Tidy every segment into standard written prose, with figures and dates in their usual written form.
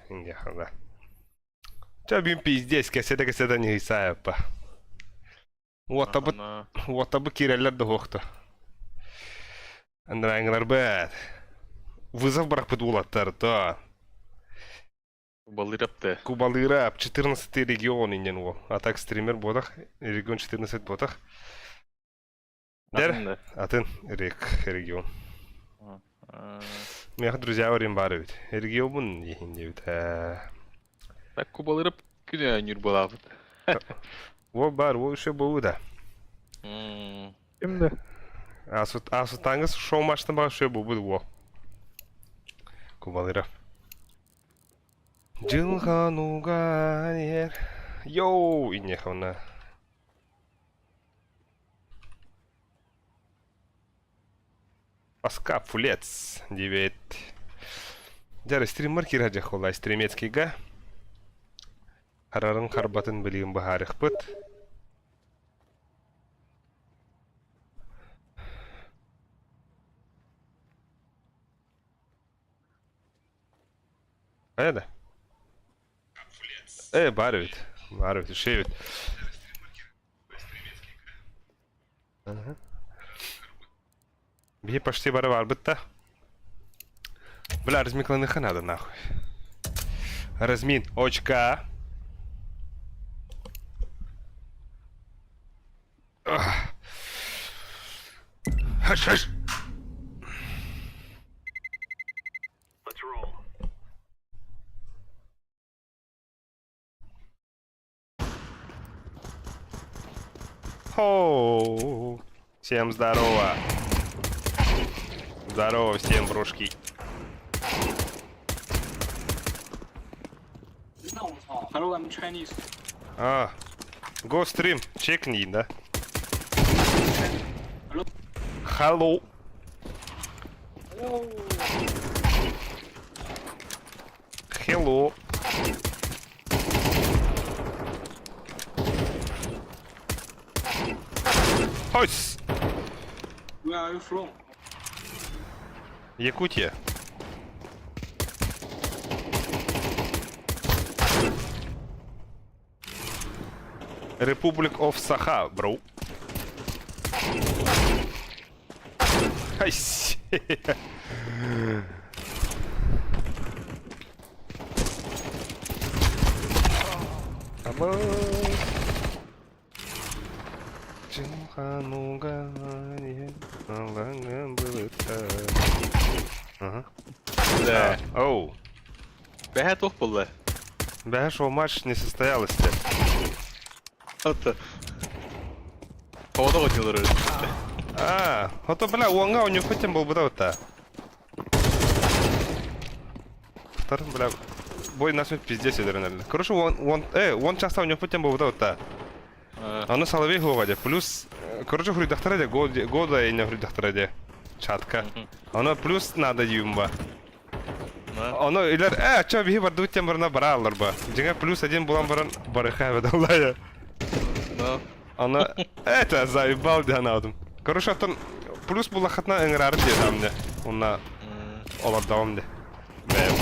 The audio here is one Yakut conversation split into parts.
Индияхала. Чэ, бүгүн пиздец, кэсэтэ-кэсэтэ ньыһыйсаайаппа. Уоттабыт, уоттабыт киирэллэр да суохту. Андрааҥыларбыт. Вызов бырахпыт уолаттар, то. Кубалыырап Кубалыырап, 14 регион иннен уол. А так стример буотах, регион 14 буотах. Дэр, атын регион. Миэхэ друзья барин баар эбит. Региомун иһин диэбит. Так Кубалыырап күнэ ньурбалаабыт. Уол баар, уол еще буолу да. Ким да? Асутаңыз шоу-матчтан баҕа шоу буолбут уол. Кубалыров. Дьылҕан уган иһэр. Йоу, иннеховна. Паска фулец диэбит. Дьэ, стриммар киирэ дьахолай стримецкийга. Харарын харбатын билигин быһаарыахпыт. Хайа да? Э, баар эбит. Баар эбит, үчүгэй эбит. Ага. Биһи почти бары барбыт да. Бля, размикланыха надо нахуй. Размин, очка. Хаш, хаш. Хоу! Всем здорово! Здорово всем, брошки. Hello, I'm Chinese. А, go stream, чекни, да? Hello. Hello. Hello. Ось! Where are you from? Якутия. Republic of Saha, bro. Айс. Аба. Ага. Да. Оу. Бэһэ туох буолла? Бэһэ шоу-матч не состоялось-то. Ата. Тоҕо оонньуулар А, ото бля, уоҥҥа оонньуохпут диэн буолбута бытта. Вторым, бля, бой насмерть пиздец өлөрөн Короче, уон, уон, э, уон часта оонньуохпут диэн буолбута бытта. Аны Соловей хуоҕа дии. Плюс, короче, хуруйдахтара дии, года иннэ хуруйдахтара дии. Чатка. Оно плюс надо диюм ба. Оно илер, э, чё, биһи бардыбыт диэн барана бара аллар ба. Дьиҥэ плюс один булан баран барыха эбит Ну. Оно, это заебал диэн аадым. Короче, оттон плюс булахатна ыҥырарын диэтам де. Онна олордоҕум де. Бэйэм.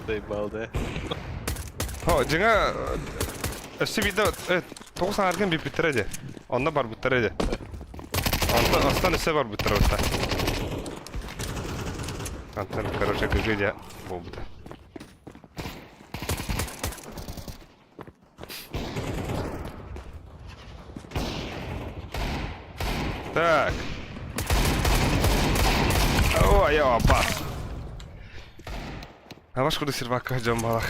Заебал, да? О, дьиҥэ өссө биирдэ тоҕус аҥааргын бүппүттэрэ дии. Онно барбыттара дии. Онтон астан өссө барбыттара бытта. Антон, короче, ГГ дьэ буолбута. Так. Ой, я бас. А ваш куда сервака дьон балах.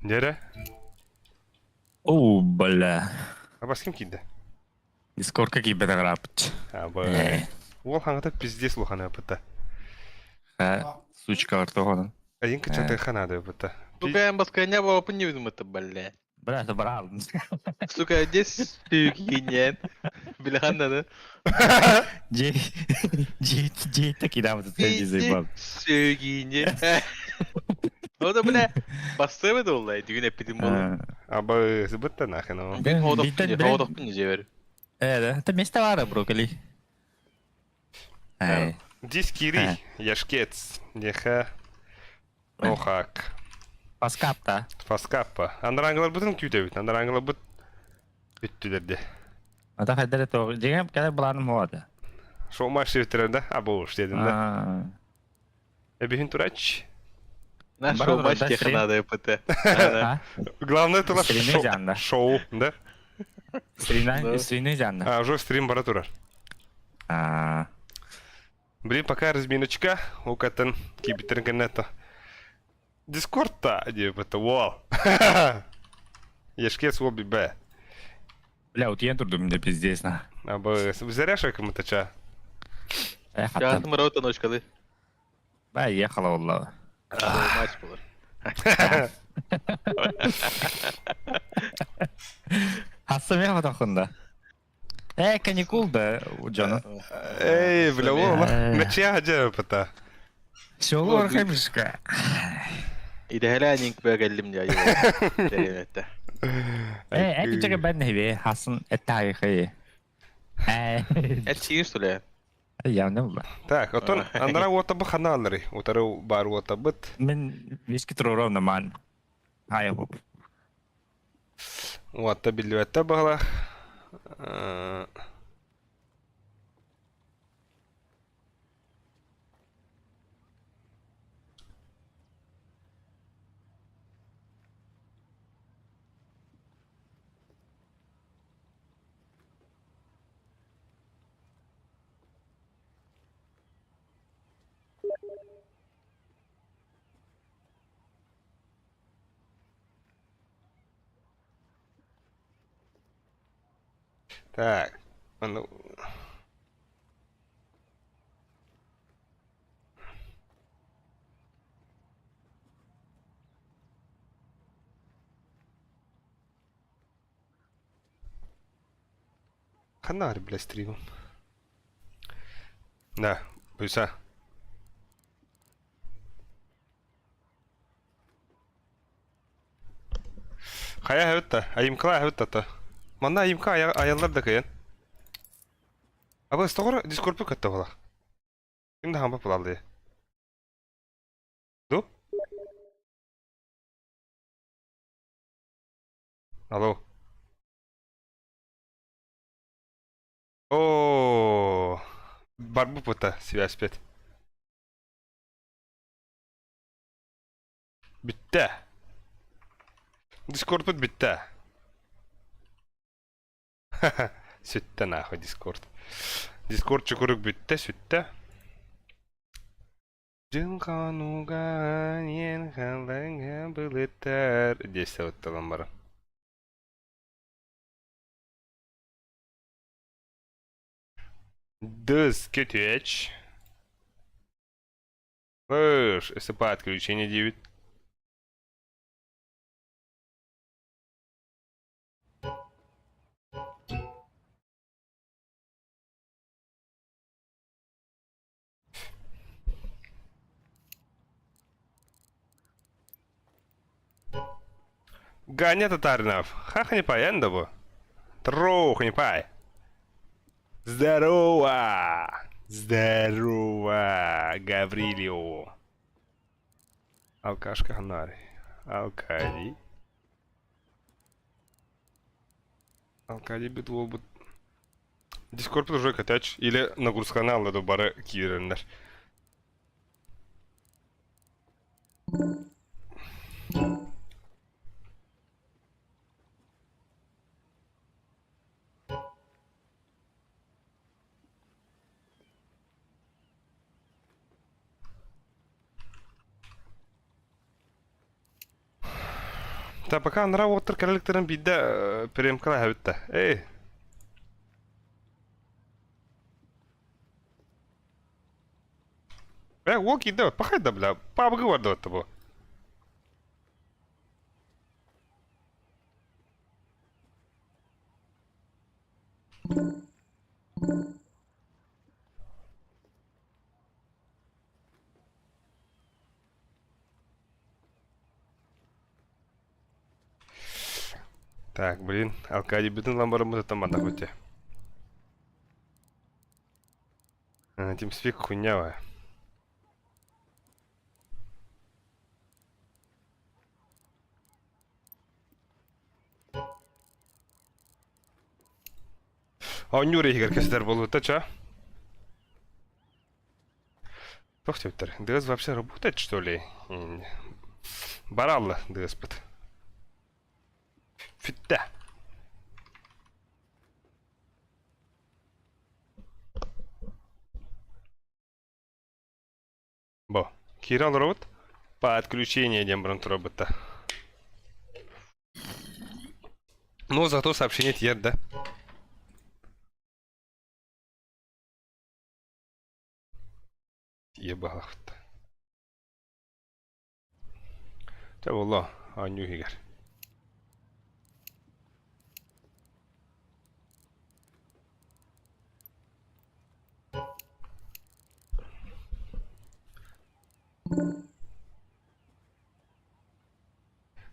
Нере? Оо, бля. А бас ким киирдэ? Дискордка киирбэтэх ырааппыт. А, б. Уол хаҥата пиздец улахана быта. Ха, сучка ортоҕонон. Айын кычатыха надо быта. Сука, я басканя баапын не видим это, бля. Бля, это брал. Сука, здесь нет. Бля, надо. Дьэ, дьэ, дьэ, так и да, вот это заебал. Сүгине. Ода, бля, бастыбы долла, дүгін эппитим болу. Аба, сыбытта нахрен. Хоодохпун дьиэбэр. Э, да, это место бара, брокколи. Эй. Дис киирий, Яшкец, Неха, Охак. Паскапта. Фаскаппа. Андараангыларбытын күүтэбит. Андараангыларбыт бүттүлэр де. Ата хайдары тоҕ. Дьиҥэ кэлэр былааным хуата. Шоу матч диэбиттэрэ да? Абуш диэтин да. Эбиһин турач. На шоу матч тех надо ПТ. Главное это шоу, шоу, да? Стримы жанна. А, уже стрим бара турар. А. Блин, пока разминочка, укатын кибитерин кеннета. Дискорд-та, диэбитэ, уол. Ешке суо бибэ. Бля, утуйан турдум да пиздец на. Абы заряшай кому-то Э, Чаатым рота ночкалы. Ба, ехала والله. Матч болар. Хасса меха тохунда. Э, каникул да, дьоно. Эй, бля, уол, мече хаджа пата. Шолу архайбышка. Идэһэлээн иҥкбэ кэллим дьэ дэриэбэтэ. Э, эти чага бэн хибе, хасын эттай хэ. Э. Эт сиир сүлэ. Явно була. Так, отон андара уотабы ханаалары, утары бар уотабыт. Мен виски туруровна ман. Хай хоп. Уотта биллибэттэ баҕалаах. Так, ну... Ханна бля, стримом. Да, буйса. Хайа хэвэтта, айымкала хэвэтта Манна айымка аяллар да кыйын. Абы стоғыр дискорпу кытта була. Ким да хамба булалды. Ду? Алло. О, барбу пута связь пет. Бүттэ. Дискордпут бүттэ. Сүттэ нахуй Дискорд. Дискорд чукурук бүттэ, сүттэ. Дьылҕануга ен халаҥа былыттар диэсэ оттолон баран. Дыс кетеч. Слышь, СП отключение 9. Ганя Татаринов. Хаханипай, эндабу. Троханипай. Здорово! Здорово, Гаврилио. Алкашка Ханари. Алкади. Алкади бит Дискорд уже катач или нагрузканы аллады бары кииреннер. Та пока анара уоттар кэлэликтэрин биирдэ перемкалаһа бүттэ. Эй! Бля, уол киирдэ, пахай да, бля, пабгы барда бу. Так, блин, Аркадий бүтүн ламбарыммытыттан манна хоть. TeamSpeak хуйня. Оонньуур иһигэр кэситэр буолбута ча. Туох диэбиттэр? ДС вообще работает, что ли? Баралла ДС-пыт. Бүттэ. Бу. Киирэ олоробут. Подключение диэн баран турабыт да. Но зато сообщение тиэр да. Тиийэ баһалахпыт. Чэ буолла, оонньуу иһигэр.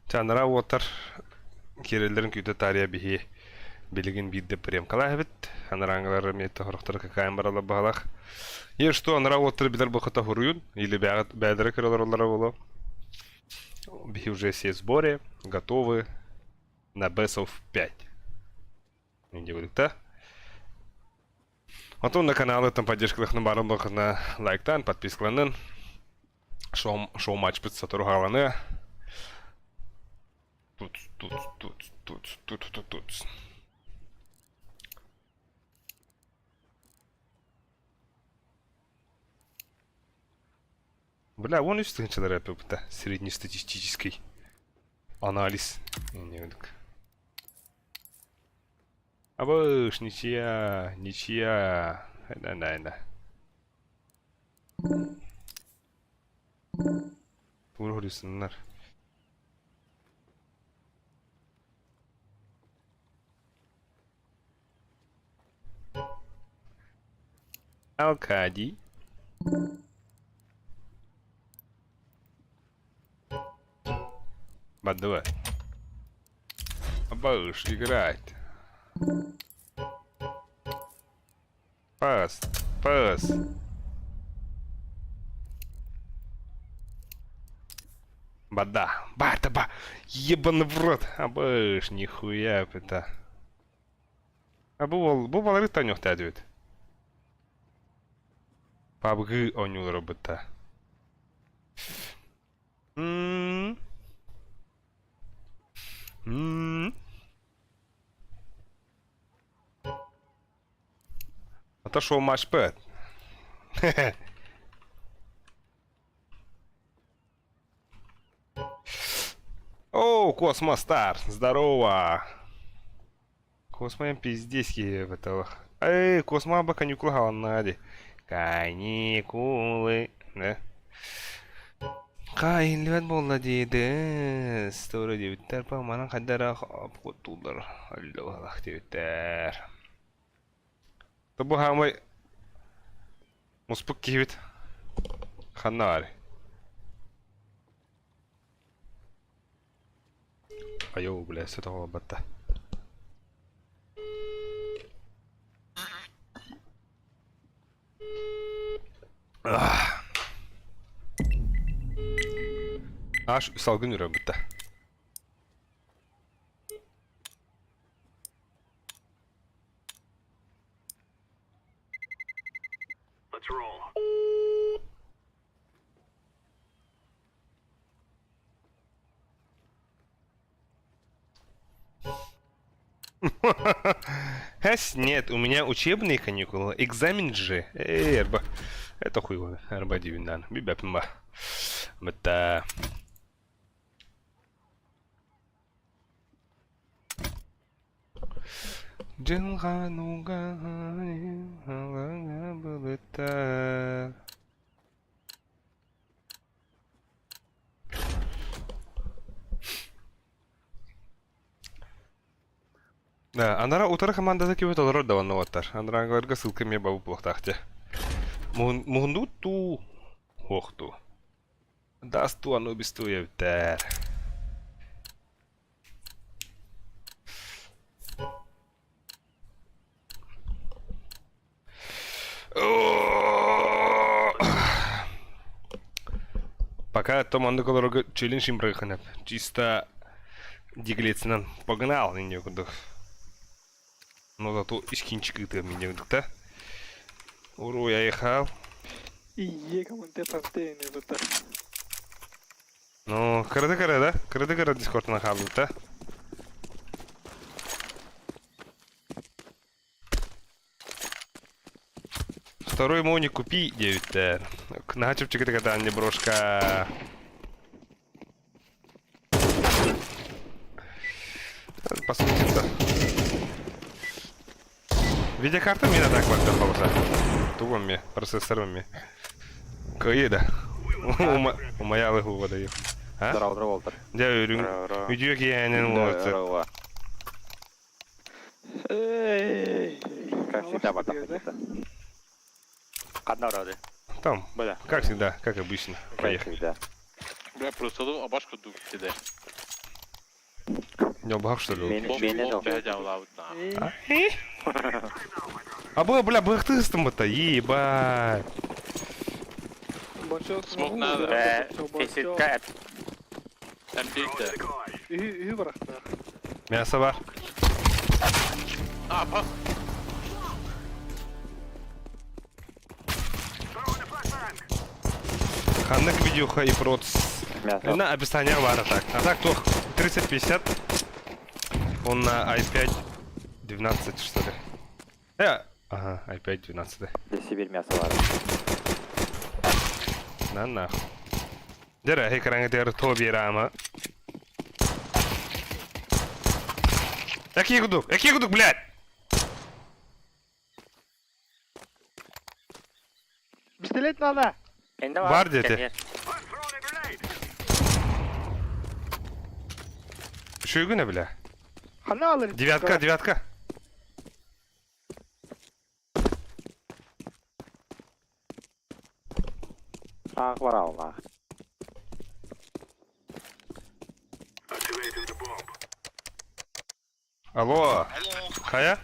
Чэ, анараа уолаттар киирэллэрин күүтэ таарыйа биһи билигин биирдэ премкалаах эбит. Анарааҥҥылар эмиэ сорохторо какаайан бараллар баһалаах. Е что, анараа уолаттары билэр буолхата хоруйун или бэйэҕит бэйэлэрэ көрө олороллоро буолуо. Биһи уже все в сборе, готовы на Best of 5. Диэбитэ. Онтон на каналыттан поддержкалыхны барын бакына лайктан, подпискаланын. Шоу, шоу матчпыт сотору хааланыа. Тут, тут, тут, тут, тут, тут, тут. Бля, вон үс тыһыынчалар эппиппитэ. Среднестатистический анализ. Не Абыш, ничья, ничья. Да, да, да. Тугу хоруйсуннар. Алкадий. Бадыва. Абыш, играть. Пас, пас. Бада, ба, да ба, ебаный в рот. Абыш, нихуя это. А бу бол, бу балары таҥнуохтаа диэбит. PUBG оонньуулара бытта. М. М. Отошел матчпэд. О, Космо Стар, здорово. Космо пиздецкий это. Эй, Космо аба каникулы хааланнаҕа дии. Каникулы, да? Хаайыллыбат буолла дии дээс. Туора диэбиттэр, па манан хайда эрэ обхуоттууллар өллө диэбиттэр. Бу хаамай муспут киһибит ханна баарый? Айоо, бля, сөтөҕө барбатта. Аш салгын үрэн бутта. Хэс, нет, у меня учебные каникулы, экзамен же. Эй, арба. Это хуй, арба дивиндан. Бибяпимба. Бата. Дьылҕан былыттар. Да, анара утары командата кибет олорор да онно уоттар. Анарааҥыларга ссылка эмиэ бабы буолуохтаах дьэ. Муһундуут дуу, суох дуу. Даст дуу, Анубис дуу эбиттэр. Пока то маннык олорорго челлендж им бырахынап. Чисто диглецинан погнал инде курдук. Но зато искинчик ыытыам инде курдук да. Уруй айхал. Ие команде партийный быта. Ну, кырды кыра да? Кырды кыра дискордна хаалбыт да? Второй мони купи диэбиттэр. Наһаа чэпчэкитик атаан дии брошка. Посмотрим-то. Видеокарта мин атак барда холоса. Тугум ми, процессорым ми. Кыйы да. Умаялы хуба да А? Здорово, здорово, Волтер. Дьэ үрүҥ үтүө киэһэнэн уолаттар. Эй. Как всегда, бардак. Ханна орады. Там, Бля. как всегда, как обычно. Как Поехали. всегда. Бля, просто ну, абашка дук тиде. Не бах, что ли? Мен мен Бомб Эй. А было, бля, бахтыстым это, ебать. Бочок. Смог надо. Э, физика. М5 Үһү барахта. Мясо бар. А, бах. Ханнык видюха и проц. Мясо. На описание бар а так. А так то 3050. Он на i5 12 что ли. Ага, i5 12. Для Сибирь мясо бар. На нахуй. Дere, экраны дер то бирама. Какие гудок? Какие гудок, блядь? Пистолет надо. Бар дети. Шүйгүнэ бля. Хана алыр. Девятка, девятка. Ах, бар алма. Алло. Хая?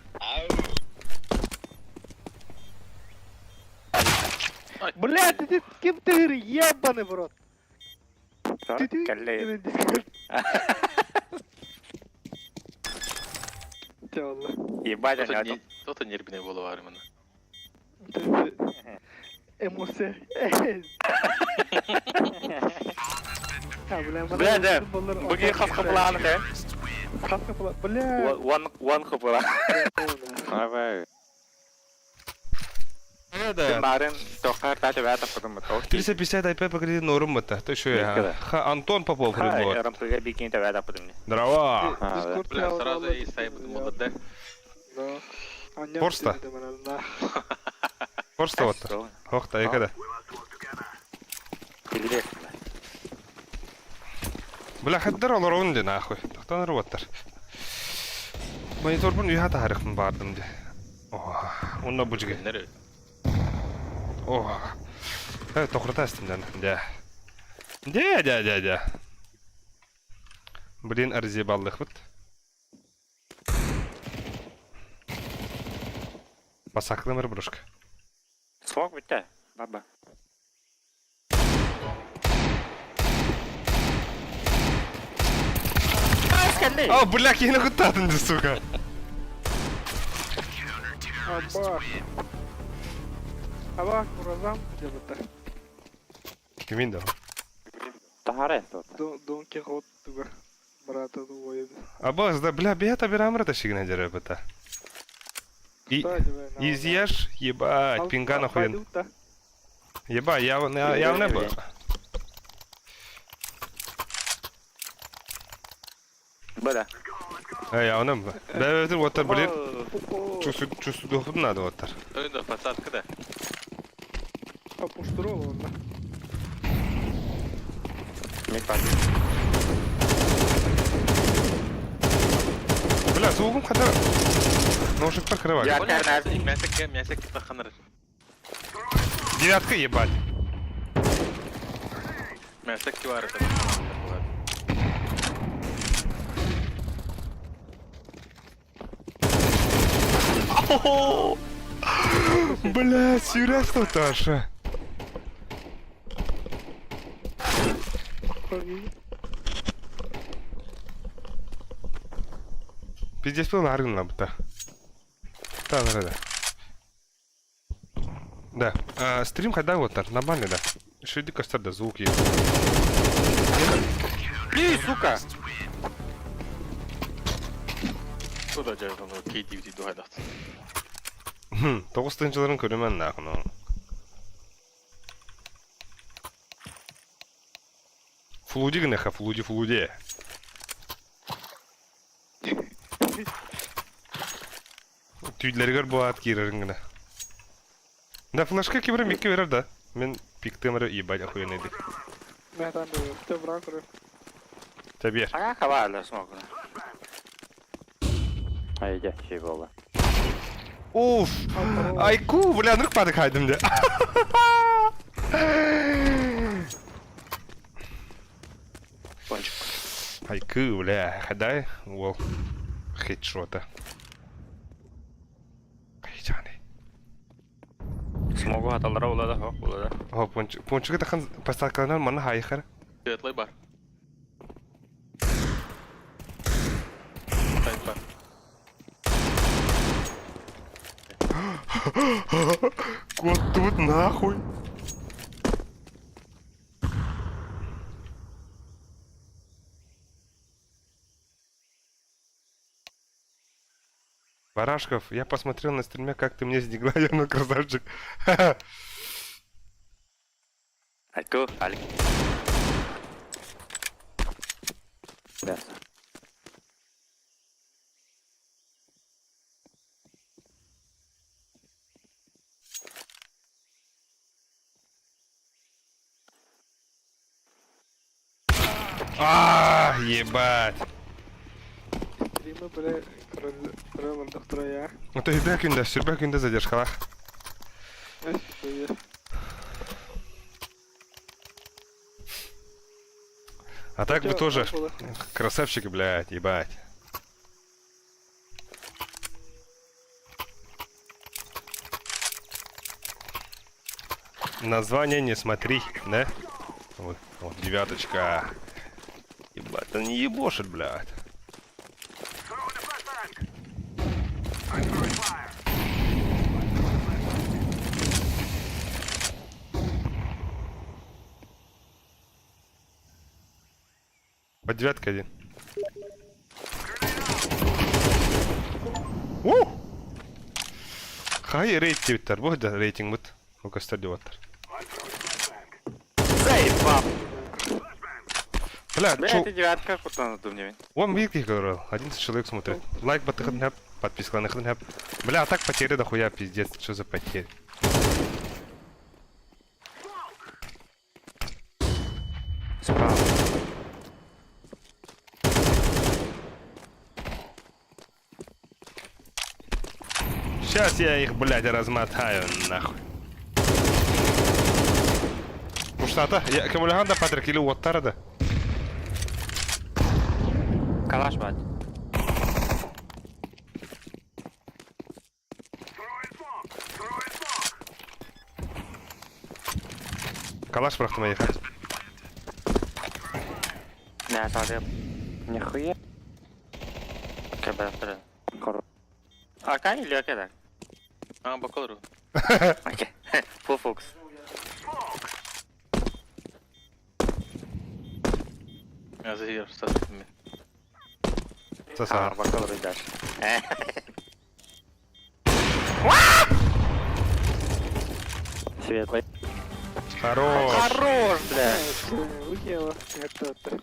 Блядь, ты кем ты ебаный в рот. Ты ты. Кэллэ. Тялла. Ебать, они Кто-то нервный голова именно. Эмоция. Бля, да. Бүгін хас қыпыланы, да? Хас қыпыла. Бля. Уан уан қыпыла. Давай. Да. Барын тоқар тача бәтіп қыдым бит. 350 IP по кредиту норм это. Ты что я? Ха, Антон Попов придумал. РМПГ бикин тәбә тапыдым. Здорово. Бля, сразу и сайт молодэ. Да. Порста? Порста вот. Ох, та когда. Бля, хаддар олорун де нахуй. Тохтан роботтар. Мониторбун үйа тарихын бардым де. О, онна бужге. Нерв. О. Тохрата астым Да. Да, да, да, да. Блин, арзебаллых вот. Басаклымыр брошка. Смог бітті. Баба. О, бля, кихини куттатын сука. Абах. Абах, уразам. Дебата. Кимин да. Тахара Дон Кихот туга. Брата дуоед. Абаз, да, бля, бията бирамыр да шигна деребета. И изъешь, ебать, пинга нахуй. Ебать, я я не был. Бада. Эй, я не был. Да, это вот блин. Чувствую, чувствую, надо вот так. Тойда посадка да. Апуштурова, да. Бля, звуком хотя. Ножик покрывай. Я Мясо, мясо, таханыр. Девятка ебать. Мясо кивар это. Бля, серьезно, Таша? Пиздец был аргын лабыта. Да, да, да. Да. А, стрим когда вот так, нормально, да. Шиди костер, да, звук есть. И, сука! Куда дьэ ону KTV дуһайдахт. Тоҕус тыһыынчаларын көрүмэн нахуй. Флуди гыныха, флуди, флуди. Түүллэригэр бу аат киирэрин гына. Да, флешка киберэ микки берер да. Мин пиктым эрэ ебать охуенный дик. Мэтан ты брак Табер. Ага, хаваля смог. Айда, şey буолла. Уф! Айку, бля, нырк падык хайдым де. Пончик. Айку, бля, хадай, уол. Хедшота. Хайчаны. Смогу аталара улада, хоп, улада. О, пончик, пончик тахан поставкаланар манна хайхар. Светлый бар. Сайт бар. Кот тут нахуй. Барашков, я посмотрел на стриме, как ты мне сдигла, я ну красавчик. Айку, Алик. Да. А, ебать. Стримы, бля, король доктора я. Это сүрбэ күндэ, сүрбэ күндэ задержкалах. А так вы тоже красавчики, блядь, ебать. Название не смотри, да? Вот, вот девяточка. Ебать, он не ебошит, блядь. По девятка один. У! Хай рейтинг бу да рейтинг бут. Ол көстөр Заебал! Бля, Бля, чё? это девятка, куда думаю. Он видит, говорил, 11 человек смотрит. Лайк баттыхын хэп, подпискаланыхын хэп. Бля, а так потери дохуя, пиздец, что за потери? Справа. Сейчас я их, блядь, размотаю, нахуй. Уштата, я кемуляган да Патрик или уоттара да. Калаш, бать. Калаш бырахтым айха. Не, смотри. Нихуя. Окей, бля, бля. Ака или окей, так? А, бакалру. Окей. Full focus. Я заиграл, что Саса. А, бакалру дальше. Светлый. Хорош. Хорош, бля. Уела. Это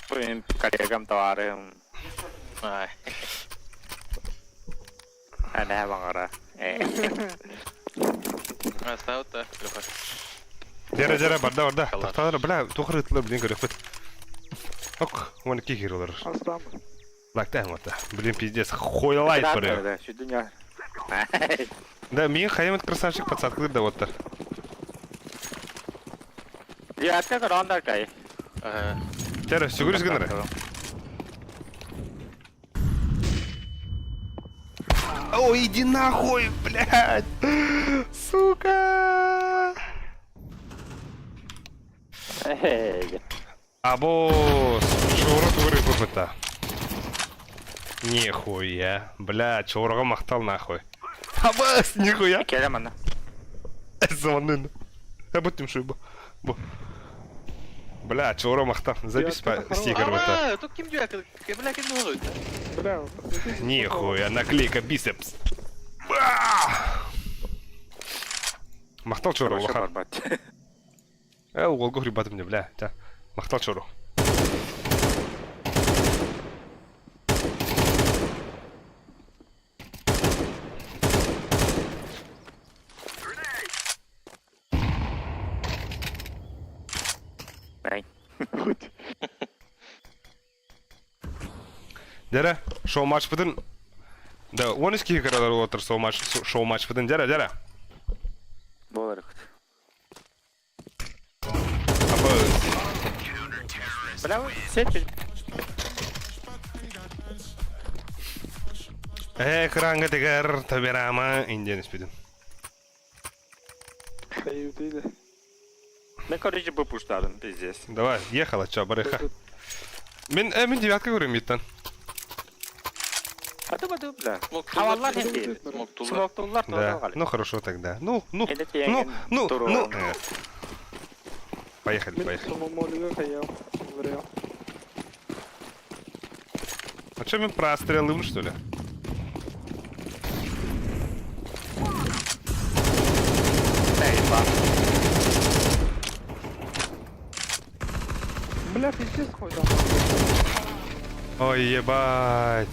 Своим коллегам, товарищам. Ай. А, не, бангара. Оставь-то, Леха. Дера, дера, барда, барда. Калаш. Тахталар, бля, тухрытлар, блин, көрөкпүт. Ок, оны кихиролар. Астам. Лактайм вот. Блин, пиздец, хуйлайт барıyor. Да, сюда Да, мин хайымыт красавчик подсадкалыр да оттар. Девятка, ронда, кай. Ага. Тера, сүгүрүс гыныры. Ой, иди нахуй, блядь! Сука! Эй. Або Чоро тугур ыппыта. Нихуя. Бля, Чорого махтал нахуй. Абас, нихуя. Кэлэ манна. Звонын. Я будем шуба. Бу. Бля, Чоро махтал. Запись по стикер вот А, тут ким дьюя, бля, ким дьюя. Бля, посмотрите, Нихуя, наклейка бицепс. Махтал Чоро, Хорошо улахан. барбат. Уолга хрюбатым мне, бля. Тя. Махтал Чоро. Эй. Хоть. Дәрә, шоу-матч бытын. Да, он из киһи отыр шоу-матч, шоу-матч бытын. Дәрә, дәрә. Болар. Абы. Бля, сеть. Экранга тегер таберама инден испидин. Хайы Мен, короче, бы пуштадым, пиздец. Давай, ехала, чё, барыха. Мен, мин девятка говорю, миттан. Ады бады, бля. Смок Хаваллар тулар. хем Смок тулар. Смок тулар Да, ну хорошо тогда. Ну, ну, ну, ну, ну. Поехали, поехали. А чё, мы прострелым, что ли? Бля, пиздец хуй там. Ой, ебать.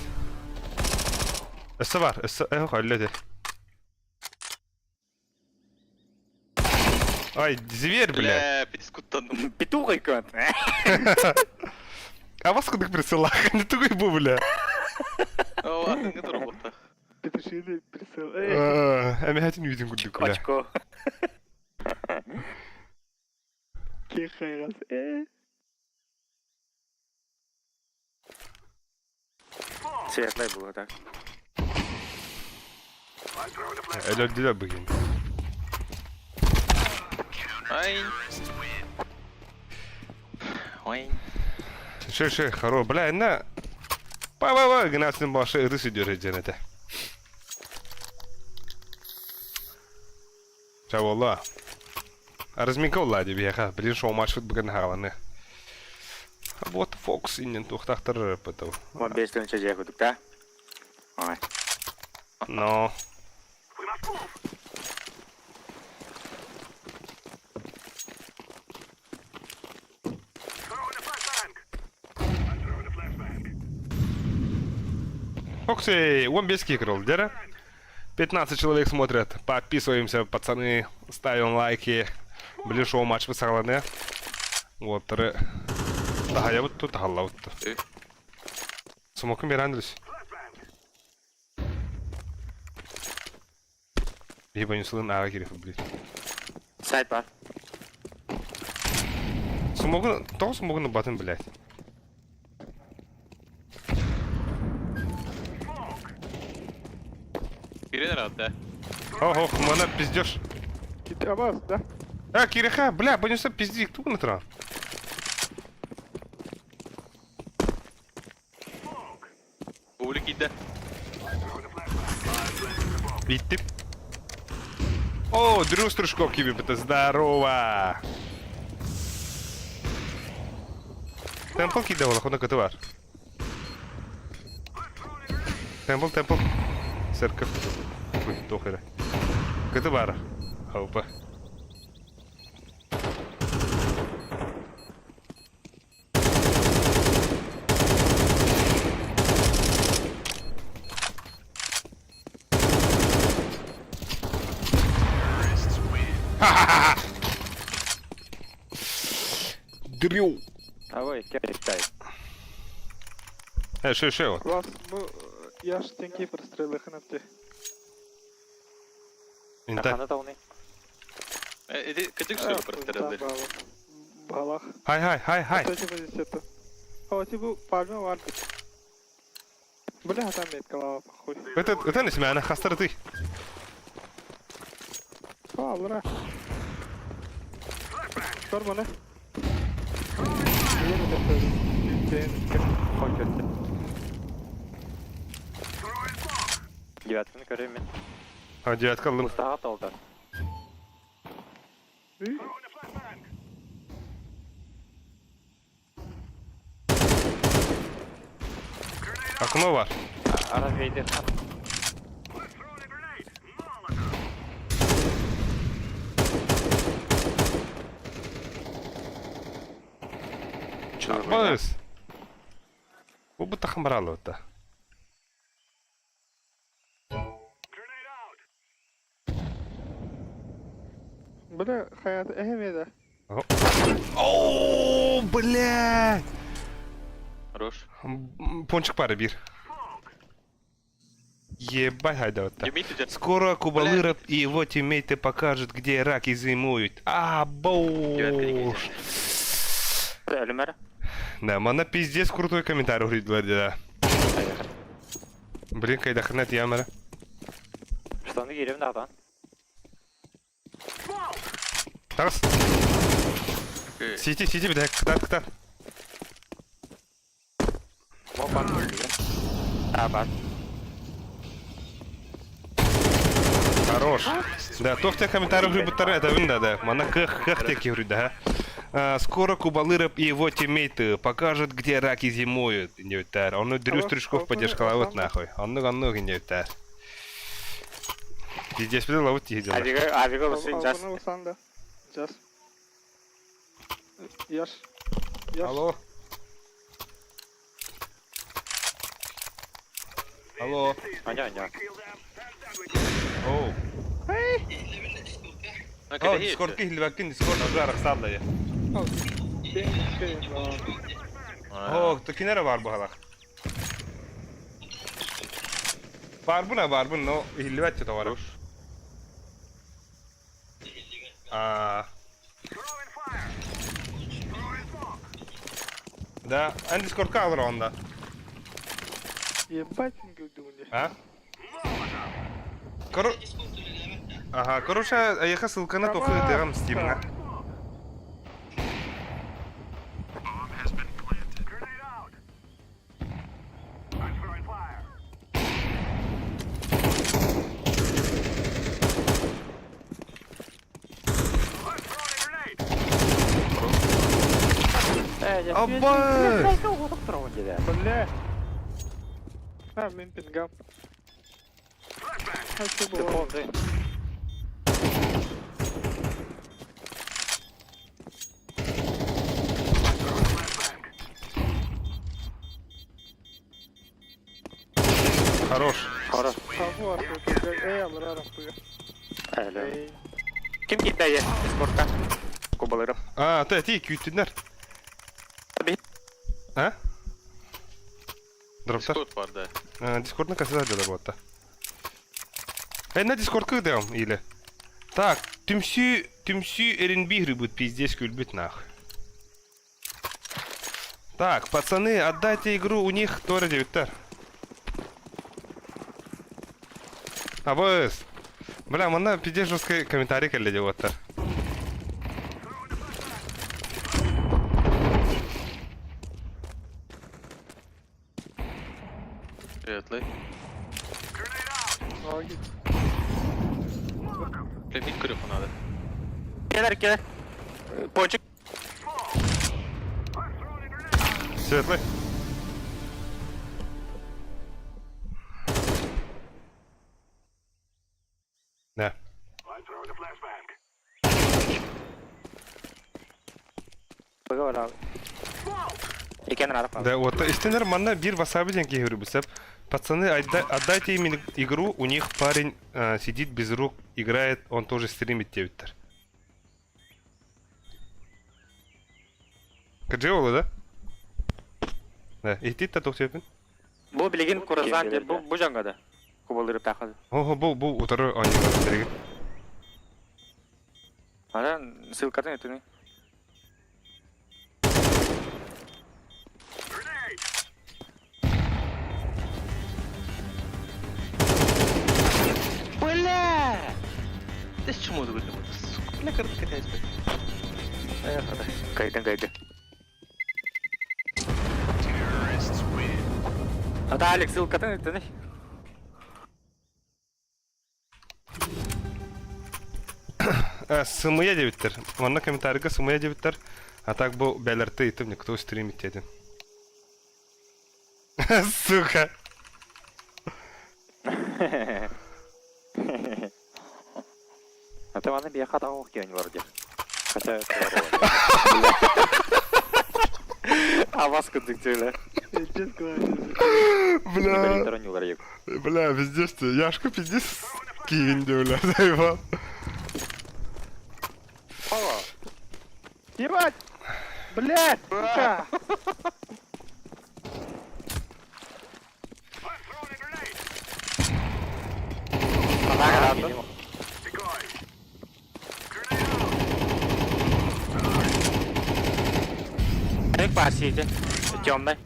Өссө бар, өссө, холледи. Ай, зверь, бля. Бля, пиздец куттанным. Петух икон. А вас куда присылах? Не тугай бу, бля. О, атыңы туру Петушиный присыл. Эй, Эми хатин үйден күрдік, бля. Очко. кехайгас. Эй. Светлый было так. Әлі бүгін. Ай. Ой. Шö, шö, хоро, бля, на. Па-па-па, гнасын башы ырыс үдер женете. Ча волла. Разминка олла деп яха, блин, шоу матч бүгін хағаланы. Вот Фокс иннен тухтахтар пытау. Он бес төнче же күдүк да. Ой. Но. Фокси, он без кикрол, дера? 15 человек смотрят. Подписываемся, пацаны. Ставим лайки. Блин, шоу матч высаланы. Вот, ре. Да, я вот тут галла вот. Смоком Мирандрис. Ебани сылын ага керек, блин. Сайт бар. Смогу, того смогу на батын, блядь. Кирен рад, да? Ого, мана пиздешь. Абаз, да? А, Кириха, бля, понесла пизди, кто на тран? Бублик иде. Иттип. О, Дрюс Стружков киби, это здорово. Темпл кидал, охота катывар. Темпл, темпл. Церковь. Ой, тохера. Катывар. Опа. Дрю. Давай, кидай. Шо, шо, вот. Вас, бу, я ж тенки прострелы ханапте. Инта. Хана тауны. Эти кытык что прострелы. Балах. Хай, хай, хай, хай. Что типа здесь это? О, типа пальма варпит. Бля, там метка лава, похуй. Это не смена, хастар ты. О, алра. Тормоны. Девятканы көрөм мин. А, девятка ыллым. Устаға толды. Окно бар. Ара бейді. Абыс. Бу бутахан баралы да. Бля, хаят эһэмиэдэ. О, блядь! Хорош. Пончик пары бир. Ебать, хайда вот так. Дмитрий, Скоро Кубалыров и его тиммейты покажут, где раки зимуют. А, бош. Өлімәрі. Да, мана пиздец крутой комментарий говорит, да. Блин, когда хрена ямера. Штаны киремін ағдан. Тарас. Сиди, сиди, бля, кытат, кытат. А, бар. Хорош. Да, то в тех комментариях говорит, это вин, да, да. Мана кэх, кэх теки говорит, да. А, скоро Кубалыров и его тиммейты покажут, где раки зимуют. Не Он дрюс Алло, стручков алло, подешкалават алло. нахуй. Он он не Пиздец, видел, вот тебе дела. Авига, авига ұсын жас. Албаны ұсан да. Жас. Яш. Яш. Алло. Алло. Аня, аня. Оу. О, Дискорд кихлибакин, Дискорд уже рахсадла я. О, то кинера бар бухалах. Барбуна барбун, но ихлибат что товар. А. Да, ан Дискорд калыр онда. Ебать, не А? Кору... Ага, короче, я ссылка на тохы тегам Steam-га. Аббас! Бля. А, мен пингам. А что было? Хорош. Хорош. Кого Эй, алрарам пыга. Әлі. Ким китті е? Дискордқа. Кубалыров. А, ты, ти, күйттінер. А? Дроптар. Дискорд бар, да. Дискордна касса дела вот. Э, на Дискорд когда или? Так, түмсü, түмсü РНБ грибут, пиздец, күлбит нах. Так, пацаны, отдайте игру, у них Тора 9. Абыс. Бля, мана пиздец жесткий комментарий келди вот. Привет, Лей. Ноги. Бля, мид крюху надо. Келер, келер. Пончик. Светлый. Да. Бұға бар abi. Екен арап. Да, вот, истинер манна бир васаби деньги говорю, бисеп. Пацаны, отдайте им игру, у них парень сидит без рук, играет, он тоже стримит девиттер. Каджиола, да? Да, и ты татух тепин? Бұл білеген куразан деп, бұл бұл жаңғада. Кубалыров тақады. Ого, бу, бу, утары, они, тереген. Ана, ссылкатын өтіні. Бля! Ты с чему ты Сука, бля, картка катаюсь, бля. Кайдың, кайдың. Ата Алекс ссылкатын ыттыный. Сымыйа диэбиттэр. Манна комментарийга сымыйа диэбиттэр. А так бу бэлэрти ыйытым никто стримит диэтим. Сука. А ты маны биэхэ атаҕа ох диэн вроде. Хотя Абас кырдык түүлэ. Бля. Бля, пиздец ты. Яшка пиздец киин бля, заебал. Ебать! Блядь, сука! Пасите. Темный.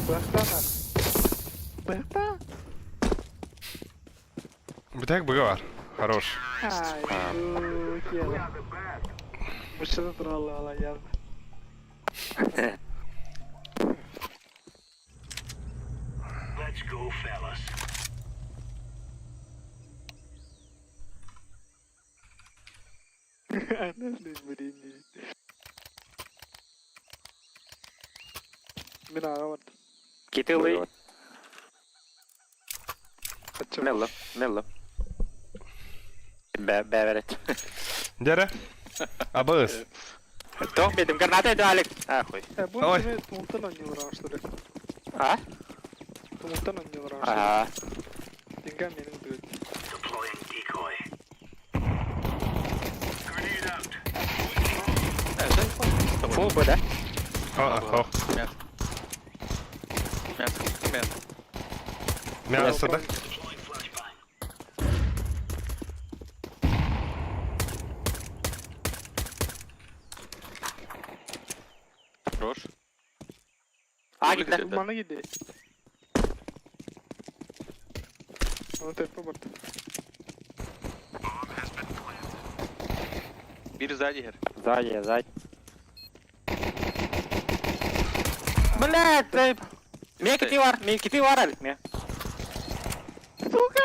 Бэхтана. Бэхта? Бүтэк быга бар. Хорош. Ай, суки. Мужчина тролла, явно. Мин аҕа бардым. Китылый. Мелло, мелло. Бэбэрет. Дьэрэ. Абыс. Тоқ бетим граната это Алекс. Ахуй. Бу Ой. кими тумуттан оонньуулар что ли? А? Тумуттан оонньуулар что ли? Ага. Деньгам менин дует. Фу, бы, да? А, ох. Мясо. Мясо. Мясо. Мясо, да? Хорош. А, гидде. Мана гидде. Оны тэппэ барда. Бир сзади хер. Сзади, сзади. Блядь, Мне кити вар, мне кити вар, Алик, мне. Сука!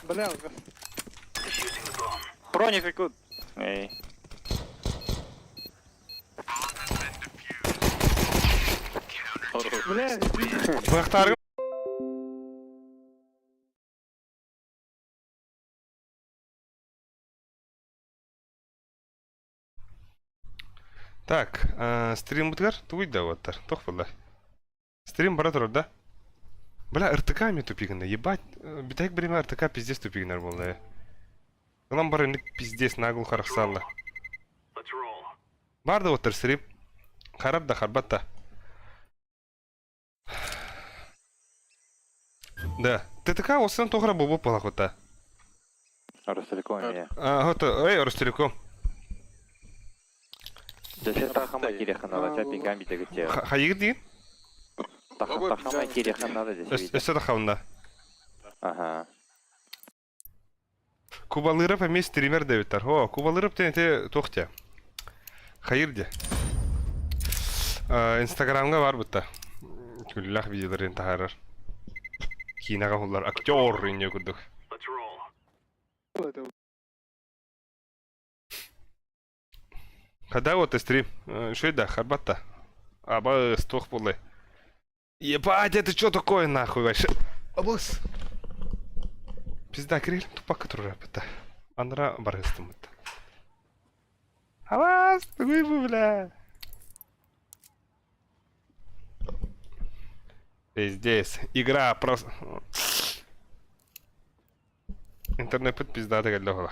Бля, уга. Бронификут. Эй. Хорош. Бля, Быктары Так, стрим бытыгар тугуй да уоттар. Тох буолла. Стрим бара турар да? Бля, РТК эмиэ тупигына. Ебать, бүтэһик бириэмэ РТК пиздец тупигынар буолла. Ылан бар инник пиздец нагул харахсаалла. Баар да уоттар стрим. Харар да харбат да. Да. ТТК осын тоҕо эрэ буолбут буолаах Ростелеком эмиэ. А, вот, эй, Ростелеком. Дьэ тахама кириэххэ наада, чэ пингам битэгит Хайыгыт диин? Тахама кириэххэ наада десе Өссө тахабында. Аха. Кубалыров эмиэ стример дэбиттэр. О, Кубалыров диэн ити туох диэ? Хайыр диэ. Инстаграмҥа баар бытта. Күллээх видеоларын таһаарар. Киинэҕэ уһуллар актер инньэ курдук. Когда вот стрим? Үчүгэй да, харбат да. Абыс, туох буоллай? Ебать, это что такое нахуй вообще? Абыс. Пизда, кирилим тупакка турар бытта. Анара барыстым бытта. Абас, тугуй бу, бля. Пиздец. Игра просто... Интернет пиздатый кэллэ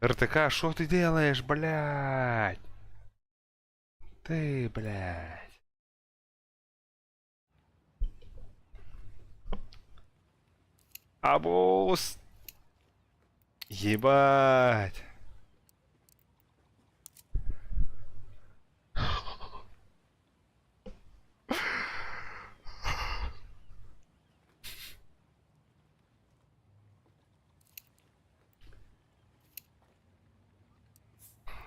РТК, что ты делаешь, блядь? Ты, блядь. Абус. Ебать.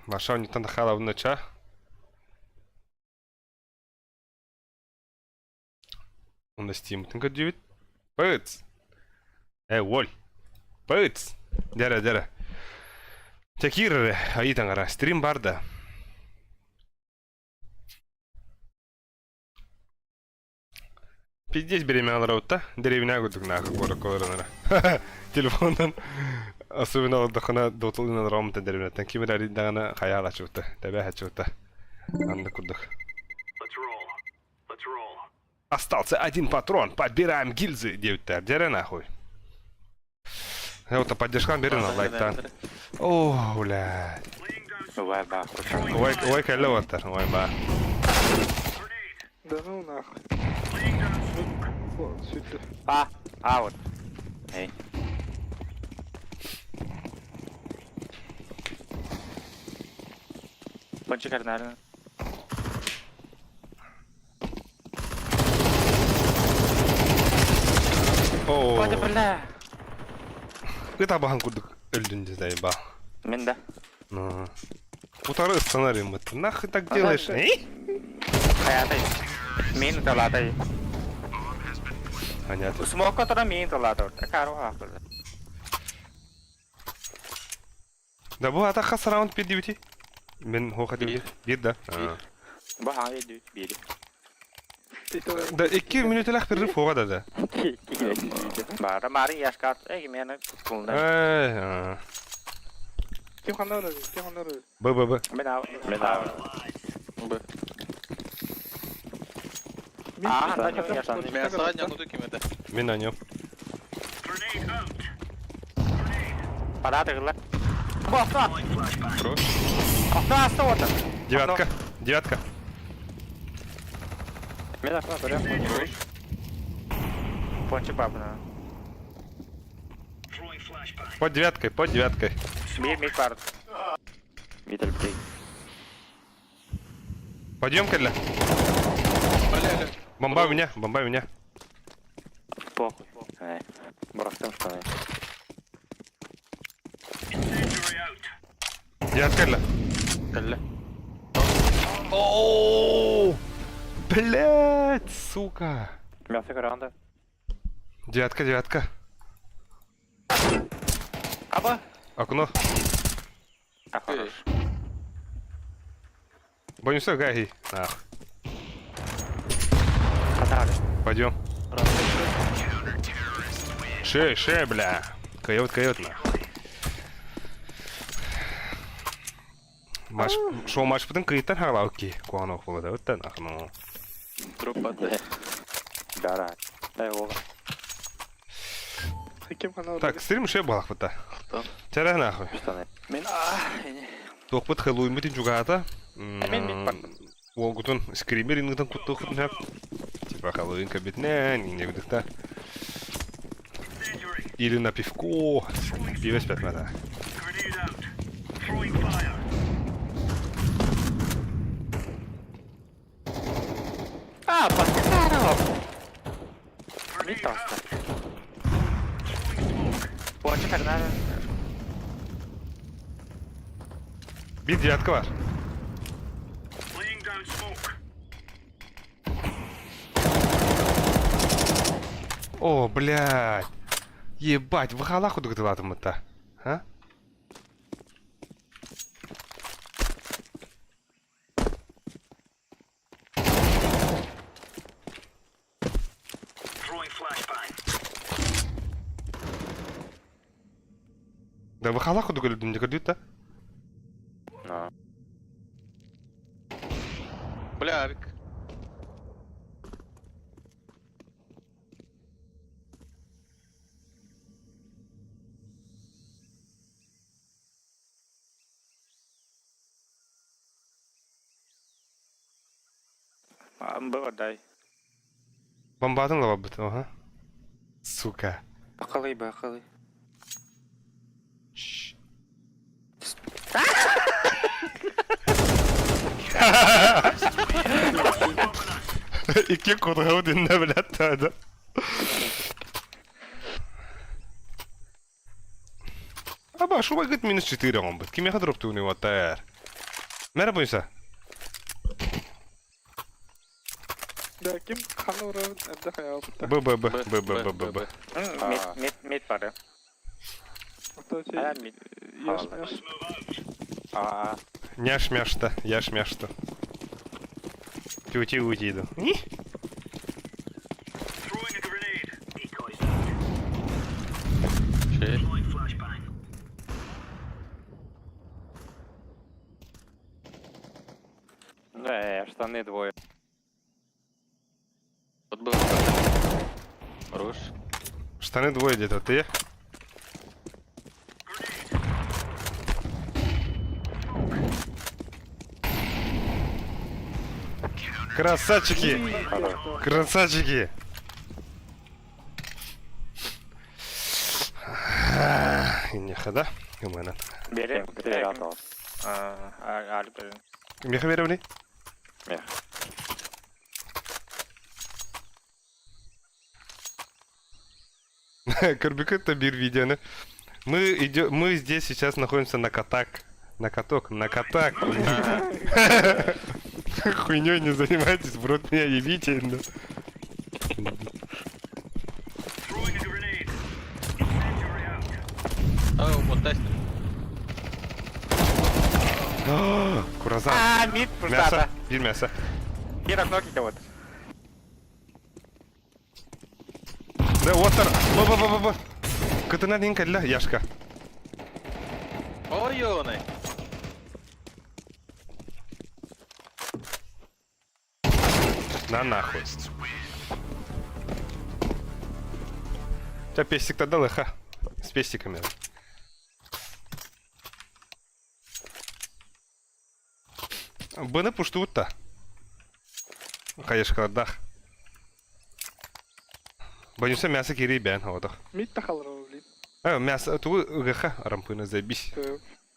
Ваша не хаала ча. Steam-тын көрдүүбүт. Пыц! Э, Воль! Пыц! Дэрэ, дэрэ. Чэ, киир эрэ, айыы таҥара, стрим бар да. Пиздец бириэмэ олоробут да, дэриэбинэ курдук нахуй куоракка олорон эрэ. Телефонунан особенно олордоххуна дотулун олороҕум дэриэбинэттэн ким эрэ арыйдаҕына хайаалаччыбыта, тэбээһэччибыта. Аннык курдук. Остался один патрон, подбираем гильзы диэбиттэр. Дьэрэ нахуй. Вот поддержкам бери на лайктан. О, блядь. Ой, ба. Ой, ой, кэллэ уоттар. Ой, ба. Да ну нахуй. Вот, сюда. А, а вот. Эй. Пончик наверное. Оо. Бля, бля. Ыт абаһан курдук өлдүн дии ба. Мен да. Ну. Утары сценарий мы. Нахуй так делаешь? Эй? Хайатай. Мин талатай. Понятно. Смок которая мин талатай. Кару хахыл. Да бу ата хас раунд биир Мин хоха диэбити. Биир да. Бу хаҥа биир. Да 2 мүнүүтэлээх перерыв хоға да да. Бара Мари яшкат. Эй, мен кулна. Эй. Ким ханна өлөр? Ким ханна өлөр? Б Б Б. Мен ав. Мен ав. Б. А, да, яшкат. Мен саҕа ньонуту ким этэ? Мин на нем. Пора тыгыла. Бу окно. Хорош. Окно аста Девятка. Девятка. Мен окно көрөм. Хорош. Пончик бабына. Под девяткой, под девяткой. Биир мид бар. Подъем, кэллэ. Бля, Бомба у меня, бомба у меня. Похуй. Бырахтым штаны. Девятка кэллэ. Кэллэ. О, блять, сука. Мясо көрөҕүн Девятка, девятка. Аба. Окно. А хорош. Бонусов гаги. Нах. Хатаары. Пойдем. Ше, ше, бля. Койот, койот, нах. Матч, шоу матч потом кыйтар халауки. Куанох было, да, вот нах, ну. Дроп отдай. Дара. Дай оға. Ким ханна өлөр? Так, стрим ше балах бұта. Там. Тәрә нахуй. Штаны. Мен а, эне. Туохпут Хэллоуинмытын чугаата. Мен мид бар. Уолгутун скример ингытын куттуохпутун хөп. Типа Хэллоуин кабитнен, ингебидыкта. Или на пивко. Пиво спят надо. А, пастаров. Мид аста. Пончик көрөҕүн. Биир девятка бар. О, блядь. Ебать, вахала худугдылатым-то. А? Да вахала худугдылатым, не көрдүт да? Бля, авик. Было дай. Бомбатын лабабыт, ага. Сука. Бакалы, бакалы. Чш. Икки кургау динне блядь, тады. Аба, шуба гыт минус 4 он бит. Кимеха дроптуны ватар. Мера бойса. Да, ким ханна урарын эрдэ хайаабыта. Б, Б, Б, Б, Б, Б, Б, Б. Мид, мид, мид бары. Ата А, мид. Яш, яш. А, Няш мяшта, яш мяшта. Тюти ути иду. Чей? да, штаны двое. Вот был. Хорош. Штаны двое где-то, ты? Красавчики! Красавчики! Инеха, да? Умена. Бери, бери. А, Альбер. Меха веревни? Мех. Көрбүкүт это бир видеоны. Мы идем, мы здесь сейчас находимся на катак. На каток, на катак. Хуйней не занимайтесь, в рот меня ебите. ну. А, вот тест. Куразан. А, мид, Мясо. пустата. Бир мясо. Бир окно вот. Да, отыр. Б, б, б, б, б. Кытына дин кэллэ, Яшка. Ой, ёный. На нахуй. У тебя пестик-то дал, ха. С пестиками. Быны пуштуутта. Конечно, дах. Боюсь, мясо кири бен, вот. Мид тахалар, блин. А, мясо, ту гх, рампына заебись.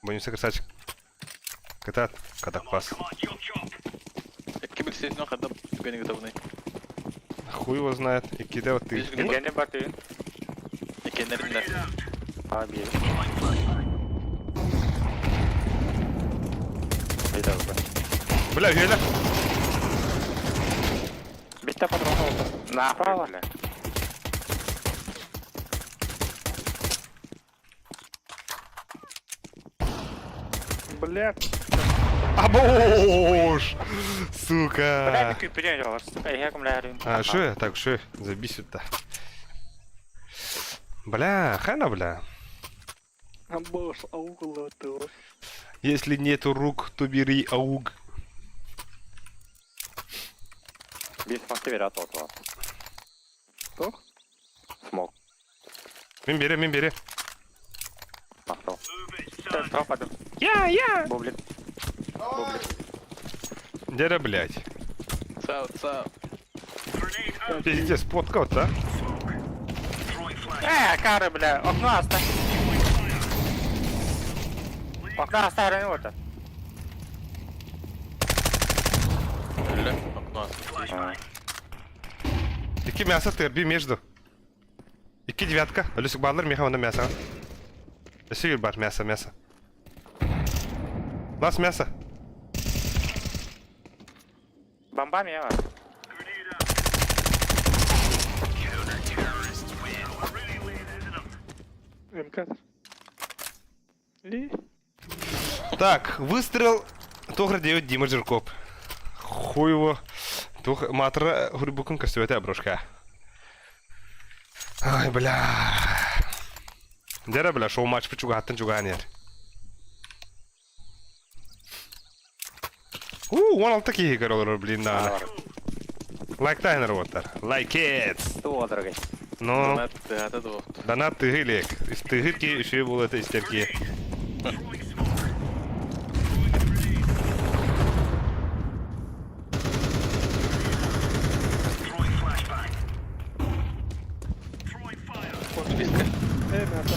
Боюсь, красавчик. Катат, катак пас. Кибер сеть, но когда тебе не готовный. Хуй его знает. И кидал ты. Евгений Баты. Икеннеринде. А, бир. Бля, Геля. Битте патрон oldu. Направо. Бля. Блядь. Абош! Сука! Бля, küpürüyor сука, я кумля А, шо я? Так, шо я? Забись сюда. Бля, хана, бля. Абош, аугла ты. Если нету рук, то бери ауг. Бир смокты берет от вас. Кто? Смок. Мин бери, мин бери. Махтал. Я, я! Бублик. Бублик. Дядя, блядь. Цао, цао. Пиздец, подкат, а? Кары, бля, окно оставь. Окно оставь, вот. Бля, окно. Iki мясо терби между. Iki девятка. Алюсик баллар, меха онда мясо. Өсүгүр бар, мясо, мясо. Лас мясо. Бомба меня. МК. И? Так, выстрел. Тохра 9 Дима Жиркоп. Хуй его. Тух матра хурбукун костювете брошка. Ай, бля. Дера, бля, шоу матч пучугаттын чуганер. У, 16 киһи көрөлөр, блин, да. Лайктайнер оттар. Like it. Ту, дорогой. Ну, Донат, это двух. донат тыгылек. Из тыгырки еще и был это истерки. Близко. Мясо.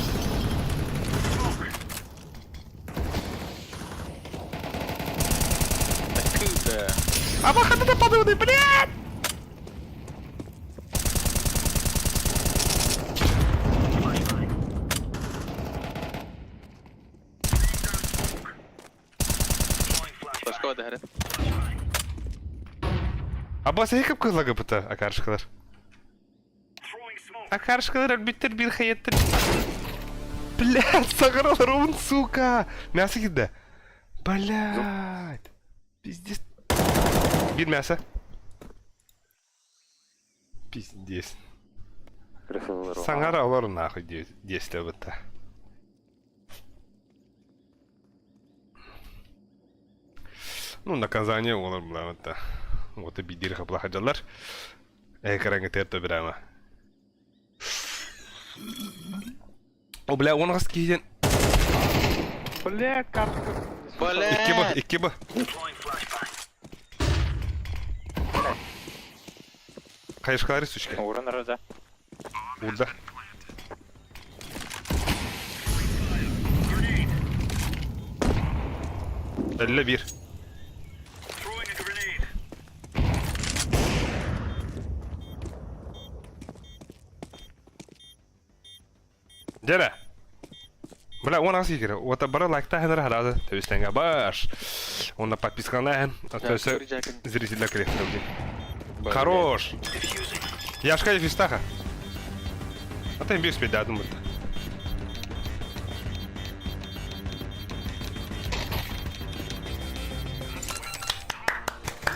Откуда? А выхода подумай, блядь! Пошкода, говорит. Абас эһи кып-кыһыл гыпыта акаршкалар. Акаршкалар өлбүттэр биир хайаттар. Блядь, саҕаралар он, сука! Мясо кирдэ. Блядь. Пиздец. Биир мясо. Пиздец. Саҥара олор нахуй диэстэ бытта. Ну, наказание олор булаабытта. Вот и бидир хаплахадьалар. Экраҥҥа төбүрама. О, бля, он раз киһитин... Бля, картка. Икки б, икки б. Хайышкалары сучка. Уурун роза. Уурда. Элле бир. Дьэрэ. Бля, уон аҕыс киирэ. Уота бары лайктааһын эрэ хараазы тэбистэҥҥэ баш. Уонна подпискалааһын. Өссө зрителлэр кэлиэхтэрэ Хорош! Яшка дефистаха. А ты имбир спидадым будто.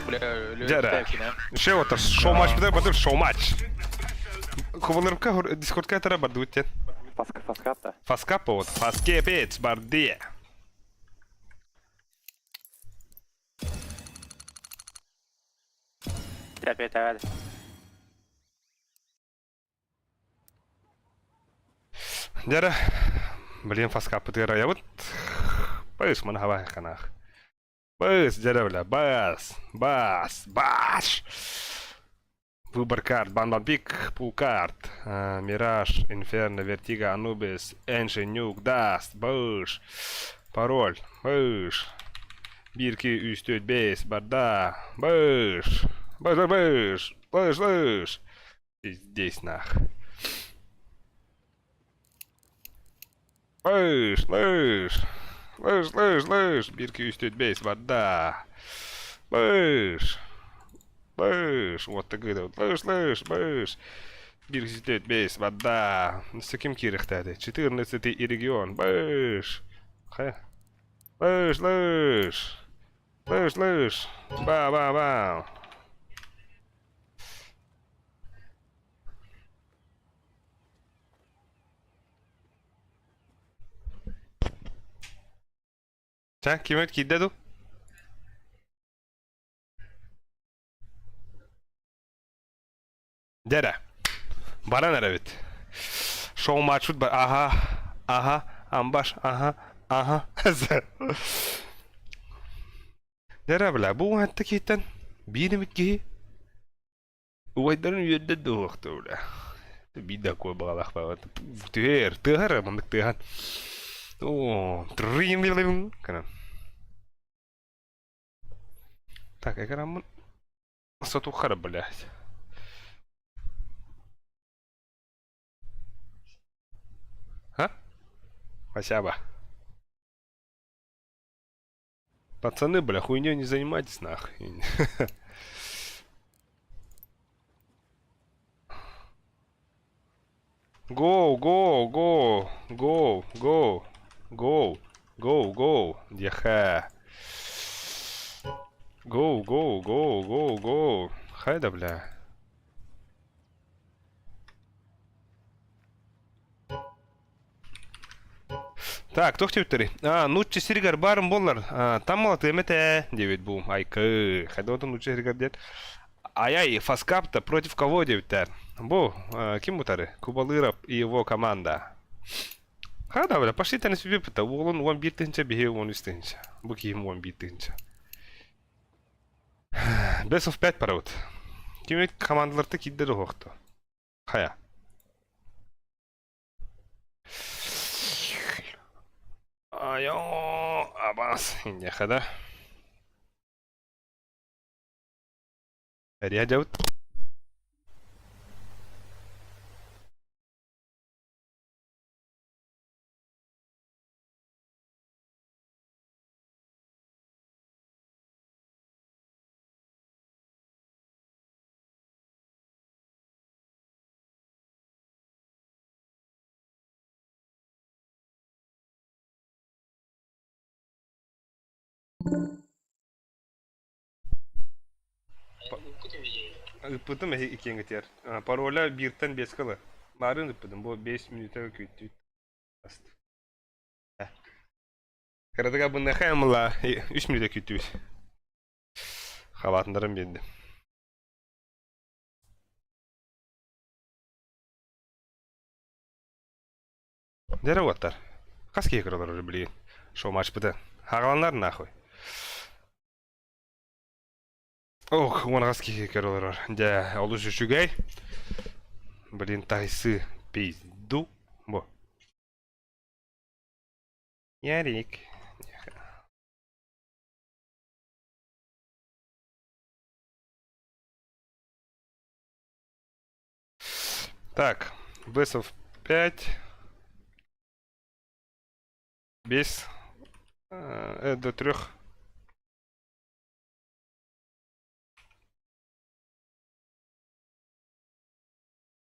Бля, Дьэрэ. Еще вот шоу-матч битэ батыр шоу-матч. Кубалырка дискордка тара бардыбыт диэн. Фаска, фаскапта. Фаскапа вот. Фаскепец барды. Опять, давай. Дьэрэ. Блин, фаскаппытыгар айабыт. Быс, маны хабаа ханаах. Быс, дьэрэ бля, бас, бас, бас. Выбор карт, Бан Пик, пул карт, Мираж, Инферно, Вертига, Анубис, Энши, Нюк, Даст, Быш, Пароль, Быш, Бирки, үс, түөрт, бэс, Барда, Быш, Быш, Быш, Быш, Быш. Здесь нах. Лыш, лыш, лыш, лыш, лыш, биир үс түөрт бэс барда. Лыш, лыш, вот так вот, лыш, лыш, лыш. Биир үс түөрт бэс барда. С ким киирэхтээти? 14 регион, быш. Хайа. Лыш, лыш. Лыш, лыш. Ба-ба-ба. Чэ, ким эбит киирдэ дуу? Дьэ баран эрэбит. Шоу-матчпыт бар. Аха, аха, амбаш, аха, аха. Дьэ бля, бу уһатта киһиттэн биир эмит киһи Убайдарын үөрдэр да уһуохта бля. Биир да куо баҕалаах баҕа. Түһэр, тыаһар маннык тыаһан. Оо, трим гынан. Так, экранмын сотухара, блядь. А? Спасибо. Пацаны, бля, хуйней не занимайтесь нахуй. Go, go, go, go, go, go, go, go, диэхэ. Go, go, go, go, go. Хайда, бля. Так, туох диэбиттэрий? Аа, нуучча сиригэр баарым буоллар, аа, там малатыам этэ, диэбит бу Айкы. Хайдах нуучча сиригэр диэн. Ай-ай, Фаскапта против кого диэбиттэр. Бу, ким утары? Кубалыров и его команда. Хада, бля, пошли ты на себе пыта. Уолун 11 тыһыынча, биһи 13 тыһыынча. Бу киһим 11 тыһыынча. Best of 5 барабыт. Ким командаларта киирдэ да Хайа. Айоо, абаас, инньэхэ да. Эрийэ дьабыт. Ыыппытым эһи иккиэҥҥитигэр. Пароля бииртэн биэскэ ыла. Маарыын ыыппытым, бу биэс мүнүүтэ күүттүбүт. Кыратык абыныаха ымла үс мүнүүтэ күүттүбүт. Халаатыннаран биэрдим. Дьэрэ уоттар. Хас киһи кыралар билигин? Шоу-матчпытын. Хаҕаланнар нахуй. Ох, уон киһи көрө олорор. Дьэ, олус үчүгэй. Блин, тайсы пизду. Бу. Ярик. Так, Бесов 5. Без до трех.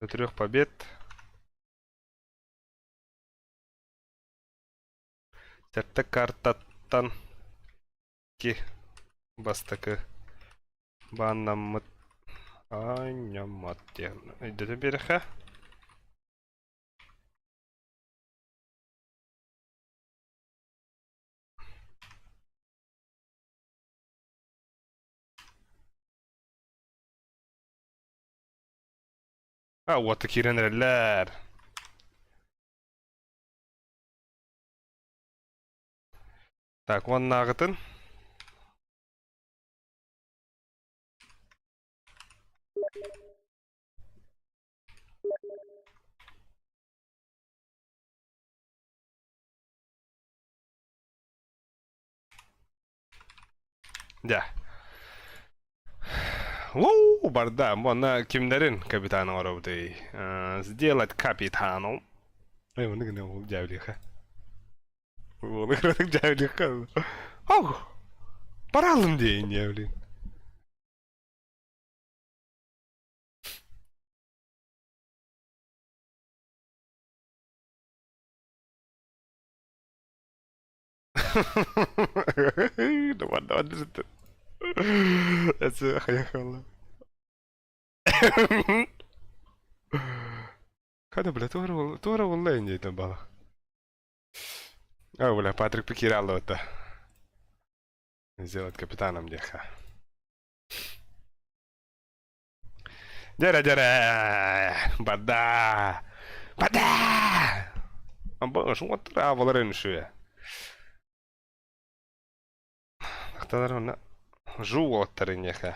До трех побед. Сэттэ картаттан ки бастакы бааннаммыт аанньаммат диэн өйдөтөн биэрэххэ. А, уота киирэн эрэллэр. Так, уоннааҕытын. Дьэ. Уу, барда. Уонна кимнэрин капитан оҥоробутуй? Сделать капитаном. Эй, ону гына ол дьээбилиэхэ. Ону кыратык дьээбилиэхэ. Ау! Баралым диэйин дьээбилин. Давай, давай, Это хаяло. Хада, бля, туора волла инде бала. А, бля, Патрик Пикирало это. Сделать капитаном деха. Дьэрэ, дьэрэ! Бада! Бада! Баларын үшүө. Тахталар онно жуу уолаттар иньэхэ.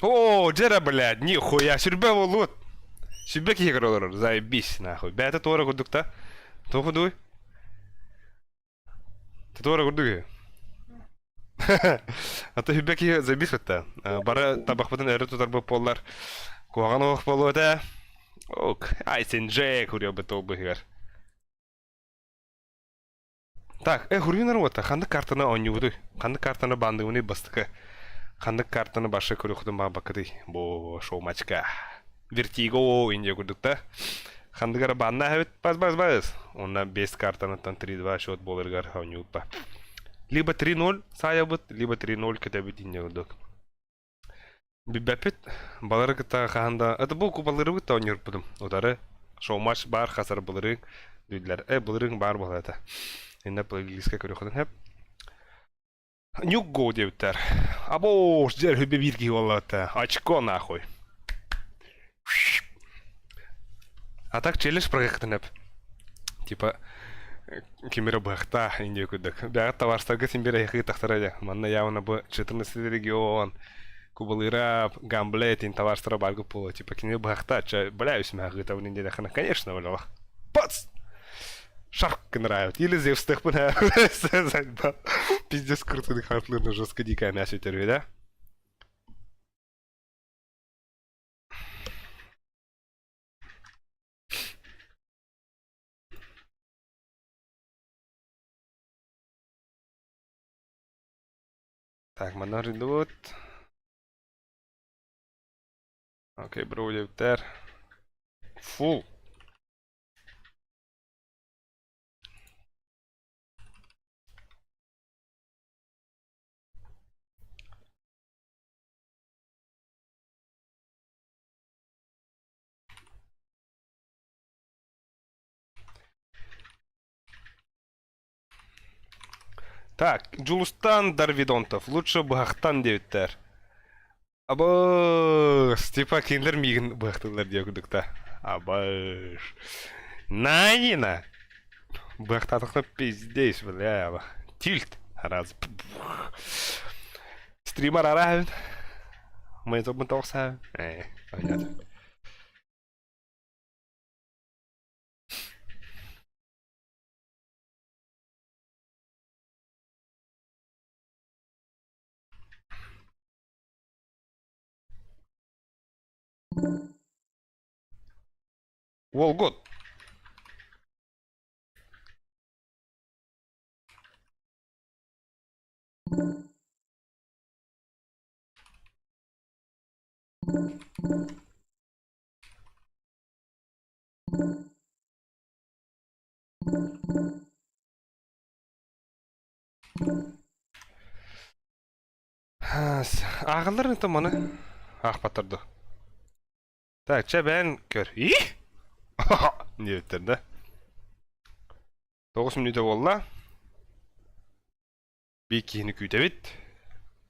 О, дьэрэ, блядь, нихуя, сүрбэ буолуут. Сүрбэ киһи көрө олорор, заебись, нахуй. Бэйэтэ туора курдук та. Туох курдугуй? Туора курдук үһү. А то сүрбэ киһи заебись бытта. Бары табахпытын өрө тутарбыт буоллар, куһаҕан оһох буолуо этэ. Ок, ай сен Джек уруйбут ол быһыгар. Так, хуруйунар уота, ханнык картаны оонньуубутуй? Ханнык картаны баандыыбыный бастакы? Ханнык картаны башы көрүөхтүн баабаккытый? Бу шоу-матчка. Вертиго индия курдук да. Ханнык эрэ баанна эбит, бас бас бас. Онна 5 картаныттан 3-2 счет буоларыгар оонньууппа. Либо 3-0 саайабыт, либо 3-0 кетебит индия курдук. Билбэппит, балары кытта хаһан да это бу кубалырыбыт да оонньуурбутум. Утары шоу-матч баар хасар былырыын дииллэр. Э, былырыын баар буолар этэ. Иннэ плейлистка көрүөххүтүн сөп. Нюк го диэбиттэр. Або, дьэр хүбэ биир киһи буолла Очко нахуй. А так челлендж проектын сөп. Типа ким эрэ быһахтаа индия курдук. Бэҕэт табаарыстарга син биир эһиги тахсара дьэ. Манна явно бу 14 регион Кубалыыра Гамбле этин табаарыстара бааргыт буолуо. Типа кини быһахтаа чэ бля үсмэҕи ыытабын диэтэххинэ конечно бля Пац! Шарк нравится. Или Зевстыхпын Пиздец круто хартлырна жестко дикая мясо өтөрү да? Так, манна арыллыбыт. Окей, бро диэбиттэр. Фу. Так, Дьулустан Дарвидонтов, лучше быһахтан диэбиттэр. Абыс, типа кинилэр миигин быһахтыыллар диэ курдук да. Абыс. Нанина! Быһахтаатахна пиздец, бля. Тильт. Раз. Стример араһын. Мы тоқса. Э, понятно. Волгот. Ааҕаллар это маны аахпаттар дуо? Так, чэ бэйэн көр. Ih! диэбиттэр да. Тоҕус мүнүүтэ буолла. Биир киһини күүтэбит.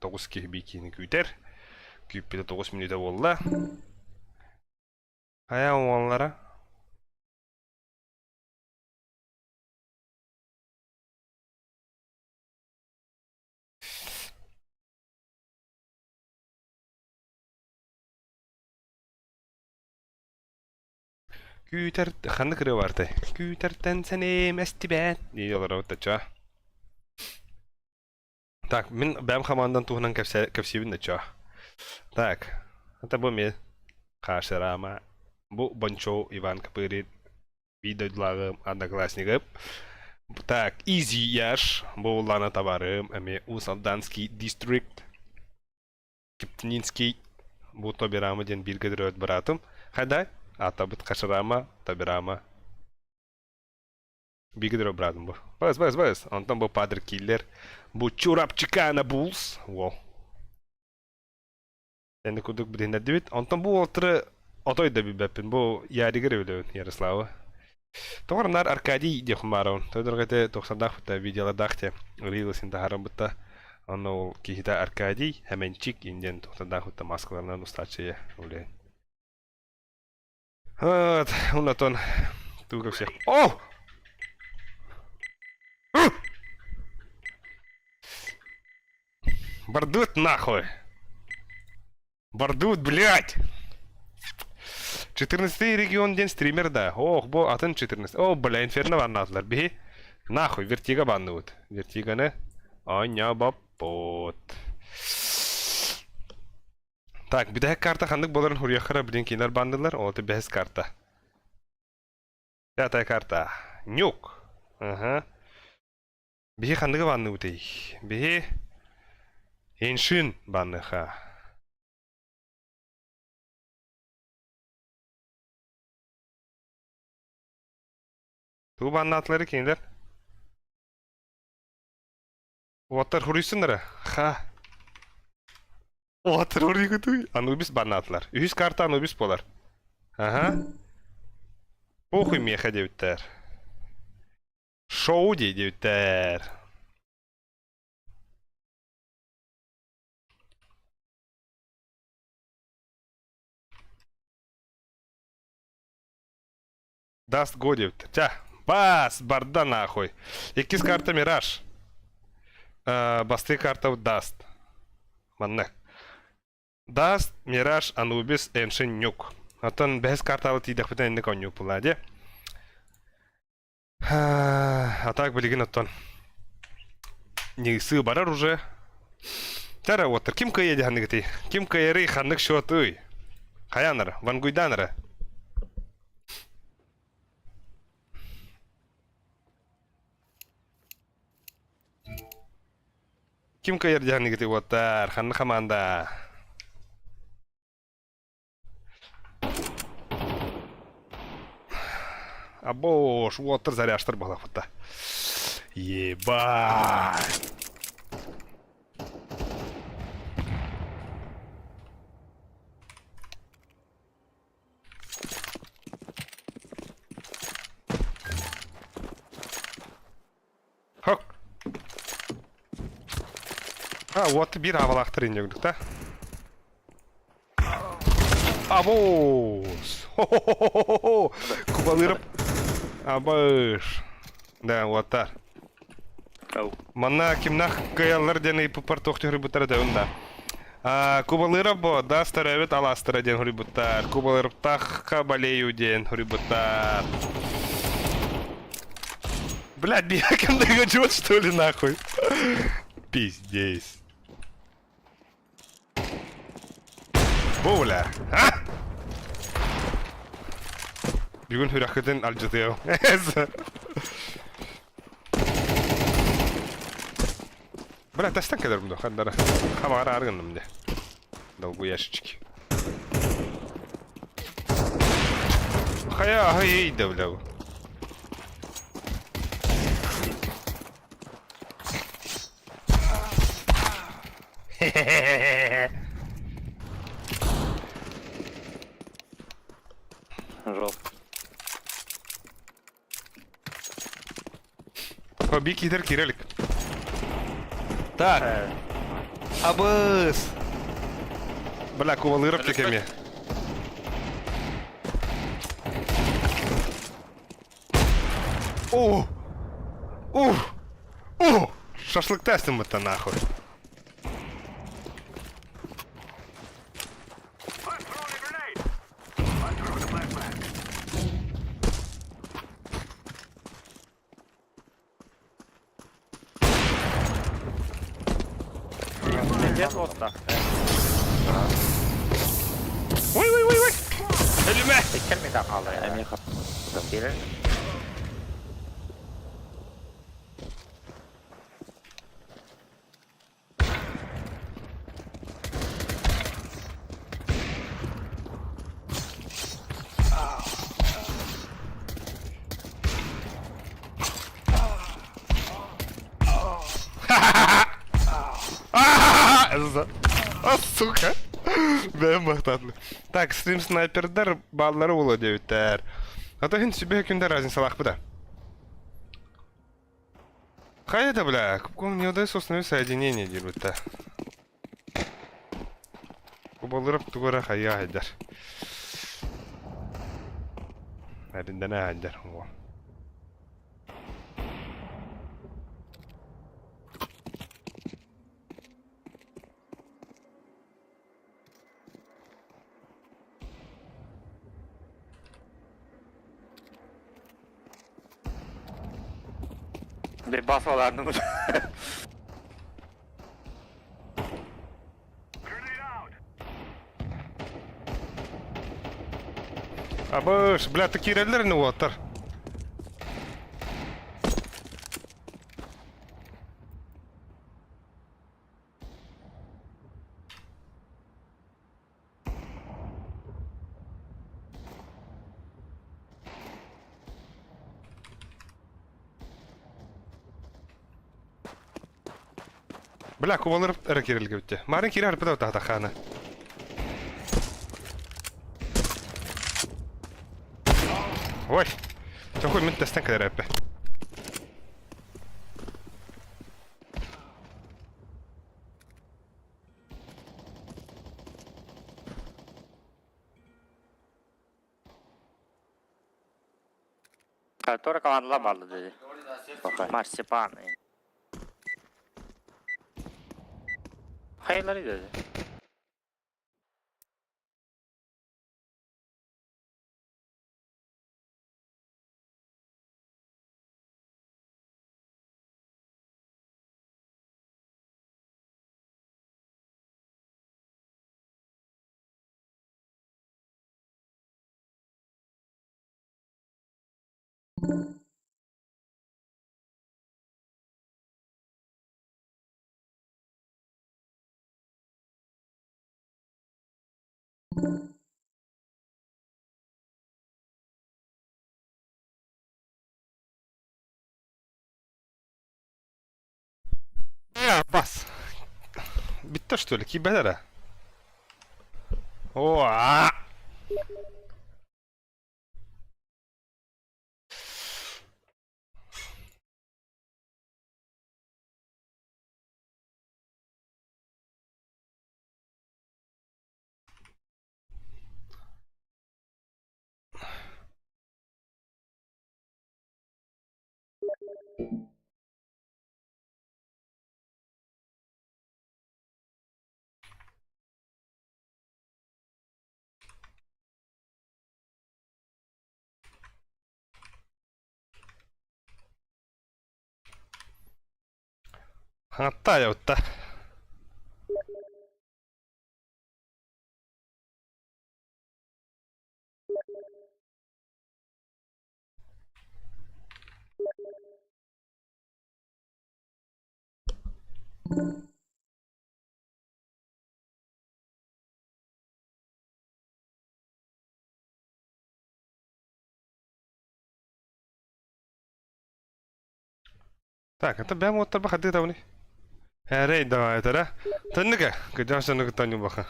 Тоҕус киһи биир киһини күүтэр. Күүппүтэ тоҕус мүнүүтэ буолла. Хайа уоллара? Күүтэр ханнык ырыа баартай? Күүтэртэн сэниэм эстибэт дии олоробут да Так, мин бэйэм хамаандан туһунан кэпсиибин да чё. Так, это бу мен Хаширама, бу Бончоу Иван Копырин, биир дойдулааҕым, одноклассникым. Так, Изи Яш, бу Лана табаарым, эмиэ Уус-Алданский дистрикт, Киптининский, бу Тобирама диэн бииргэ төрөөбүт быраатым. Хайдай, аатабыт Хаширама, Тобирама. Бииргэ төрөөбүт быраатым бу. Бас, бас, бас. Онтон бу Падр Киллер, бу Чурапчикана Булс, уол. Энди курдук билиһиннэрдибит. Онтон бу уолтары отой да билбэппин. Бу Яригы эрэ билэбин, Ярославы. Тоҕор наар Аркадий диэхпин баарабын. Тодорго ити тохсордаах бытта видеолардаах те рилсин таһааран бытта. Онно ол киһитэ Аркадий Хэмэнчик индиэн тохсордаах бытта маскаларынан устааччыйа үлээн. Вот, оннотон тугу всех. О! Бардут нахуй! Бардут, блядь! 14 регион диэн стример да. Ох, бу атын 14. О, бля, инферно баннаатылар. Биһи нахуй, вертига банныбыт. Вертиганы оонньообоппут. Так, бүтэһик карта ханнык буоларын хуруйаххара блин кинилэр баннылар. Ол бэһис карта. Пятая карта. Нюк. Ага. Биһи ханныгы банныбытый? Биһи Эншин банныха. Тугу баннаатылары кинилэр? Уоттар хуруйсуннара. Ха. Уоттар хуруйгутуй. Анубис баннаатылар. Үһүс карта Анубис буолар. Аха. Похуй миэхэ диэбиттэр. Шоу дии диэбиттэр. Даст го диэбиттэр. Ча, бас, барда нахуй. Иккис карта Мираж. Э, бастыы карта Даст. Манна. Даст, Мираж, Анубис, Эншин, Нюк. Оттон бэһис карталы тиийдэхпитинэ инник оонньуу буолла дии. А так билигин оттон Ньыысыы барар уже. Тара уоттар ким кыайа дьаһаныгытый? Ким кыайарый ханнык счетуй? Хайаанара? Вангуйдаанара? Ким кыайар дьаһаныгытый уоттар? Ханнык хамаанда? Абош, уоттар заряжтар балахпыта. Ебать. Хок. А, вот бир авалахтар иннегүлүк да. Абоос! Хо-хо-хо-хо-хо! Кубалырып. Абыш. Да, уоттар. Манна кимнах кыайаллар диэн ыйыппыппар туох түһэрбиттэрэ да да. Кубалыров бо, да старовит аластара диэн хоруйбуттар. Кубалырыптахха болею диэн хоруйбуттар. Блядь, биякин догадет, что ли, нахуй? Пиздец. Бу бля. А? Бүгүн сүрэххитин алдьатыам. Бля, тастан кэлэрим дуо, хандара. Хамаҕар ааргынным дьэ. Долгуяшечки. Хайа, аһый да, бля. Жестко. О, бик китер кирелик. Так. Абыс. Бля, кувалырып текеме. О! О! О! Шашлык тестим это нахуй. Вот так. Ой, ой, ой, ой! Өлүмэ! Иккер хаалла. Эмиэ хап. А, сука! Бэм бахтатлы. Так, стрим снайпердар баллары була диэбиттэр. А то хин сүбэ күндер разницалаах да. Хай это, бля, купком не удается установить соединение диэбиттэр. Кубалырып тугара хая хайдар. Әриндene хайдар. О. Bir basmalarını Абыш, бля, такие не уоттар. Бля, кубалыр эрэ кирилге битте. Марын кире харпыда тахта хана. Ой. Чохуй мен тестен кэлэр эппе. Который команда лабалды dedi. Marsipan. Hayırları dedi. Бас. Бүттэ что ли? Киирбэт эрэ. О, аа! Хаҥатта айабытта. Так, это бэм уоттар бахады тавны. Эрей давай это, Тынныка, кыдяшаны кытаню баха.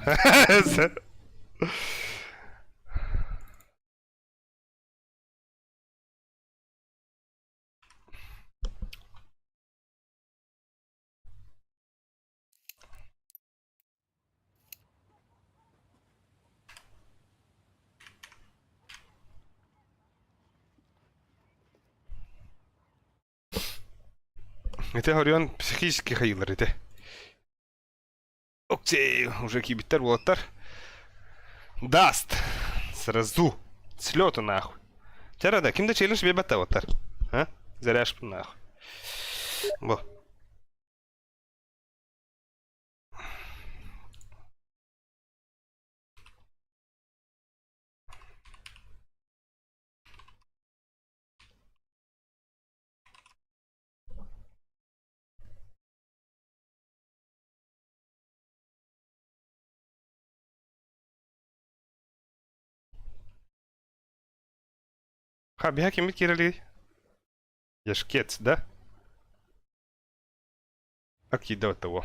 Ити хоруйан психически хайыылар ити. Окей, уже киирбиттэр уолаттар. Даст. Сразу. Слету нахуй. Чара да, ким да челлендж биэрбэт да уолаттар. А? Заряжпын нахуй. Бу. Ха, биһа киммит киирэлий? Яшкец, да? А киирдэ того.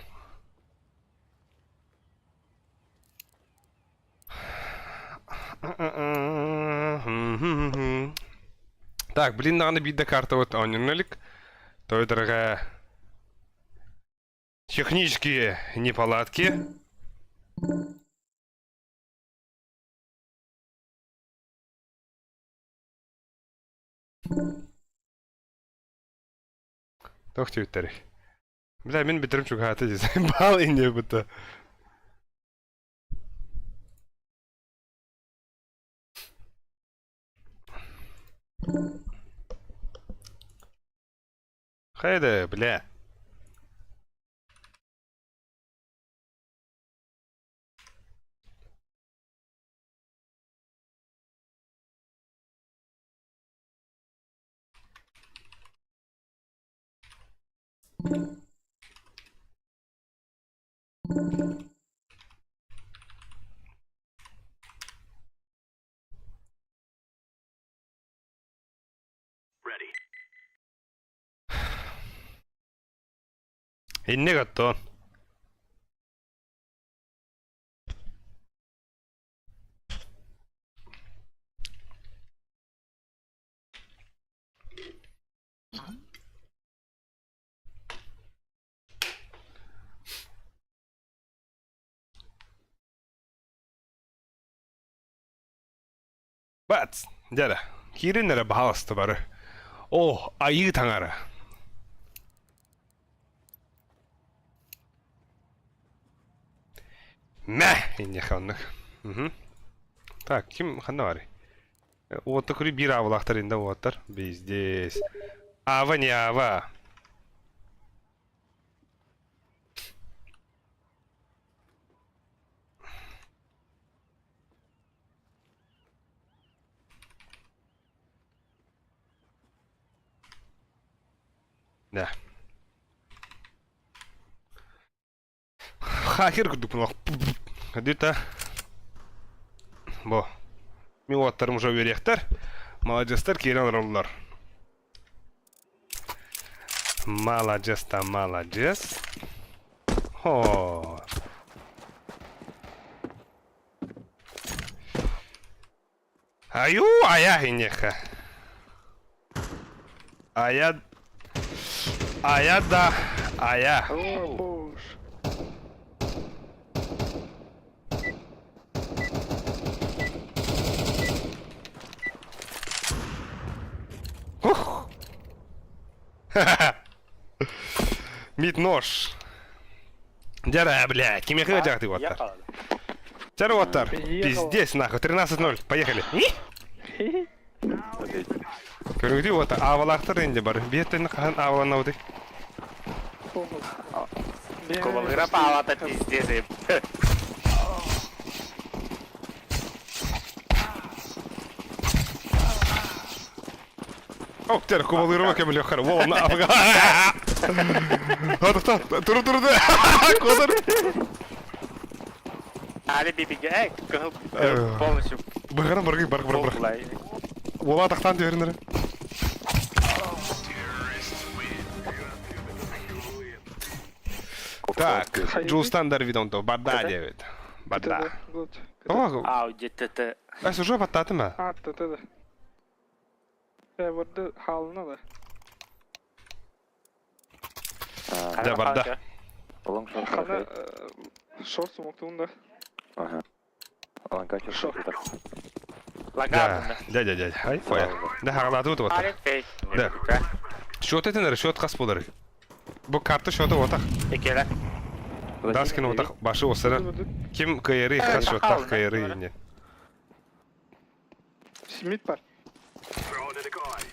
Так, блин, даҕаны биирдэ картабыт оонньоно илик. Той дорогая. Технические неполадки. Туох диэбиттэрий? Бля, мин бүтэрим чугаһаата дии. Баал инньэ быта. Хайда, бля. Инник оттон. Бац! Дьэ киирин эрэ баһаалыста бары. О, айыы таҥара! Мэ! Инньэхэ оннук. Мгм. Так, ким ханна барый? Уотта көрүү биир аабылаахтар инде уоттар. Биздес. Ава не ава. Да. Хакер курдук Где-то. Бо. Мин уоттарым уже үөриэхтэр. Маладьыастар киирэн олороллор. Маладьыас та маладьыас. Хо. Аю, ая инеха. Ая... Ая да, ая. О, боже. Ух! Мид нож. Дяра, блядь, кимехэ дьахты уоттар. Дяра уоттар. Пиздец, нахуй, 13-0, поехали. Көрүгүтүй уота, аавалаахтар инде бар. Биэттэн хаһан ааваланабытый? Кубалыра паалата пиздец. Ок, тэр кубалыырыма көмөлөхөр. Вол, на афга. Хатта, туру туру. Кодор. Али бибиге, эй, кыһыл полностью Быгара баргы бар бар бар. Вола тахтан дөрүнөр. Так, Джулстан Дарвидон то, бада девит. Бада. О, Ау, дете. А уже баттатыма? А, т-т-т. Э, хаалына да. Да, барда. Хана шорт смоктун да. Ага. Шорт. Да, дядя, дядя. Ай, фоя. Да, хагалату вот. Да. Счет это счет хас болар. Бу карта счета вот так. Даскин вот так башы осыра. Ким кайры хас счет кайры не. Смит бар.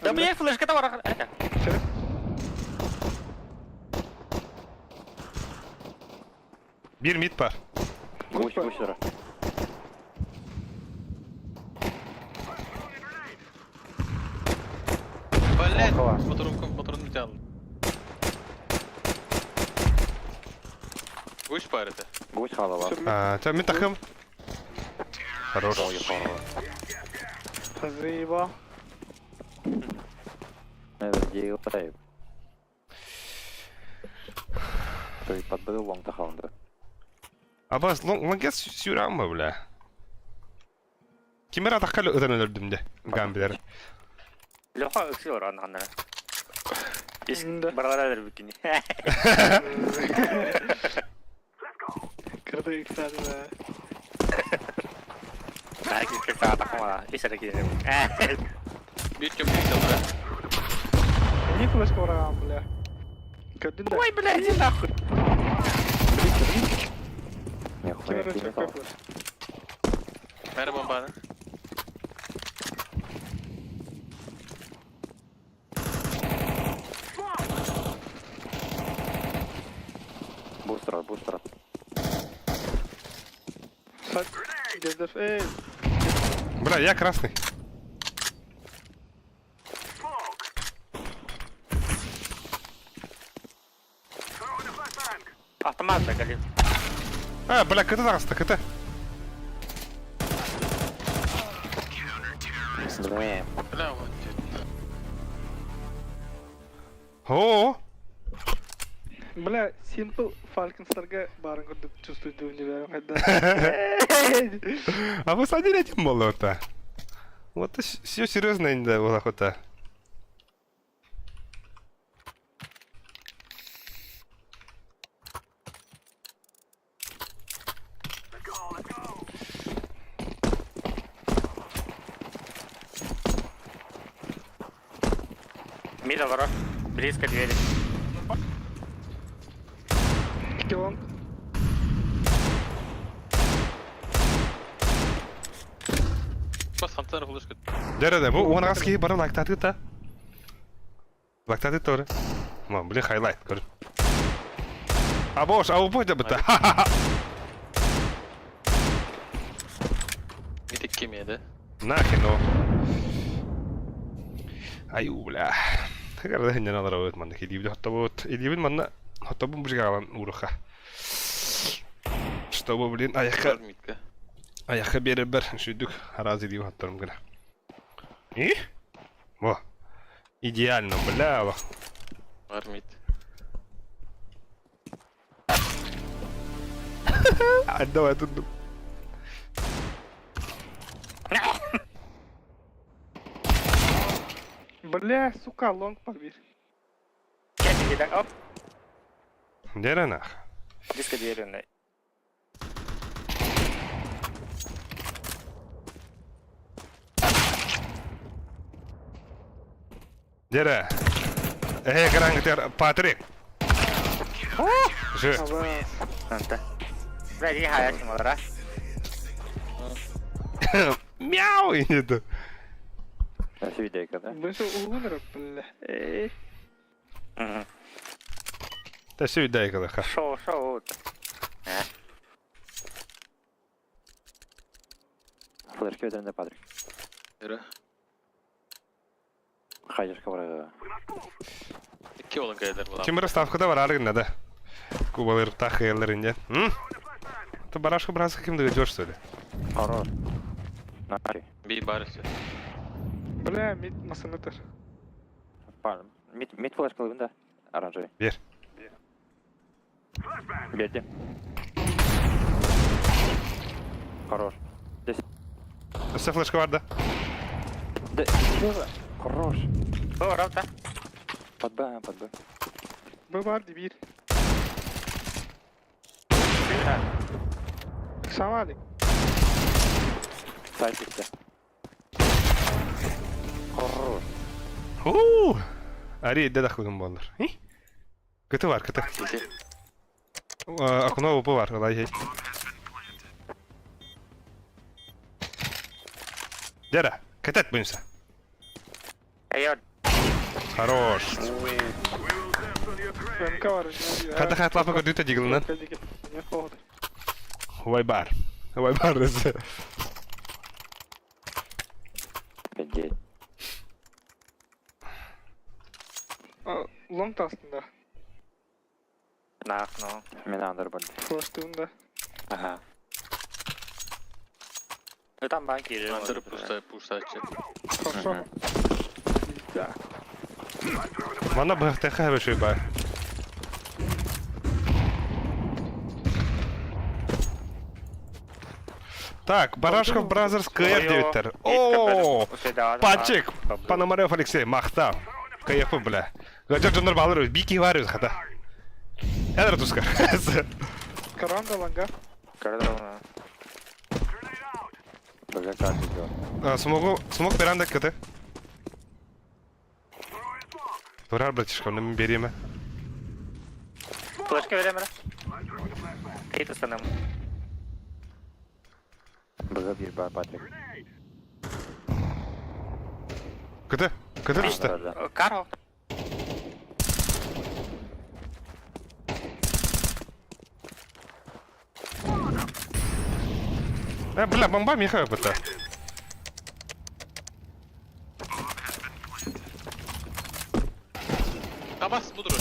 Да мне флешка там бар. Бир мид бар. Гусь, гусь, Блять, патрон, патрон металл. Гусь парит. Гусь халава. А, та мид тахым. Хорош. Заебал. Абаз лонгес сюрама, бля. Кимера тахкалы ыдан өлөрдүм де. Гамбилер. Леха ыксыл ран анна. Ис Да. баралар бикини. Кырды иксады да. Так, как та Ис араки. Бир кем металл, да? Не флешка бараган, бля. Көрдүн да. Ой, блядь, иди нахуй. Кимер өчө флеш. Мэр бомбаны. Сад. Гездер. Эй, Бля, я красный. Автомат закалит. А, бля, КТ таҕыста, КТ. Бля, вот. О, Бля, Simple Falcons'ларга барын көрдүк чувствую не когда. А вы садили этим болото? Вот все серьезно да, была охота. Мидл, Близко двери. Килонг. Бас хамтар флешка. Да-да-да, бу уон ки бары лайктаты та. Лайктаты тоже. Ма, блин, хайлайт, көр. А бош, а упойда быта. Митик кемеде. Нахер, ну. Аю, бля. Тагар хиннен алар өт манна хидибди хоттобут. Идибин манна хоттобун бужгалан уруха. Чтобы, блин, аяққа Митка. аяққа берер бір шүйдүк разы дип хаттарым гына. И? Во. Идеально, бля. Армит. Давай тут. Бля, сука, лонг побир. Оп, Где нах? диска дверь. Дere. Э, грангтер Патрик. Же. Бля, иди хая, чмолара. Мяу, и не Свидейка, да? Вышел угунер, бля. Эй. Та все видайка, да. Шоу, шоу. Флешки өтөрүндө Патрик. Yürü. Хайдашка барага. Икки olan кайдар була. Ким расставка да бар аргын да. Кубалыр тах еллеринде. М? Ты барашка бразы ким дойдешь, что ли? Хорош. Нари. Би барысы. Бля, мид масынытыр. Мид мид флешка лыбын да. Оранжевый. Бер. Берди. Хорош. Все флешка бар да. Да, слева. Хорош. О, равта. Под Б, под Б. Б бар бир. Самалик. Сайт битте. Хорош. Уу! Ари дедах күгін болдыр. Кыты бар, кыты. Окно УП бар, олай есть. Дера, катать будемся. Айон. Хорош. МК бар. Хата хат лапа көрдүтэ дигилнен. Не холод. Вайбар. Вайбар. 5-9. Лонг астында. Нах, ну. Мен андыр бар. Флештığında. Ага. Ну там банки же. Андыр пуста пустачы. Хорошо. Да. Мана бахтаха бешүй бар. Так, Барашков Бразерс КФ девяттер. О, Панчик, Пономарев Алексей, махта. КФ, бля. Гаджет Джонар Балыров, Бики Вариус, хата. Эдер тускар. Каранда ланга. Кордона. Бля, как идет. Смогу, смог веранда КТ. Турар, братишка, на береме. Флешка берем, Кейт устанам. Б бир бар, Патрик. КТ, КТ түсті. Каро. Бля, бомба меха быта. Табас будуру.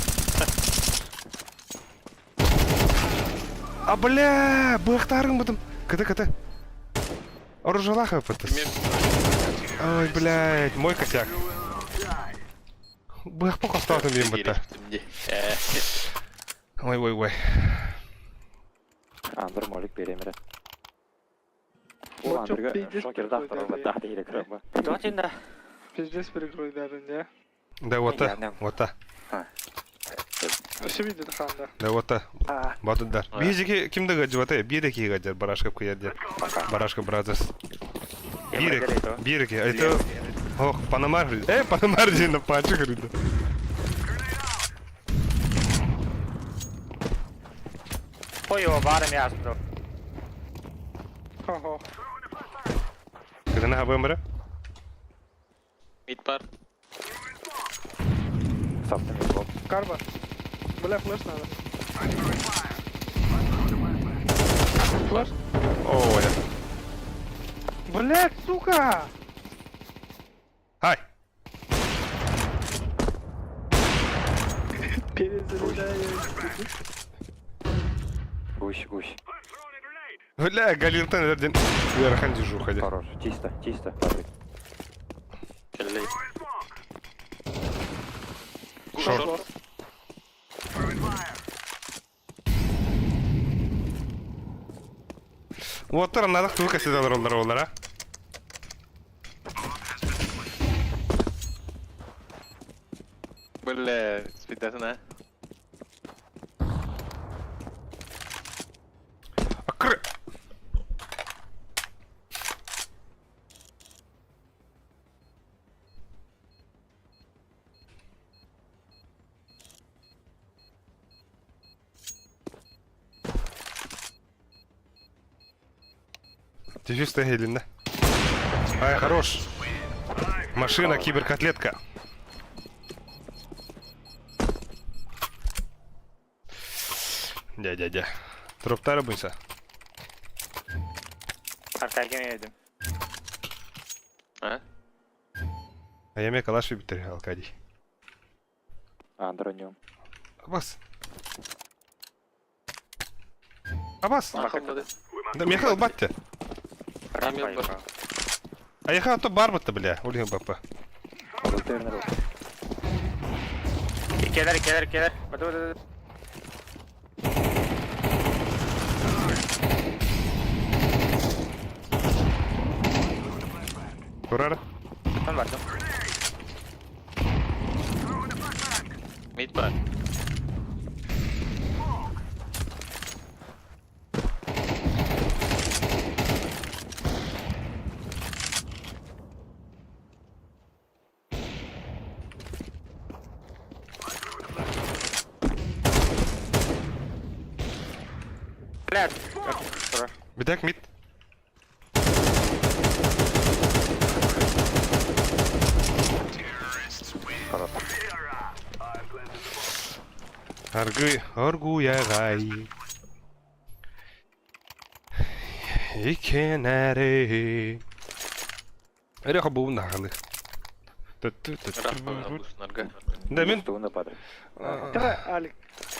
А, бля, быхтарың бытым. КТ, КТ. Оружалаха быты. Ой, блядь, мой косяк. Бых покостатым дейм быта. Ой, ой, ой. Андыр молик беремире. Вот чё, пиздец Шокер такой, дактар, да, да, дейли кырба. Дотин да. Пиздец перекрой даже, не? Да вот та, вот та. Все видит ханда. Да вот та. Батыдар. Бизики кимде гаджы Биреки гаджар Барашков куярдер. Барашка Бразерс. Бирек, Бирек, это... Ох, Панамар, Панамар на панчик, говорит. Ой, барым ясно. Хо-хо. Когда на ХБМР? Мид бар. Карба. Бля, флеш надо. Флеш. О, я. Блять, сука! Ай! Перезаряжаю. Гусь, гусь. Бля, Галилтен верден. Верхан дежу ходи. Хорош. Чисто, чисто. Патрик. Шорт. Уоттар аннаадах тугу кэпсэтэ олороллор олара. Бля, спидатын а. Акры! Дефьюз тегелинне. Ай, хорош. Машина, киберкотлетка. Дя-дя-дя. Троптары буйса. Аркадий едем. А? А я калаш вибитер, Аркадий. Андронем. Абас. Абас. Махаллады. Да, Михаил Батте. Рамил бар. А я то барбата, бля, Ольга БП. Келер, келер, келер. Бата, бата, бата. Турар. Там бардым. Мид бар. Бля, Бедяк мид. Аргы, аргуягай. Икенәре. Эреха буын нағалы. Да мен Давай, Алик,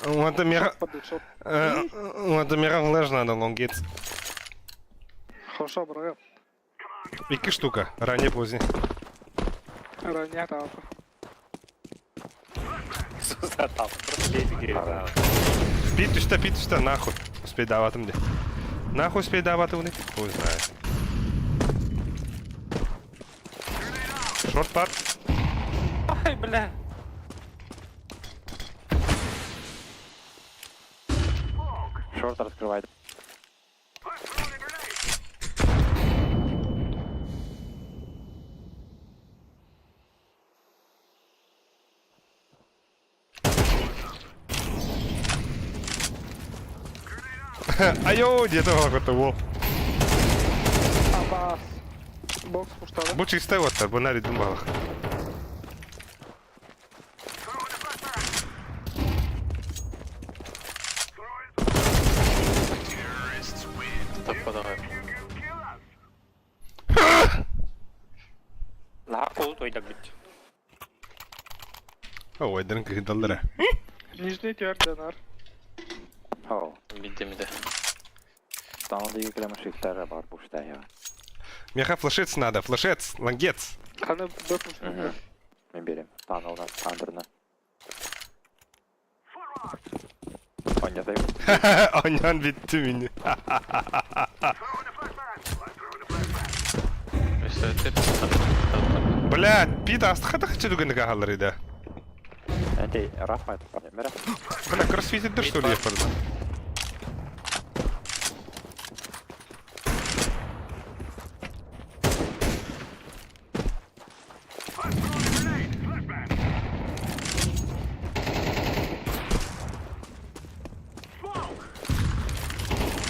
Онда мега подышел. Онда мега глаж надо лонгец. Хорошо, бро. Икки штука, ранее позднее. Ранее там. Пит үсті, пит үсті, нахуй. Успей даватым де. Нахуй успей даваты уны? Хуй знает. Шорт пар. Ай, бля. Шорт раскрывает. Айо, где-то какой-то вол. Абас. Бокс пуштада. Бу чистай оттар, бу нари думалах. Таппадаҕа. Лаха кол тойдак бит. Ой, дырын кыдаллара. Нижний твердый нар. О, Мидде мидде. там надо шифтара бар буштая. Меха флешец надо, флешец, лонгец. Ханы Б пуштада. Мы берем. Тан у нас андерна. Он не дает. Онян битти мени. Бля, пит астхата хочу дуганы кахаллар ида. Энти, рахмат. Мира. Бля, кроссфитер что ли я пардон?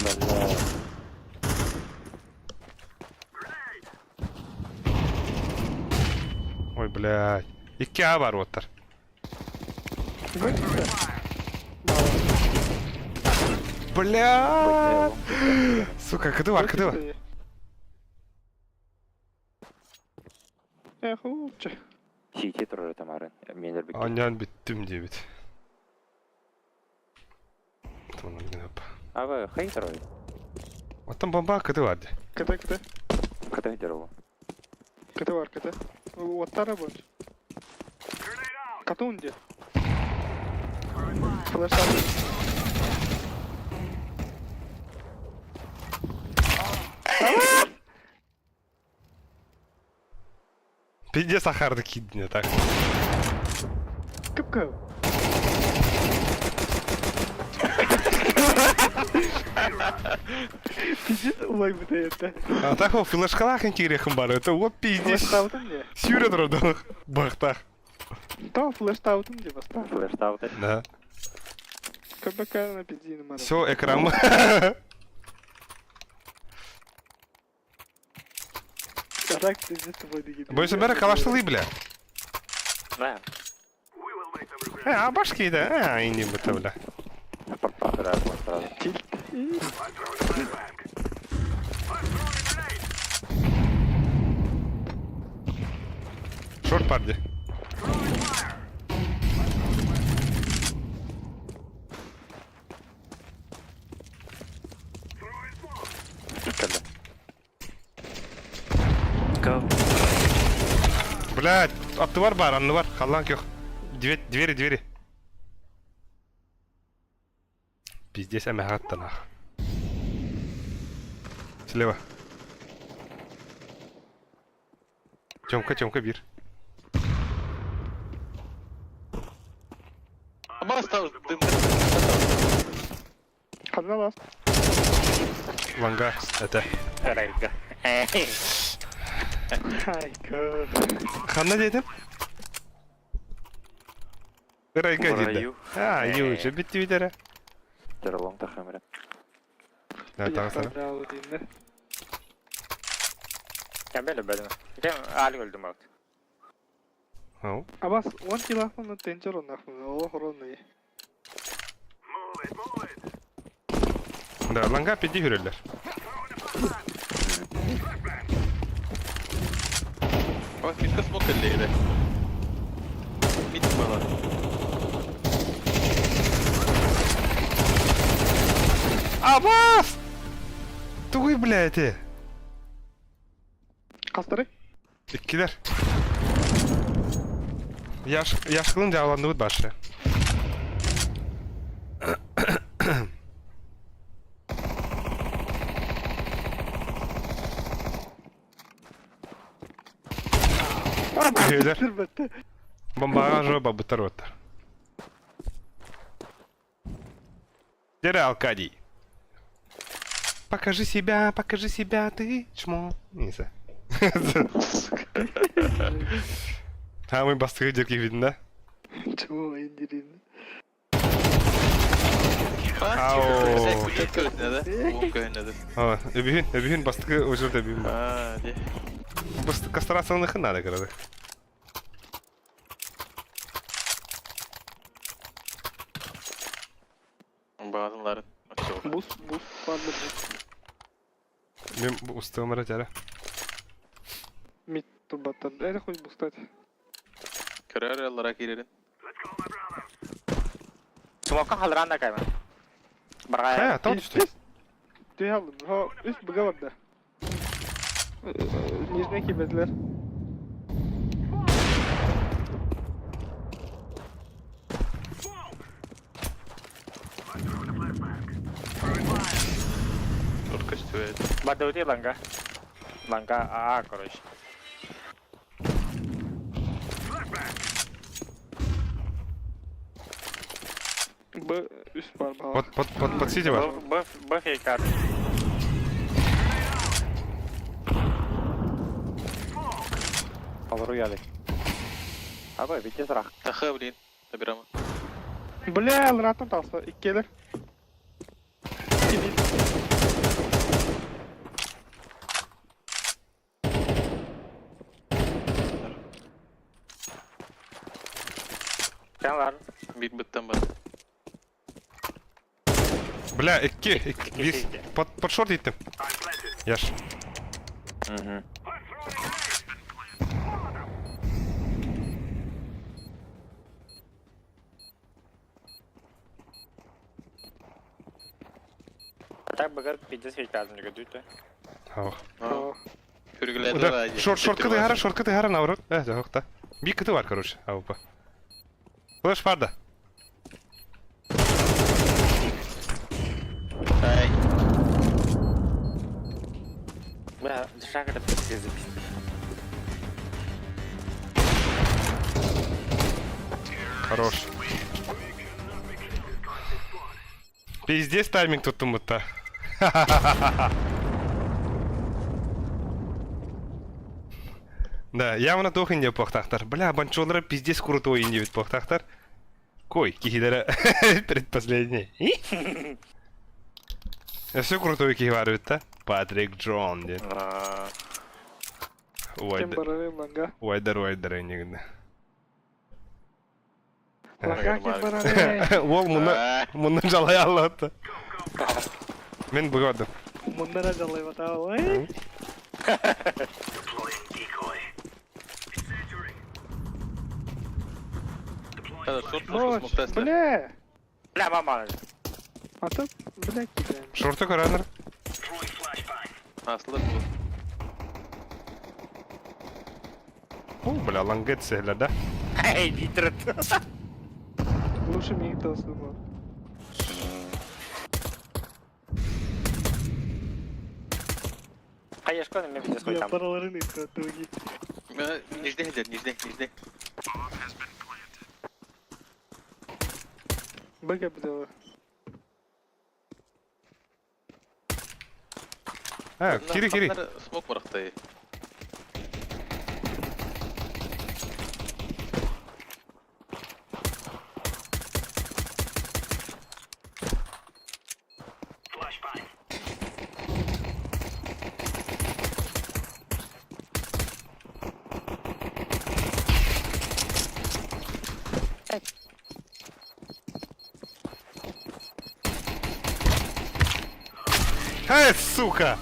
Бля. Ой, блядь. Икки А бар оттар. Бля. Сука, кыды бар, кыды бар. Эх, лучше. Сити тоже там арын. Менер бик. Анян биттим дебит. А вы хейтеры? Оттан бомба кыды бар. КТ, КТ. КТ дерево. КТ бар, КТ. Оттара больше. Катунди. Флеш. Пиздец ахарды киирдине так. Кып-кып. Пиздец улайбыта это. А так ол флешкалаах киириэхин бар. Это вот пиздец. Флештаутым не? Сүүрэ турар бахтах. То флештаутым не баста. Флештаутым. Да. КБК на пиздин мара. Все, экран. А так пиздец тобой дигит. Бойся бәрі калаштылы, бля. Да. Э, а башки, да? А, и не быта, бля. Тильт. Шорт парди. Go. Блядь, аттыбар бар, анны бар, халлан көх. Двери, двери, двери. Пиздец, әмәғаттан ах. Слева. Тёмка, Тёмка, бир. Абас дым. Ханна лас. Ланга, это. Райга. Ай, гад. Ханна дедим? Райга деді. Раю. А, ю, битти видere. Терлон тахамра. Да, тағысana. Кем бәлі бәлі. Кем али өлдім алды. Ау. Абас, он килахмын, тенчер оннахмын, ол хоронный. Да, ланга пиди хүреллер. Абас мидка смок эллейді. Мид бала. Абас! Тугуй, бля, эти. Кастыры? Иккилер. Яш, яшкылын жааланды бут башы. Күһүлэр. Бомбаға жо бабыттар оттар. Дере Алкадий. Покажи себя, покажи себя, ты чмо. Не знаю. А мы бастығы жерге видно, да? Чмо, индирин. Ау. Өбүһүн, өбүһүн бастығы ожырда өбүһүн бар. А, де. Басты кастрацияны надо, короче. Бағынларын. Бус, бус, барды бус. Мен устығым ара жара. Мид турбаттан. Это хоть бустать. Көрөр аллара кирерин. Смокка халран да кайма. Баргая. Хая, тау түстү. Ты алдым. Ха, үс быга барда. Нижний кибетлер. Только стюет. Бады ланга. Ланга А, короче. Б, үс бар бала. Под, под, под, под сити бар. Б, Б, фейкар. Алру яды. Абы, битте сырах. Таха, блин. Табирама. Бля, лратан талса. Иккелер. Кем Бит быттан бар. Бля, икки, икки, бир. Под, под шорт иттим. Яш. Угу. Так багар пиздец фейкар не гадуйте. Ау. Хүргүләді. Шорт, шорт кыты хара, шорт кыты хара, наоборот. Э, жакта. Бир кыты бар, короче. Аупа. Флеш барда. Ай. Бля, шаг это пиздец записано. Хорош. Пиздец тайминг тут тумыта. Да, явно туох инде похтахтар. Бля, банчолара пиздец крутой инде бит похтахтар. Кой, кихидера предпоследний. Все крутой кихи да? Патрик Джон, дед. Кем барары ланга. Уайдар, уайдар, инегде. Ланга кем барары. Ол мұны, мұны жалай алады. Мен бұғадым. Мындара жалай батабы. Бля! Бля, мама. А то, бля, кидаем. Шорты коранер. Аслы бұл. О, бля, лангет сehler да? Эй, Дитрет. Лучше мне их толстый Хаешка на меня пиздец Я там. бараларын их другие. Нижде хедер, нижде, нижде. Бэка бдела. А, кири, кири. Смок барахтай. Эй, сука!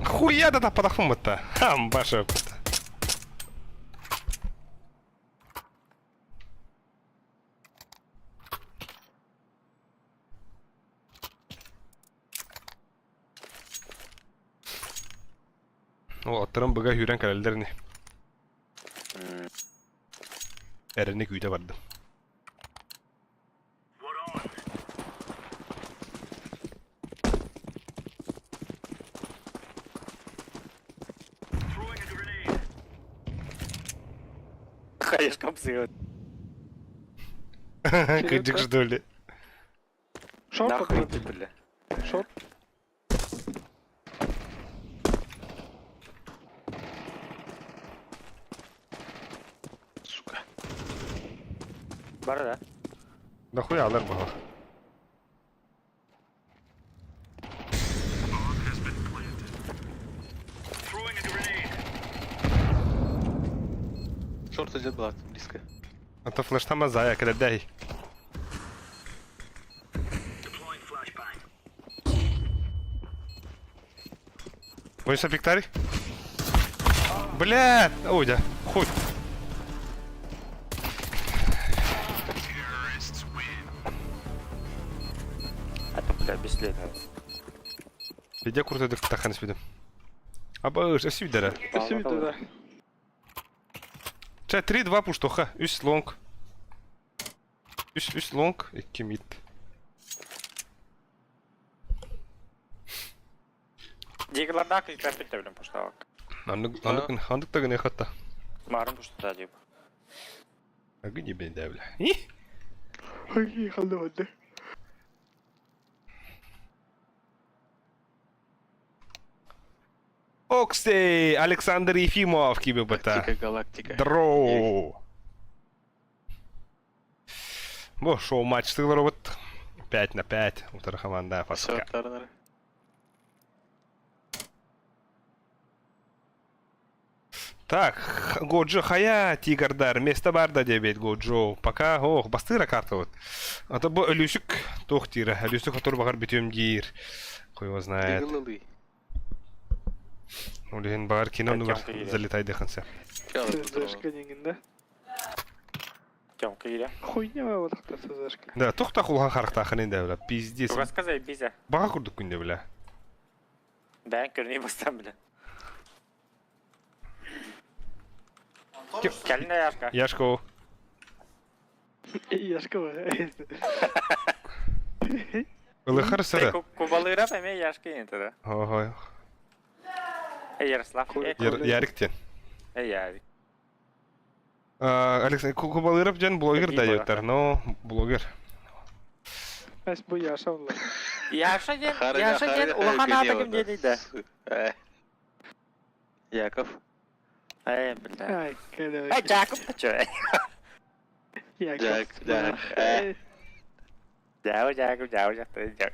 Хуя да подохмыта. Хам, баша. О, аттарым бұға хүрен кәрелдеріне. Әріне күйде барды. Хаешка псыет. Кыджик что ли? Шорт Нахуй открыт. ты, бля. Шорт. Сука. Бар, да? Да хуя алар бұға. Шорт идет была близко. А то флештама зая, когда дай. Бойся пиктарь? Бля! Ой, да, хуй. А то, бля, бесследно. Видя крутой дык тахан спидем. Аба, өсүдәрә. Все видно, да. Ча 3-2 пуштоха, үс лонг. Үс үс лонг, 2 мид. Дигларда кликапить, блин, пошла. Андык андык андык тагын хатта. Марын пошла, типа. Агы не бен бля. И? Ой, холодно. Оксей, Александр Ефимов кибе бата. Галактика, галактика. Дроу. Бо шоу матч тылар робот. 5 на 5. Утар команда Все, фаска. Тарнер. Так, Годжо хая тигардар, место барда дебет Годжо. Пока, ох, бастыра карта вот. А то бо Люсик тохтира, Люсик который багар битем дир. Хуй его знает. Тыгылылы. Улин багар кино ну Тёмка едет. залетай дыханся. СЗшка деген, да? Тёмка, или? Хуйня вот так СЗшка. Да, тохта хулхан харахтахын да, бля, пиздец. Рассказай, бизя. Бага курдук күнде, бля. Да, көрней бастан, бля. Кәліне яшка. Яшко. Яшка. Ылыхар сыры. Кубалыырап эмиэ Яшка интэ да. Ой. Ярослав. Ярик диэн. Ярик. Алексей Кубалыров диэн блогер да диэбиттэр, но блогер. Эс бу Яша улла. Яша диэн, Яша диэн улахан аата ким диэний да? Яков. Э, бля. Ай, кэлэ. Э, Жаков да чё? Яков. Жак, Жак. Жау, Жаков, Жау, Жак, Жак.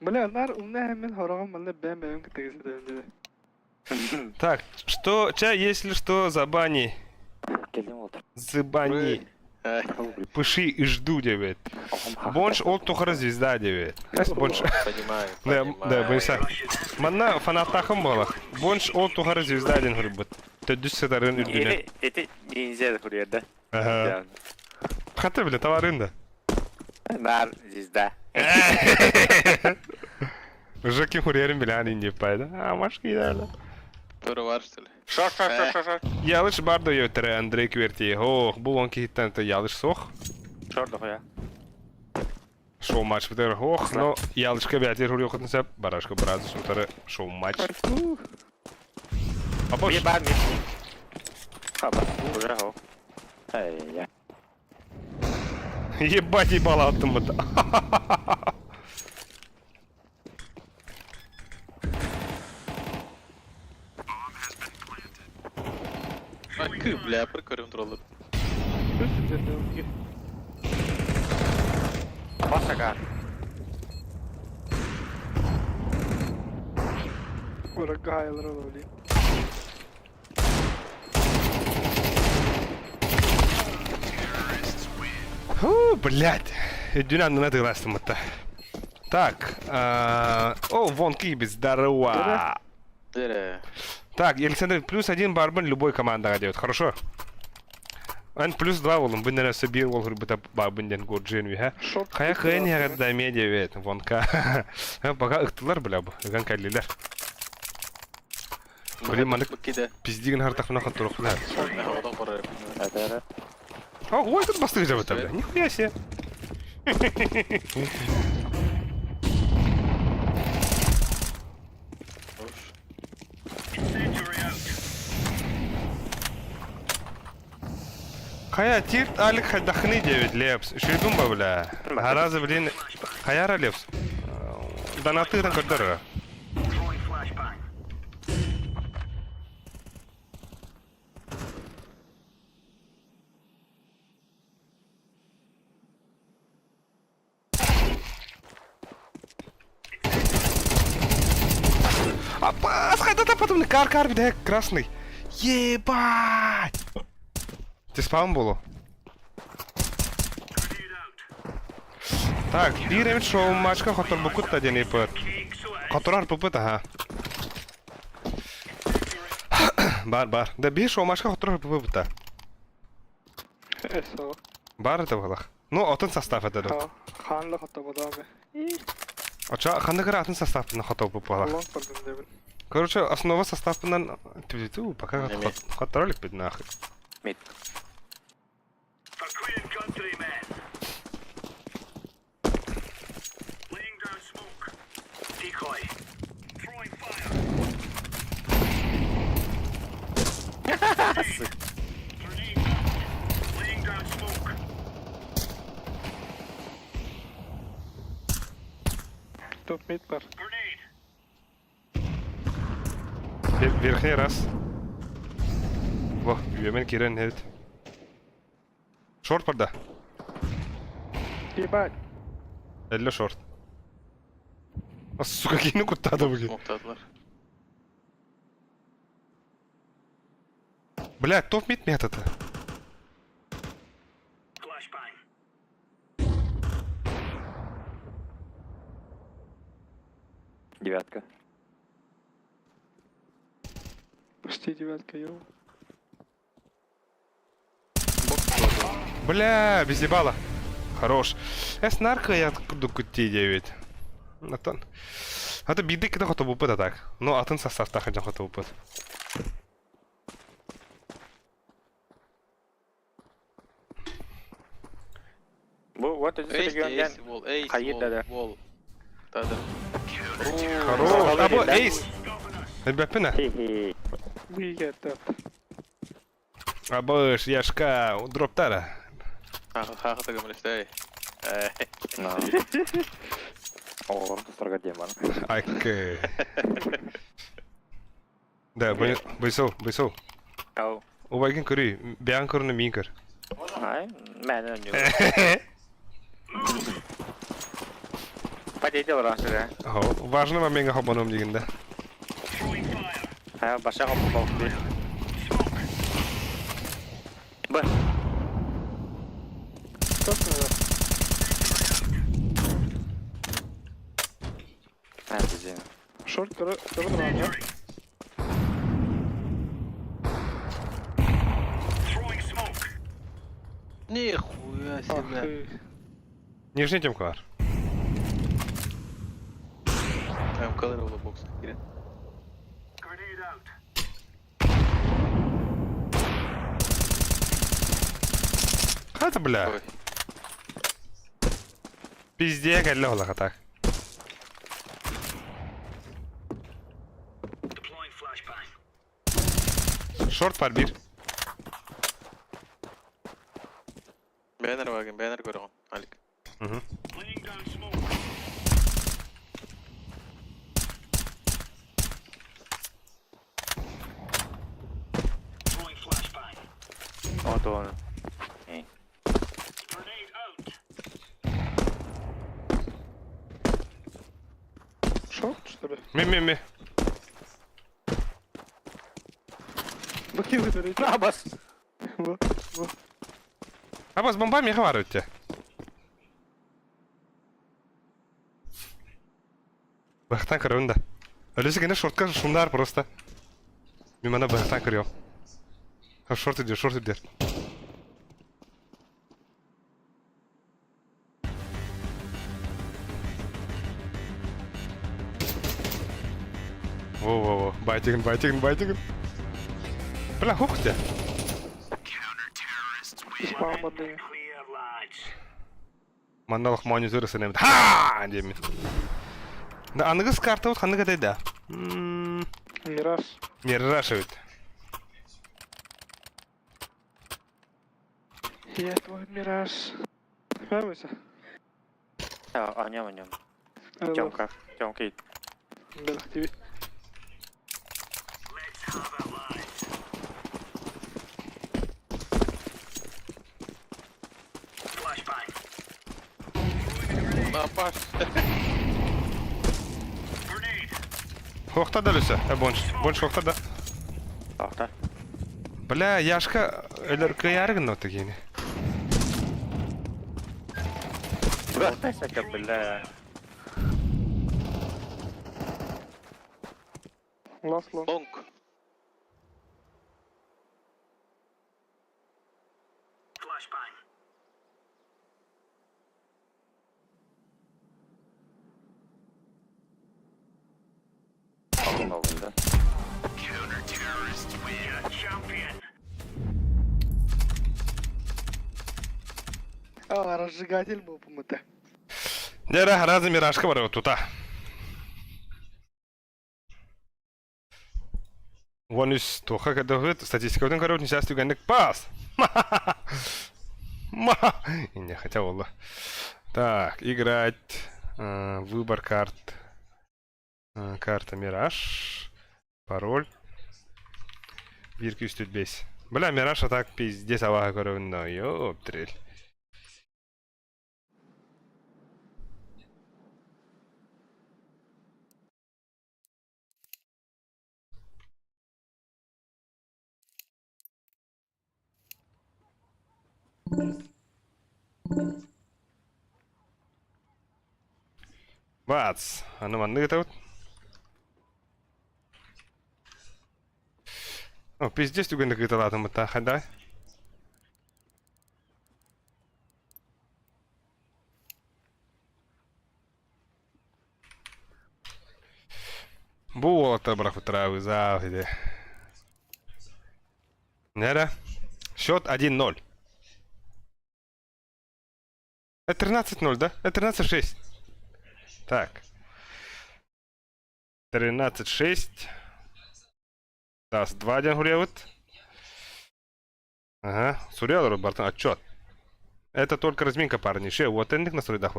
Бля, нар умна хэмин хороҕон манна бэм бэйэм кытта кэпсэтэн Так, что, чай, если что, забани. Кэллим уолтар. Забани. Пыши и жду, диэбит. Бонж ол тухары звезда диэбит. Бонж. Понимаю, Да, да, боюся. Манна фанаттахым буолах. Бонж ол тухары звезда диэн суруйбут. Төрдүс сытарын үрдүнэн. Ити, ити ниндзя суруйар да. Ага. Хата, бля, товарын да. Нар звезда. Уже ким хурьерин билэн инди пайда. А, машки да. Тура что ли? Шо, шо, шо, шо, шо. Ялыш бардо йөтөрө Андрей Кверти. Ох, бу он киһиттэн ялыш сох. Шор дохуя. Шоу матч битер. Ох, но ялышка бятер хуриохотун сөп. Барашка бразы сутары шоу матч. Апош. Би бар ми. Хаба, уже хо. Эй, я. Ебать ебало аттым быта. Кы, бля, прикорим троллер. Басага. Урагайлар блин. Фу, блядь. Өйдүн аннына тыыластым бытта. Так, о, вон кибис, здорово. Дere. Так, Александр, плюс один барбен любой командаҕа диэбит, хорошо? Эн плюс два буоллум, бу иннинэ өссө биир уол суруйбута баарбын диэн Гурджин үһэ. Хайа кыайан иһэҕит да эмиэ диэбит, вонка. Пока ыктылар бля бу, ыган кэллилэр. Блин, маннык пиздигин хартахпына хотторохпуна. А, ой, тут бастык жабыта, бля, нихуя себе. Хайа, тирт алик хайдахны диэбит Лепс. Үчүгэйбин ба, бля. Аразы, блин, хайара Лепс. Донатыгын көрдөрө. Апас, хайда потом кар кар бля, красный. Ебать! Ты спаун было? Так, биир эмит шоу-матчка хоторбукут да диэн ипыр. Хоторор пупут, аха. Бар, бар. Да биир шоу-матчка хоторор пупут да. Эсо. Бар это балах. Ну, атын состав это да. Хаанла хотободоме. Оча ханнык атын составпынан хотобут балах. Короче, основа составпынан ту пока хоторолик бит нахуй. Мид. Топ мид бар. Верхний раз. Во, үөмэн киирэн эбит. Шорт барда. Ебать. Элле шорт. А, сука, кини куттаата бу. Муктадылар. Бля, топ мид метода. Девятка. Почти девятка, йоу. Бля, без ебала. Хорош. Эс нарко я курдук кутти диэбит. Атын. Ата биирдэ кытта хотобуппут а так. Ну атын составтаах дьон хотобуппут. Бу вот эти Эйс, регион эйс, вол, эйс, Хайыр вол, да, да. вол. Да-да. Хорош. А бу эйс. Ребят, Хи-хи. Блядь, да. Абыш, Яшка, дроптара. Ха-ха-ха, көмөлөстөй. На. Оҕолорун тустарга диэн баны. Айкы. Да, бойсол, бойсол. Ау. Убайгын көрүй, бэйэҥ көрүнэ миин көр. Ай, мээнэ өннү. Подойдел раньше, да? Хо, важный момент хобоном дегенде. А, башаға болду. Б. А, дизайн. Шорт, который нет. Нихуя себе. Нижний темкалар. МКлар ол бокс кирен. Хата, бля. Ой. Пизде кэллэ олаха так. Шорт бар бир. Бэнер багын, бэнер көрөҕүн, Алик. Мгм. Вот он. Шорт, что ли? Ми ми ми. Бакилы, блядь. Абас. Во, во. Абас бомба меха бар өтте. Бахтан көрөмүн да. Өлөсө гене шортка шумдар просто. Мен мана бахтан көрөм. Шорт идет, шорт идет. Во-во-во, байтигин, байтигин, байтигин. Бля, хух тебя. Спам отдаю. Манналах монитор сенем. Ха! Деймин. Да, аныгыс карта вот ханнык да. Мираж. Мираж ведь. Я твой мираж. Вернуйся. О нем, о нем. Тёмка, Тёмка. Да, тебе. Апаш. Хохта да Люся, бонч. Бонч хохта да. Охта. Бля, Яшка, элер кыярыгын но тегени. Бля, бля. Ласт лонг. Лонг. Да? А, разжигатель был, по-моему, Дера, разы миражка бар вот тута. Вон из тоха когда статистика один короче, сейчас түгәнлек пас. Ма. Не, хотя волла. Так, играть. Выбор карт. Карта Мираж. Пароль. 1 Бля, Мираж, а так пиздец, авага көрөбүн, ёптрел. Бац! Аны манны вот. О, пиздец түгенде кыталатым бұта, хада. Бу олата бірақ ұтыра өзі иде. Нера? Счет 1-0. 13-0, да? 13-6. Так. 13-6. Даст 2 диэн хуруйабыт. Ага, суруйалар бартан отчет. Это только разминка, парни. Ше, вот энник на суруйдах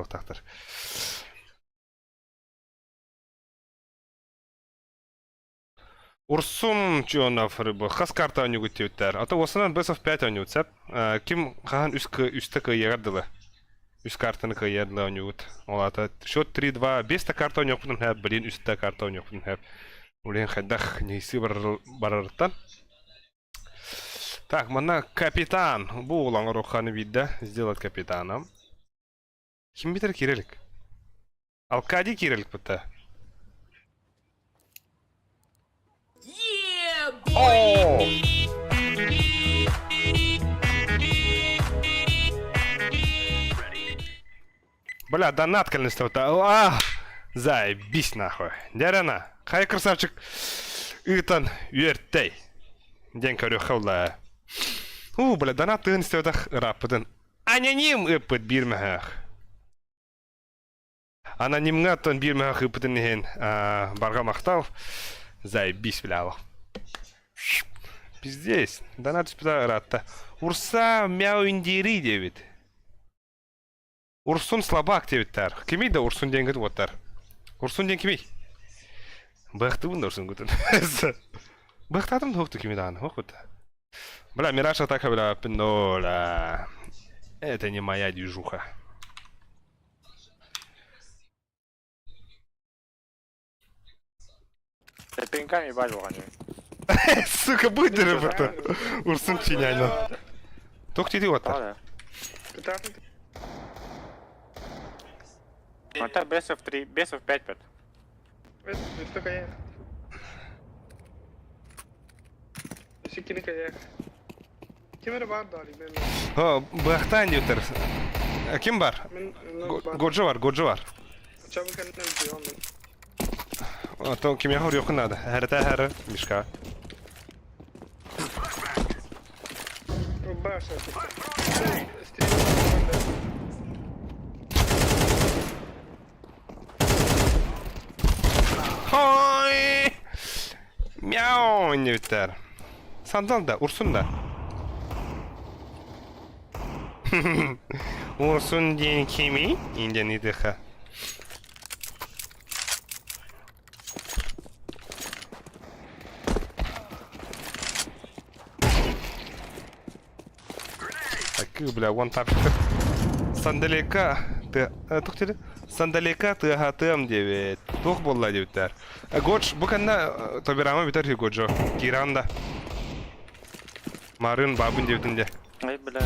Урсун Чионов рыбы хас карта оонньуугут диэбиттэр. А то уосанан best of 5 оонньуут сөп. Ким хаһан үс үстэ кыайыар дылы. Үс картаны кыайыар дылы оонньуубут. Ол аата счет 3-2 бес та карта оонньуохпутун хэп, блин үс та карта оонньуохпутун хэп. Блин хайдах нейси барарыттан. Так, манна капитан. Бу улаҥ орохханы биирдэ сделать капитаном. Ким битер киирэлик? Алкади киирэлик бутта. О! Бля, донат кэлнистэ А! Заебись нахуй. Дярана, хай красавчик ыытан үөртэй. Диэн көрүөххэ улаа. У, бля, донат тыын истэбэтэх ырааппытын. Аноним ыыппыт биир мөһөөх. Анонимҥа оттон биир мөһөөх ыыппытын иһин барҕа махтал. Заебись, бля. Пиздец. Донат түспүтэ ыраатта. Урса мяу индири диэбит. Урсун слабак диэбиттэр. Кимий да Урсун диэн кытып оттар. Урсун диэн кимий? Быахтыбын да Урсун кутун. Быахтаатым да хукту кими даҕаны, хук Бля, Мираж атака, бля, пиноля. Это не моя движуха. Пинками ебать они. Сука, будь это. Урсун чиняйно. Тух тиди оттар. Это бесов 3, бесов 5 5. Быахтаан диэбиттэр. Ким бар? Годжо бар, Годжо бар. Оттон кимиэхэ уруйуоххун наада. Эһэрэтэ эһэрэ, Мишка. Хой! Мяу диэбиттэр. Сандал да, Урсун да. Урсун диэн кимий? Индиан идыха. Такие, бля, вон там Сандалека ты тух диэри Сандалека тыаһатыам диэбит. Туох буолла диэбиттэр. Годж бу кэннэ Тобирама бүтэр үһү Годжо. Кииран да. Марын бабын диэбитин дьэ. Ай, бля.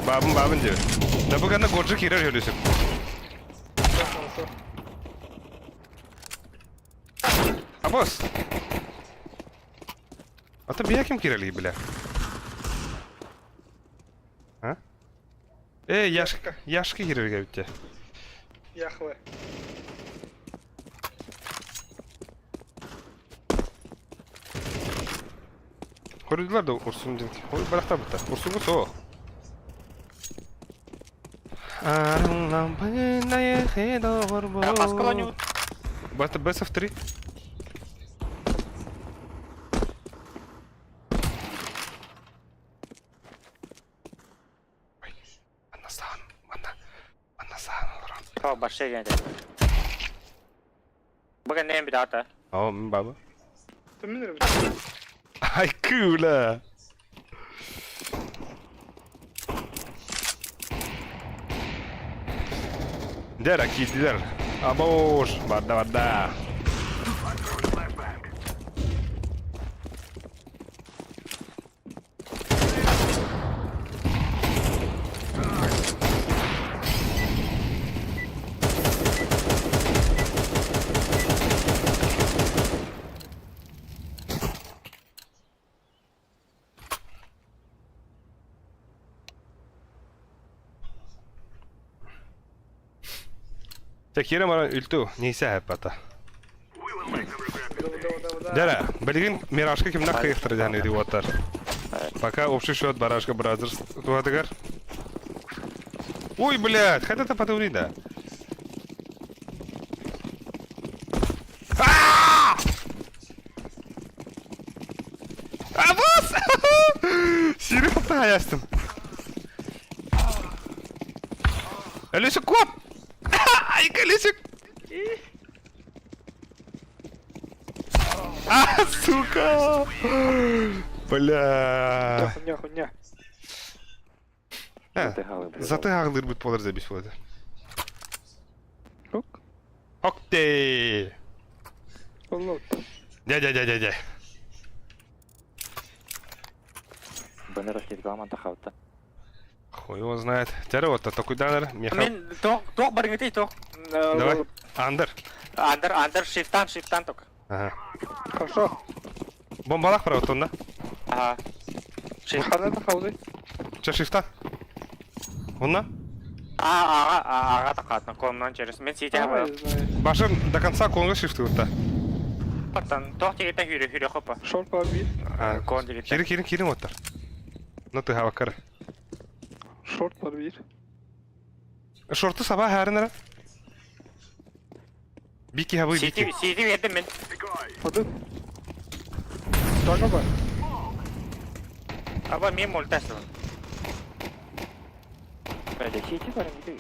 Бабын бабын диэбит. Да бу кэннэ Годжо киирэр үһү Абос! Ата бия ким киирэлий бля? А? Э, Яшка, Яшка киирэргэ эбит дии. Яхве. Көрдүлэр да Урсун диэн. Ой, барахтаабыттар. Урсуҥҥа суох. Бата Best of 3. Ой, манна саан, манна, манна саан олорон. О, большие деньги. Бүгін нем бит О, мин баба. Ай, кула! Дьэ, киирдилэр. Абош, барда барда. Чэ, киирэн баран үлтү, нейсэ хэппата. Дьэ, билигин Миражка кимнээх кыайыахтара диэн ыйытыы уоттар. Пока общий счет Барашка Бразерс туһатыгар. Ой, блядь, хайда да подури да. Абас! Сири хапта хаястым. Алешек куоп! Айка, Алешек! А, сука! Бля. Хуйня, хуйня. Затыгағылыр бұт болар забес болады. Ок. Окей. Оллот. Дя, дя, дя, дя, дя. Бэнер килгаман тахалта. Хуй его знает. Тәрі вот, такой данер. Меха. Мен тоқ, тоқ барыңыты тоқ. Давай. Андер. Андер, андер, шифтан, шифтан тоқ. Ага. Хорошо. Бомбалах право тонна. Ага. Шифт. Хана тахалды. Че шифта? Онна? А, ага, ага тақатны, комнан через. Мен сите А, бар. я знаю. Башын до конца конга шифты вот Паттан, тоқ тегеттен хүрі, хүрі қопа. Шорт по бит. Кон тегеттен. Кирин, кирин, кирин оттар. Ну ты хавакар. Шорт по бит. Шорты саба хәрінері. Бики хабы Сити, бики. сити бердім мен. Один. Так, аба. Аба мен мультасым. Бәле сити бар инде.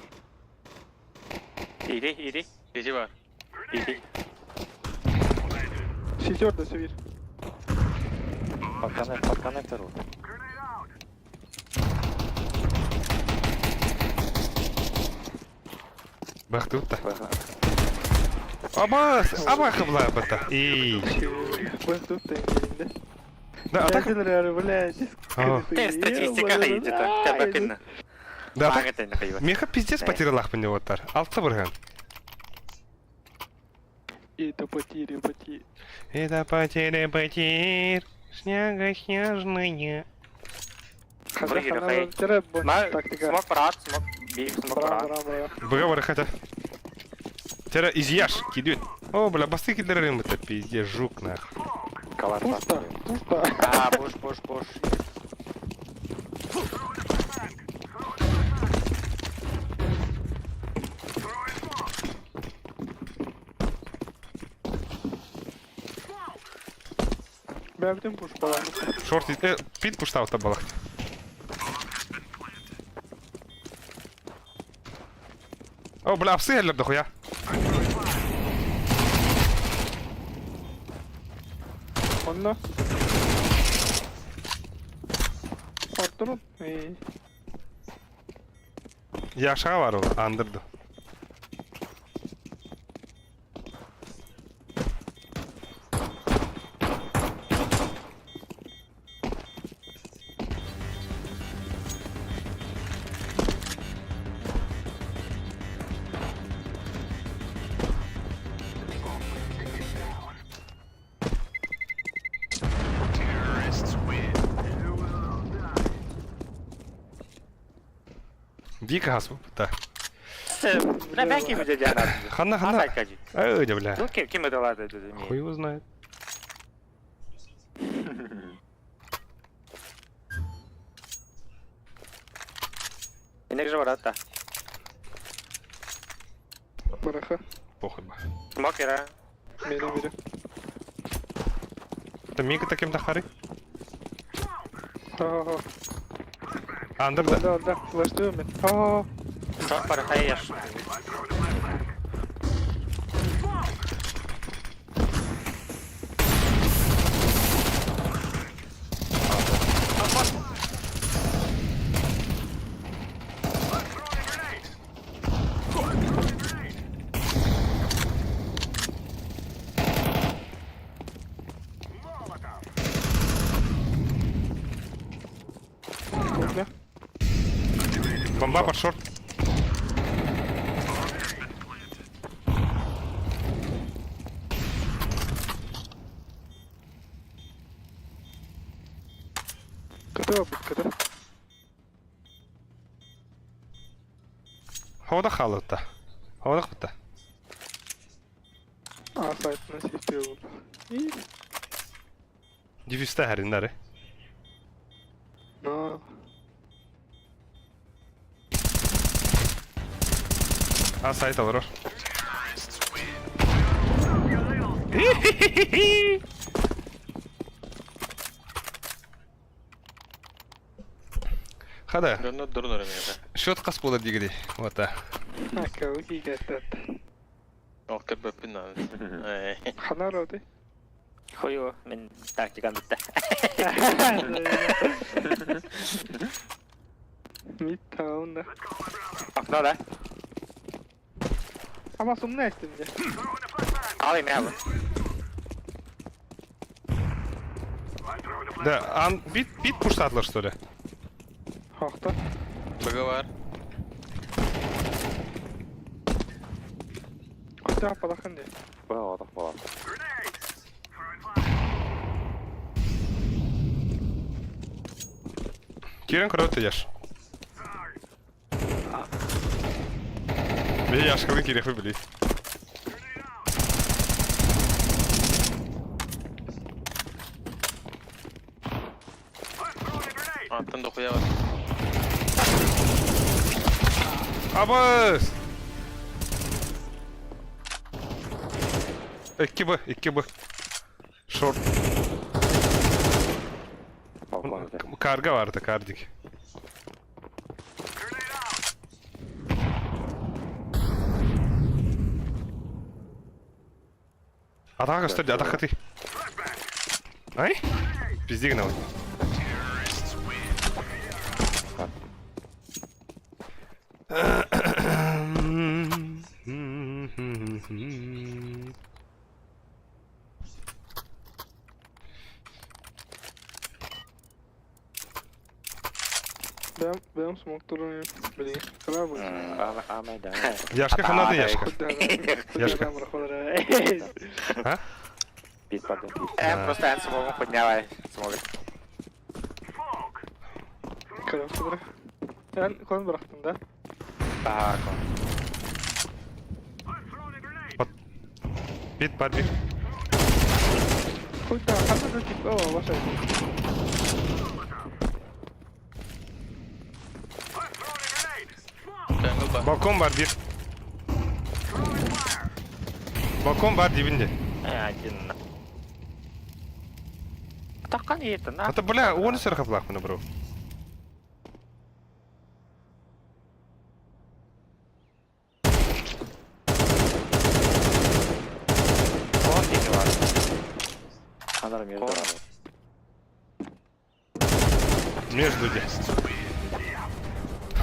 Иди, иди, Сити бар. иди. Сетер да севир. Под коннектор, под коннектор. Бақты ұтта. Аба, аба қыбла бата. Эй. Бен тут ты инде. Да, а так... Блядь. А. Те статистика хайды та. Табакына. Да, так... Ага тен хайва. Меха пиздец потерялах мне вот тар. Алты бұрған. Это потери, потери. Это потеря потерь. Снега снежная. Хана, хана, тире, Ма, тактика. смок брат, смок, би, смок Бра, брат. бра, бра. Бұға бар хата. Тера изъяш, кидет. О, бля, басты кидерем это пиздец, жук нах. Калар Пусто, пусто. А, пуш, пуш, пуш. Бля, в пуш балан. Шорт, пит пуштау табалах. О, бля, апсы әллер дохуя. Онна. Ортурун. Эй. Яшаға бар ол, андырды. Дико хасу, да. Бля, мен ким дедяна. Ханна, ханна. Асай кажи. Эй, бля. Ну ким ким это лады деді Хуй его знает. Инек же баратта. Бараха. Похуй ба. Смок ира. Мере, мере. Это Мика таким тахары? Ха-ха-ха. Андыр да. Да, да, флеш мен. Ха-ха-ха. Шорт бар хайяш. Кухня. Бомба под шорт. КТ обыт, КТ. Хавада халытта. Хавада хытта. А, сайт на систему. И... Диффюзте хәриннәре. На. А сайт олорор. Хада. Донор дурнар эмиэ. Счет хас буолар диигири. Вот. Аккауки кеттет. Ол көрбөппүн наада. Ханар оды. Хойу, мин тактикам бүтте. Midtown да. Окно, да? Ама сумна эстим де. Алый меня. Да, ан бит бит пуштатлар что ли? Хохта. Быга бар. Хохта апалахан де. Было, было. Кирен көрөт яш. Бе яшканы керек били. Аттан дохуя бар. Абыс! 2Б, 2Б. Шорт. Балкон. Карга vardı, kardik. Атака көстөрдү, атака ты. Ай? Пизди гына. Бэм, бэм смок турун билин. Кыра бу. Амай, да. Яшка ханады Яшка. Яшка. А? Бит падает. Просто эн смогу подняла. Смогу. Кыра кыра. Эн кон бырахтын да. Так. Бит бар бит. Хойта ханна да тип о ваша. Jungle бар. Балкон бар bir. Балкон бар dibinde. Один. Таққан етін, а? Ата бля, оны сыр хаплах мына бро. Он деги бар. Анар между. Между де.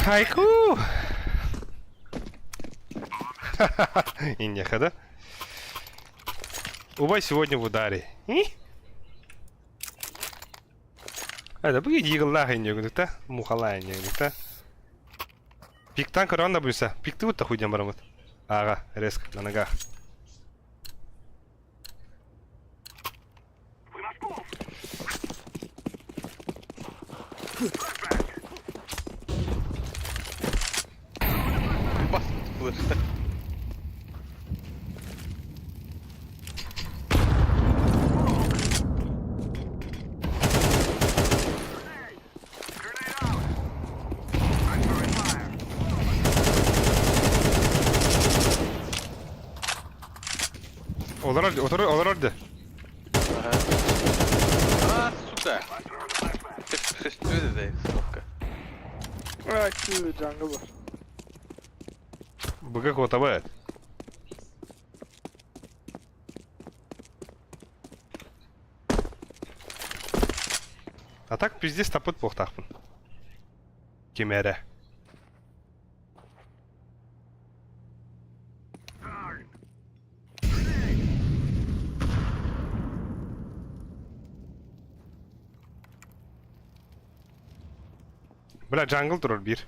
Хайку! Инеха, да? Убай сегодня в ударе. И? А, да бу дигыллах инегүнүк мухала инегүнүк та. Пиктан көрөн да буйса. Пикты вот хуйден барамыт. Ага, резко, на ногах. Бас флеш. Олар олар олар orada. А, сука. Что это сука? Ай, күү jungle бар. БГ квотабает. А так пиздец тапыт бохтахпын. Кемере. Бля, джангл турар бир.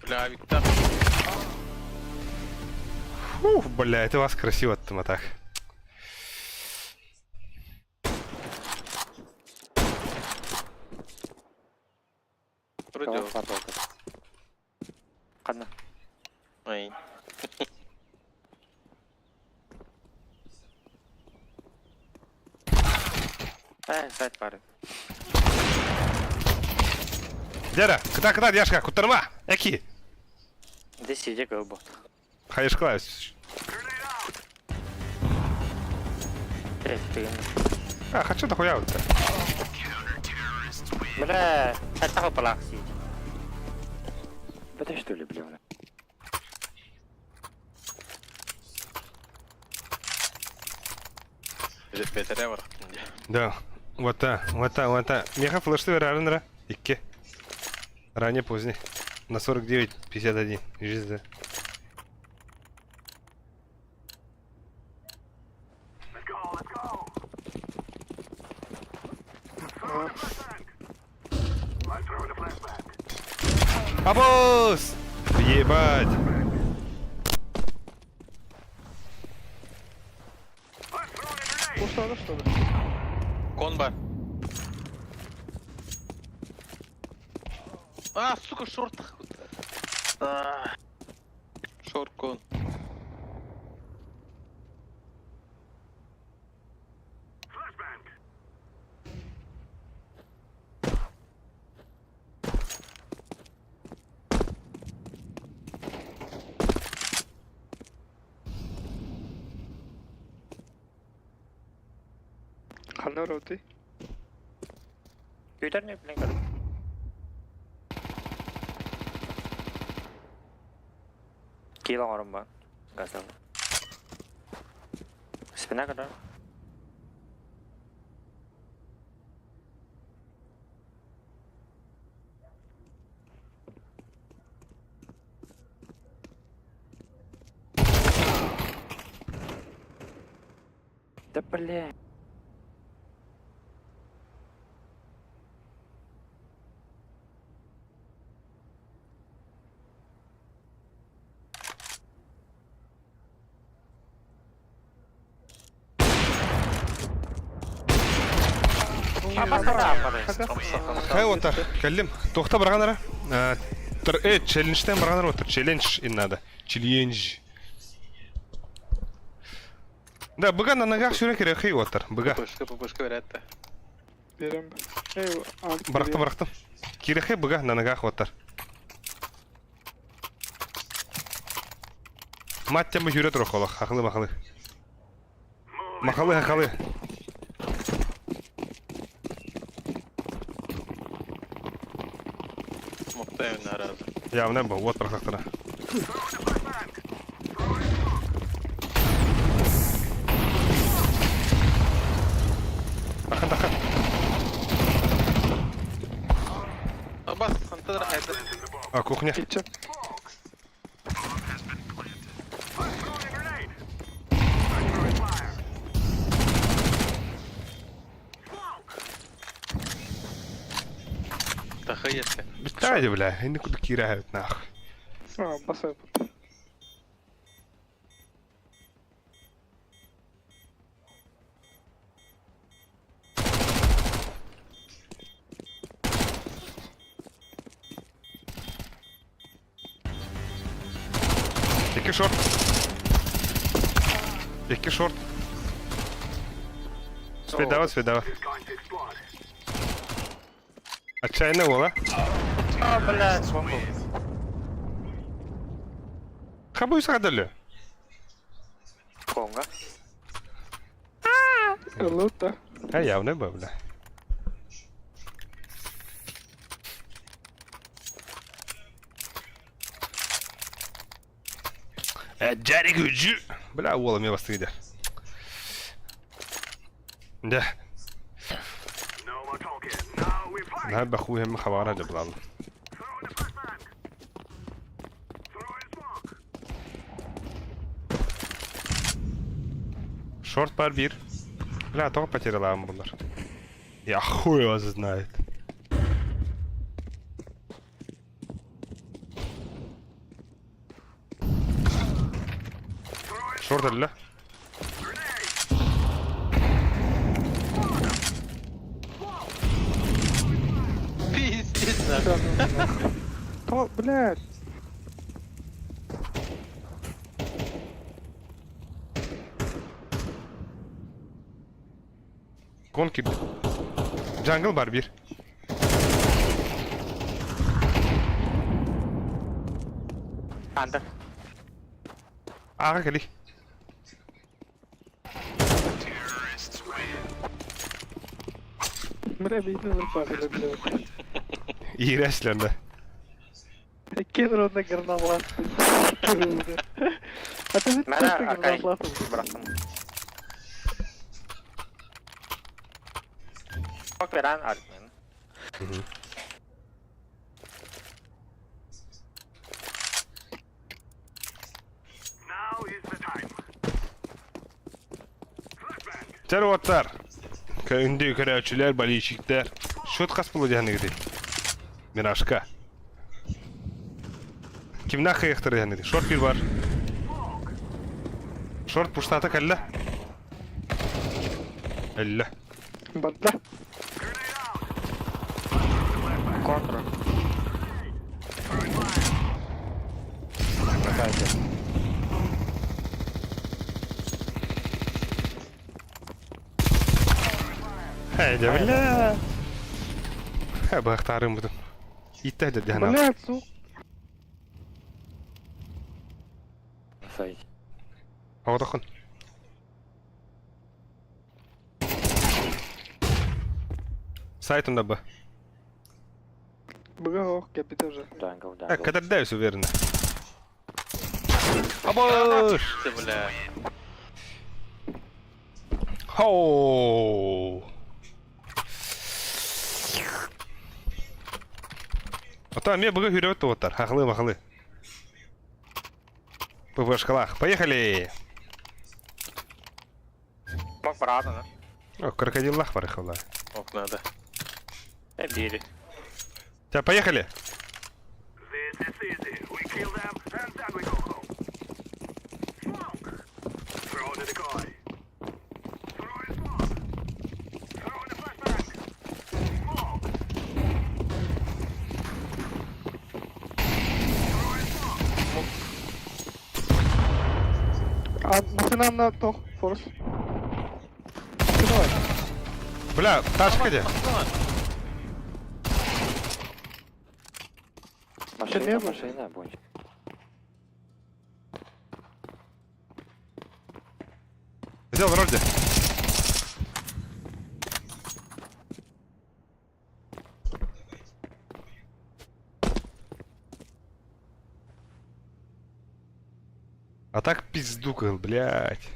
Бля, Виктор. Фух, бля, это у вас красиво там так. Вроде. Қанна. Ай. Ә, сайт бар. Дьэ кыта кыта Яшка, куттарма! Эки! Иди сиди кыл бот. Хайышкала. А, хочу дохуя вот. Бля, это хопалах сидит. Это что ли, бля? Бэтэрэ бар. Да. Вот та, вот та, вот та. Меха флешты верарынра. Икки. Ранее поздний. На 49.51. Жизнь. Абос! Ебать! Устала, что ли? Конба. А, сука, шорт. А. Шорт кон. Ханна роты. Күүтэр не билин көрүм. Киил оҥорон ба. Газал. Спина көрөр. Да бля. Хай ота, кэллим. Туохта барганара. Челленджтен барганар отыр. Челлендж им надо. Челлендж. Да, быга на ногах сюрек хей отыр. Быга. Пышка, пышка, вероятно. Берем. Эй, Барахтым, барахтым. Кирехе быга на ногах отыр. Мать тема жүрет рохола. Хахлы махалы. Махалы хахалы. Муктаев на раз. Явно был. Вот прохахтара. Тахан, тахан. Абас, антадра хайда. А, кухня. Китча. Тахаешка. Бестади, бля. Я никуда кирают, нахуй. А, басай. Який шорт? Який шорт? Свідава, свідава. Отчаянная вола. А, блядь, бомбу. Хабуй садали. Конга. Лута. А явно был, бля. Джарик үджү. Бля, уола мне вас стыдя. Да. نحب اخوي هم خبرها جبل. Шорт бар bir. Бля, только потеряла bunlar. Я хуй его знает. Шорт ля. Пиздец, нахуй. То, блядь. Кон кирди. Jungle бар bir. Анда. Ааҕа кэлий. Бля, видно, папа, блядь. Иирээсилэр да. Кем родна горнолаз? А ты ведь Мара, просто Аркай. горнолаз. Бырахтым. Ок, беран артмен. Чэр уоттар. Күндү көрөөччүлэр, болельщиктэр. Счет хас буолуо диэхэнигитий? Миражка. Кимнээх кыайыахтара диэхэнигитий? Шорт биир бар. Шорт пуштата кэллэ. Өллө. Барда. Контр. Эй, да бля. Бахтарым бутум. Иттэ да дьаһана. Блядь, сука. Сай. Оҕотоххун. Сайт онда б. Быга ох, кепите уже. Джангл, Э, джангл. катардаюсь уверенно. Абыш! Ты, бля. Хоу! Ата эмиэ быга хүрөбөт туоттар. Хахылы махылы. ПВшкалах. Поехали! Мог бараатана. О, крокодиллах барыхала. Ох, надо. Э, бири. Тебя поехали! А нахрена на тох, форс? Давай. Бля, ташка где? Машина, не было? машина, бонч. Взял вроде. А так пиздукал, блядь.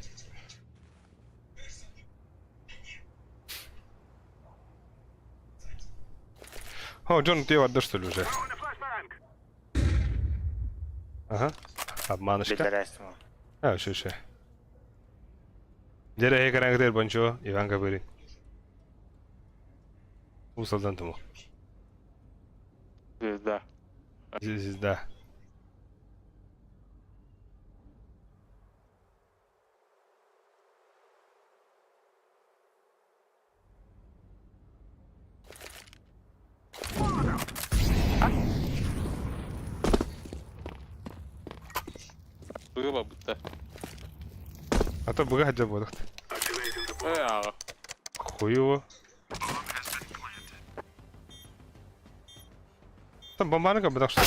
О, Джон, ты его отдашь, что ли, уже? Ага. Обманочка. Биллэрээстим. А, еще, еще. Дьэ, экрангытыгар Бончо, Иван Копырин. Уус Алдан Тумул. Звезда. Звезда. Было будто. А то быга дьэ буолуохт. Э, аҕа. Хуево. Там бомбаны как бы так что.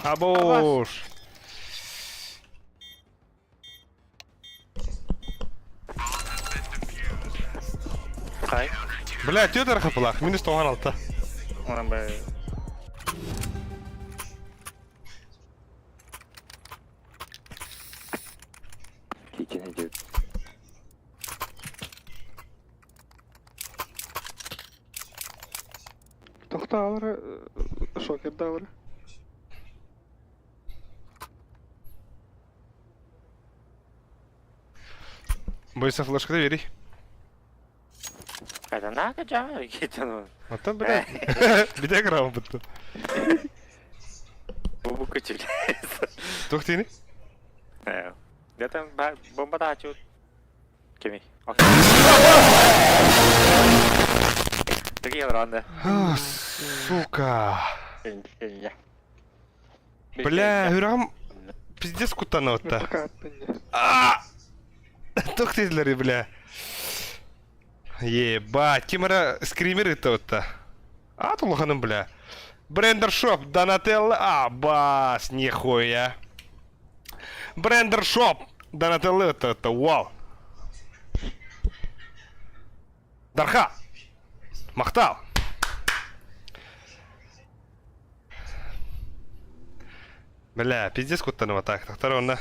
Абош! Хай. Бля, Тедор хапылах, минус 96. Онон бэ. Китин идет. Тохтаалара, шокердаалара. Бойся флешка бери. Это нака жаа китин. Оттон, бля, бите грамм бутта. Бу күчүл. Туох тиини? Э. Где-то бомба таачу. Кими? Такие ранды. Сука. Бля, үрам пиздец куттана отта. Пока отпынне. Туох дииллэрий, бля. Ебать, ким эрэ скример ыытта отта. Аат улаханын, бля. Брендер Шоп, Донателло, а, бас, нихуя. Брендер Шоп! Донателлы это вау! Дарха! Махтал! Бля, пиздец куттаныма так. Тахтар онна.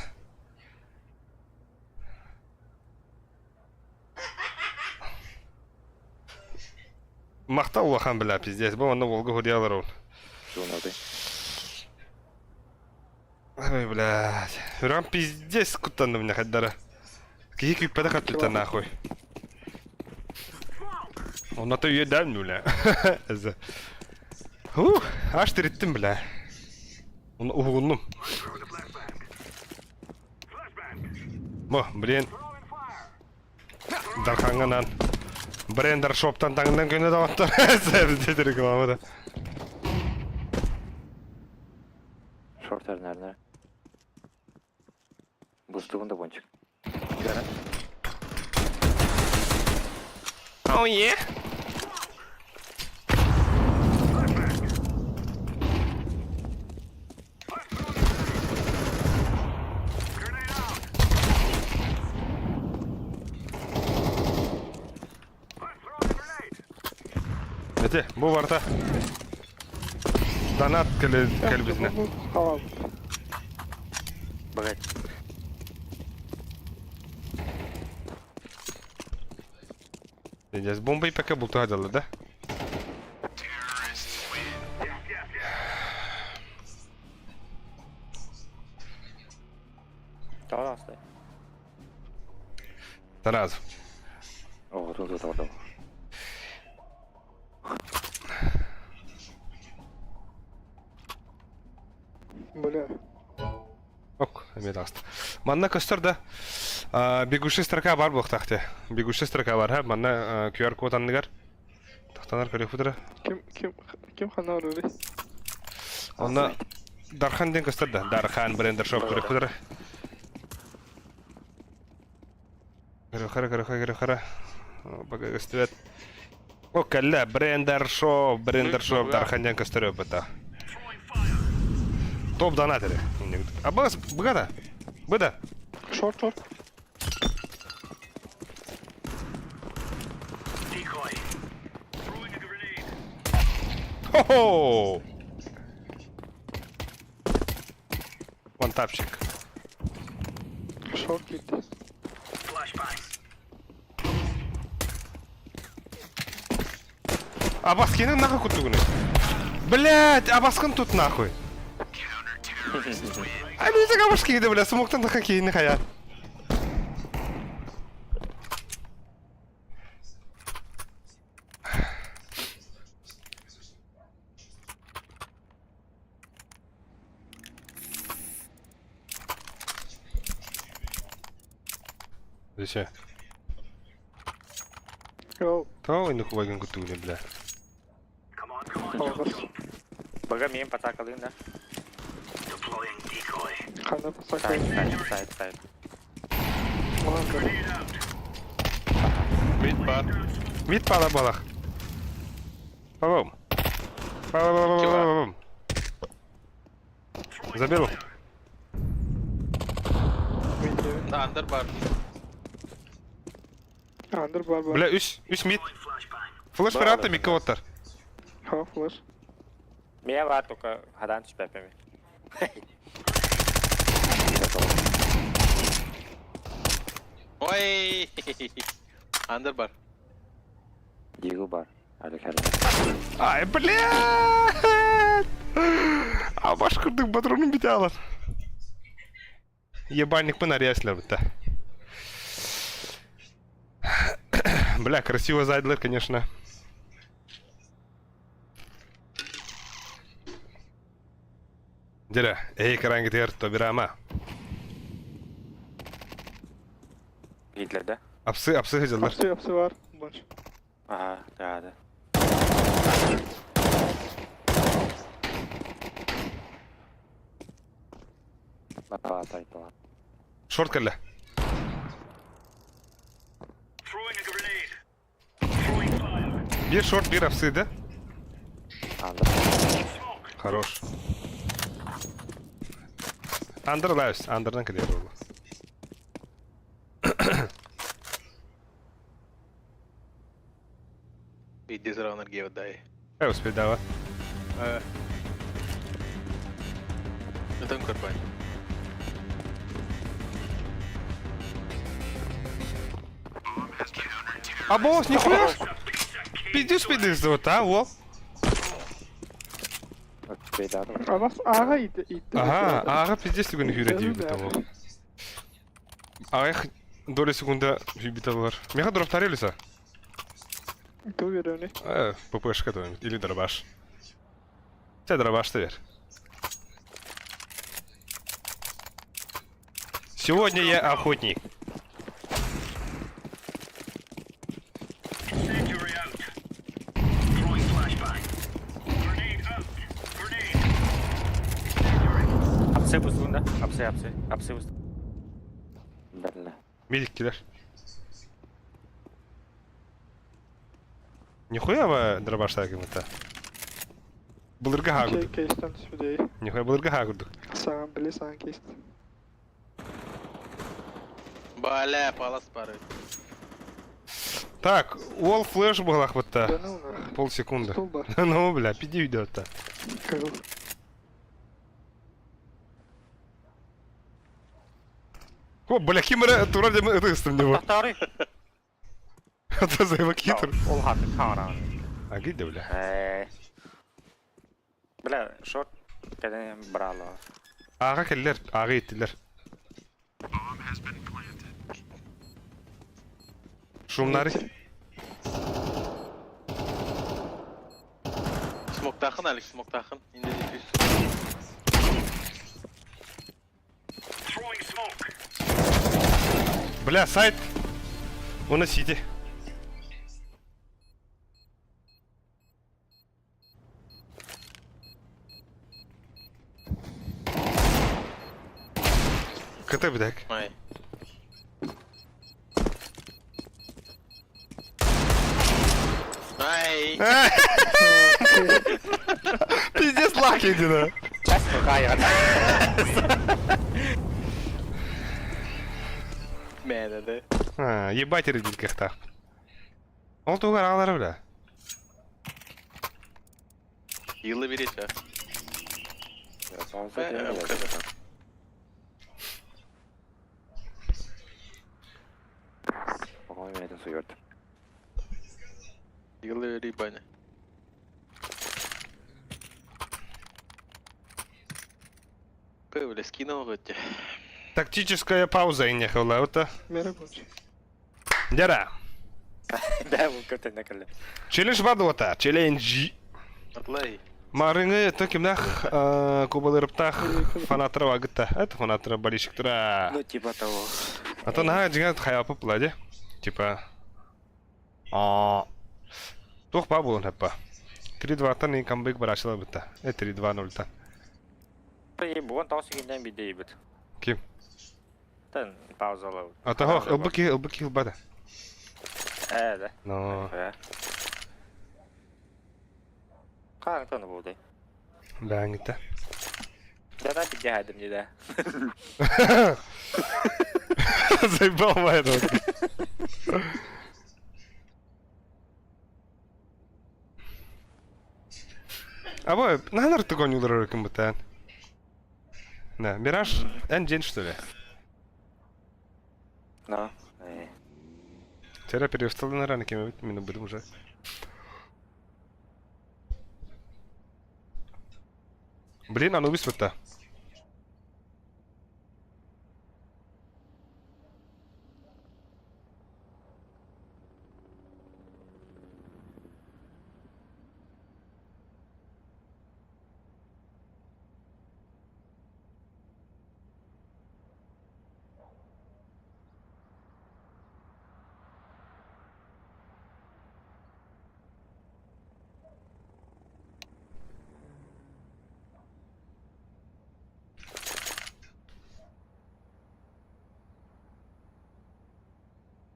Махтал улахан, бля, пиздец. Бу онно Волга худиалар ол. Ой, блядь. Прям пиздец куттанным мне хайдара. Киһи күүппэтэх өттүттэн нахуй. Онно үйэ бля. Ух, аж тириттим, бля. Уһугуннум. Бо, блин. Дарханганан. Брендер шоптан таңдан күнө даваттар. Сәбдет реклама да. Шортер, наверное. Бустугун да бончик. Oh yeah. Эти, бу барта. Донат кэлбитинэ. Халал. Богать. Здесь бомба и пока бултуга дала, да? Тоҕо астай. Сразу. О, тут, тут, тут. Бля. Ок, эмиэ Манна көстөр да бегущая строка бар буолуохтаах. Бегущая строка бар, ха? Манна QR код анныгар. Тахтанар көрүөх Ким, ким, ким хана орори? Онно Дархан диэн көстөр да. Дархан брендер шоп көрүөх бүтүрэ. Көрүөх көрүөх көрүөх Бага көстүбэт. О, кэллэ, брендер шоп, брендер шоп, Дархан диэн көстөр быта. Топ донатеры. А бас, богато. Быда. Шорт, шорт. Хо-хо! Вантапчик. Шорт киирдэ. А баскины нахуй кутугуны? Блять, а баскын тут нахуй. А ну это башки бля, смоктан да какие нахая. Зачем? Йоу. То и нахуй кутугуны, бля. Алгас. Бага миин патакалыын да. Хана пасака. Сайт, сайт, сайт, сайт. Ладно. Мид бар. Мид пала балах. Палом. Палом. Заберу. Видео. Да, андер бар. Андер бар бар. Бля, үс, үс мид. Флеш пирата микка оттар. Ха, флеш. Мия бар только хадан түспэппин. Ой! Андер бар. Дигл бар. Али Ай, блядь! А баш курдук патронун бите алар. Ебальник мы наряслер битте. Бля, красиво зайдлер, конечно. Дere, эй, каранги тер, тобирама. Гитлер да? Апсы, апсы хыдьаллар. Апсы, апсы бар. Бонч. Ага, да, да. Шорт кэллэ. Биир шорт, биир апсы, да? Андер. Хорош. Андер Lives, Андердан кэлэр буолла. Биирдэ сыраҕын эргийэбит даай. Э, успейдава. Ытан көрбөйн. А босс, нихуя! Пиздец пиздец, вот, а, во. Абас ага ит ит. Ага, ага, пиздец түгін хүрэ дейбит того. Ах, доля секунда хүбит алар. Меха дроптар элиса. Ту верөни. Э, ППшка то или дробаш. Те дробаш ты вер. Сегодня я охотник. Апсе бустун да? Апсе, апсе. Апсе бустун. Бәрілі. Медик Нихуя вы дробаш так это. Былыргы хагурдук. Кейстен сүдей. Нихуя былыргы хагурдук. Саған біле саған кейст. Бля, палас бары. Так, уол флеш был охвата. Да ну нах. Полсекунды. Стол бар. Ну, бля, пиди идет-то. Кырыл. О, бля, кимера, тура дем ытыстым него. Тахтары. Это за его китр. Ол хаты каран. А где, бля? Э. Бля, шорт кәден брала. Ага келлер, ага иттилер. Шумнары. Смоктахын, Алекс, смоктахын. Инде диффьюз. Бля, сайт. Уносите. КТ бдак. Ай. Ай. Пиздец лаки да. Мә, да. А, ебать рыдилках так. Ол тугар алар бля. Yıllı bir iş ha. Yıllı bir bana. Бля, скинул вроде. Тактическая пауза и не хавлаута. Мера болчу. Дяра. Да, бу көтен кэлле. Челлендж бадуата. Челлендж. Атлай. Марыны токимнах кубалырыптах фанаттара вагытта. Это фанаттара болельщиктара. Ну, типа того. А то на диган хайапы пладе. Типа. А. Тух бабу напа. 3-2 тан и камбэк барашила быта. Э 3-2-0 тан. И бугун тау сигинен бидей бит. Ким? Тен паузала. А того ылбыки ылбыки ылбада. Э, да. Но. Каң тону булды. Да, не та. Да, да, бидей мне, да. Заебал моя А бой, на ты гоню дорогу бутан. Да, Мираж, день что ли? Ну. Вчера перестал на ранке, мы будем уже. Блин, а ну высвета.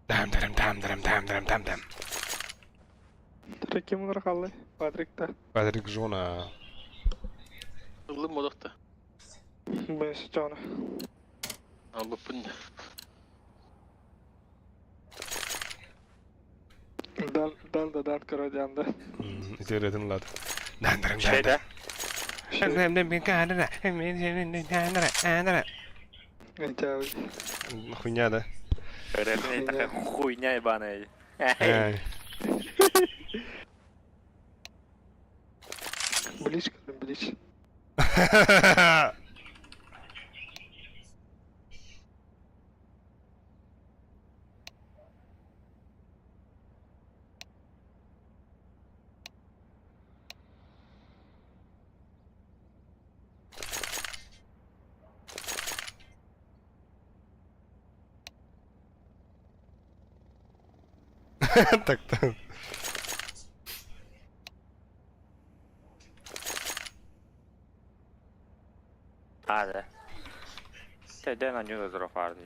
Дам дам дам дам дам дам дам дам. Ким олар қалай? Патрик та. Патрик Жона. Ылым одохта. Бэс чаана. Албыппын. Дал дал да дан көрө дианда. Итиретін лад. Дандарың Şeyde. Хуйня, да? Реально такая хуйня ебаная. Ай. Блич, блич. Так-то. А, да. Те, на нього зрофарди.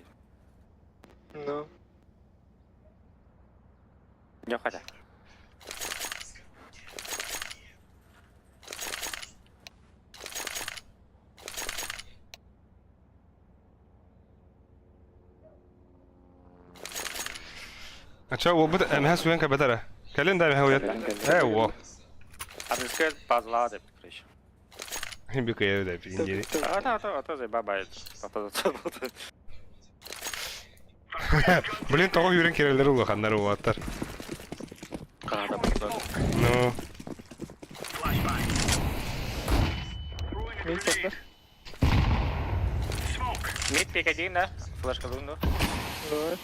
Ну. Не хотя. А чё, уолбут эмэһэ суйан кэбэтэрэ. Кэлин да эмэһэ уйат. Э, уо. А ты базла деп крыш. Бикэ да пиндери. А та та та бабай. А та та та. Блин, тоҕо үүрэн кирэллэр улаханнар уолаттар. Хаада бұлар. Ну, Мин сонда. Мид пик один, да? Флешка лунду. Давай.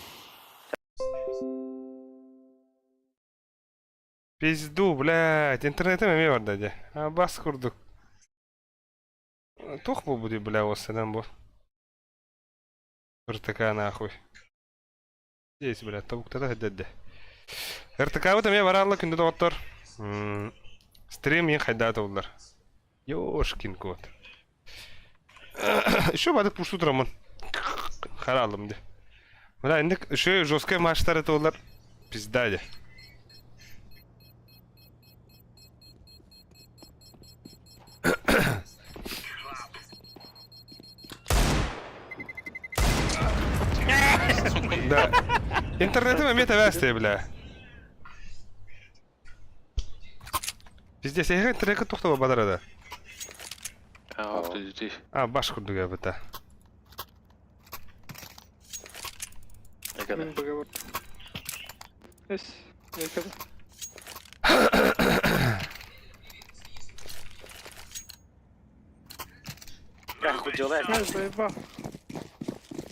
пизду, блядь, интернетим эмиэ барда дии. А бас курдук. Туох буолбутуй, бля, уоссанан бу. РТК нахуй. Здесь, блядь, тобуктата хэддэдде. РТК-быт эмиэ бараалла күндү доҕоттор. Стрим ең хайдаата буллар. Ёшкин кот. Еще бадык пушту турамын. Харалым де. Бля, инде еще жесткий матчтар это улар. Пизда де. Да. Интернетим эмиэ тэбээстэй, бля. Пиздец, эһэ интернетка тухта бадарада. Аа, ти. А, баш курдук эбит. Экада. Мин договор. Эс. Экада. Как худела? Я заебал.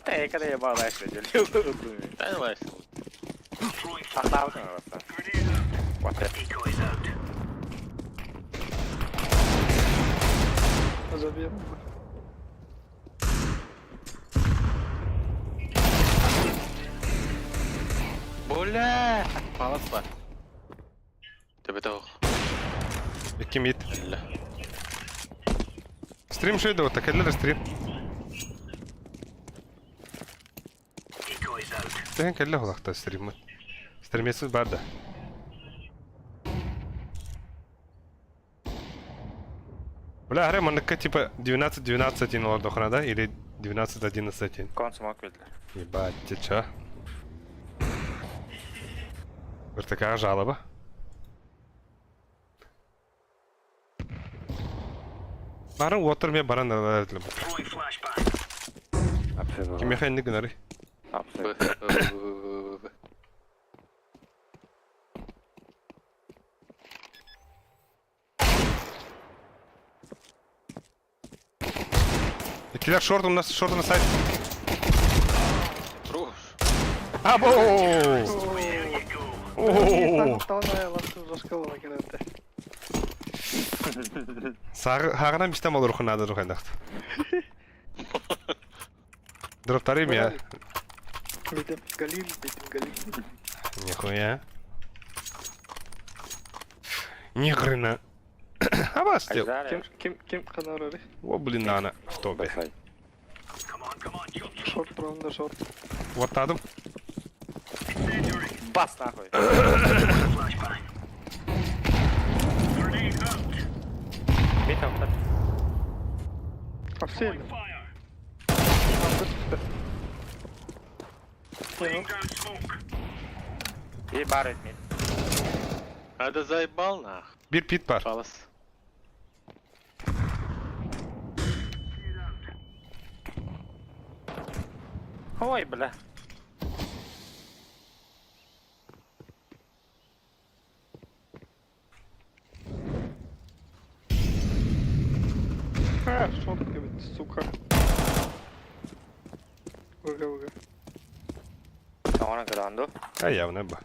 Та когда я бала Та давай. А там Вот это. Забил. Бля! Палас бар. Тебе тох. Икки мид. Бля. Стрим шөйдө вот кэллэр стрим. Тэһэн кэллэ холахта стриммит. Стримесіз бар да. Бля, аре манныкка типа 12-12 олордохуна да? Или 12-11. Кон смог видно. Ебать, ты чё? Бір такая жалоба. Барын отыр мен баран алар Ким механник гынары? Б, Б, Б, Б, Б, Б. Киллер шорт у нас, шорт на сайт. Хорош. Або! О! Тона Сағынан бистем olur хунады рухайдахт. Дроптары я. Битим Галил, битим Галил. Нихуя. Ни хрена. А вас дел. Ким ким ким канарары? О, блин, нана в топе. Шорт раунда шорт. Вот надо. Бас нахуй. Битом. А все. И бар этмит. А да заебал нах. Биир пит баар. Палас. Ой, бля. А, шотка ведь, сука. ВГ, ВГ. Оҥорон көрөҕүн дуу? А явно ба.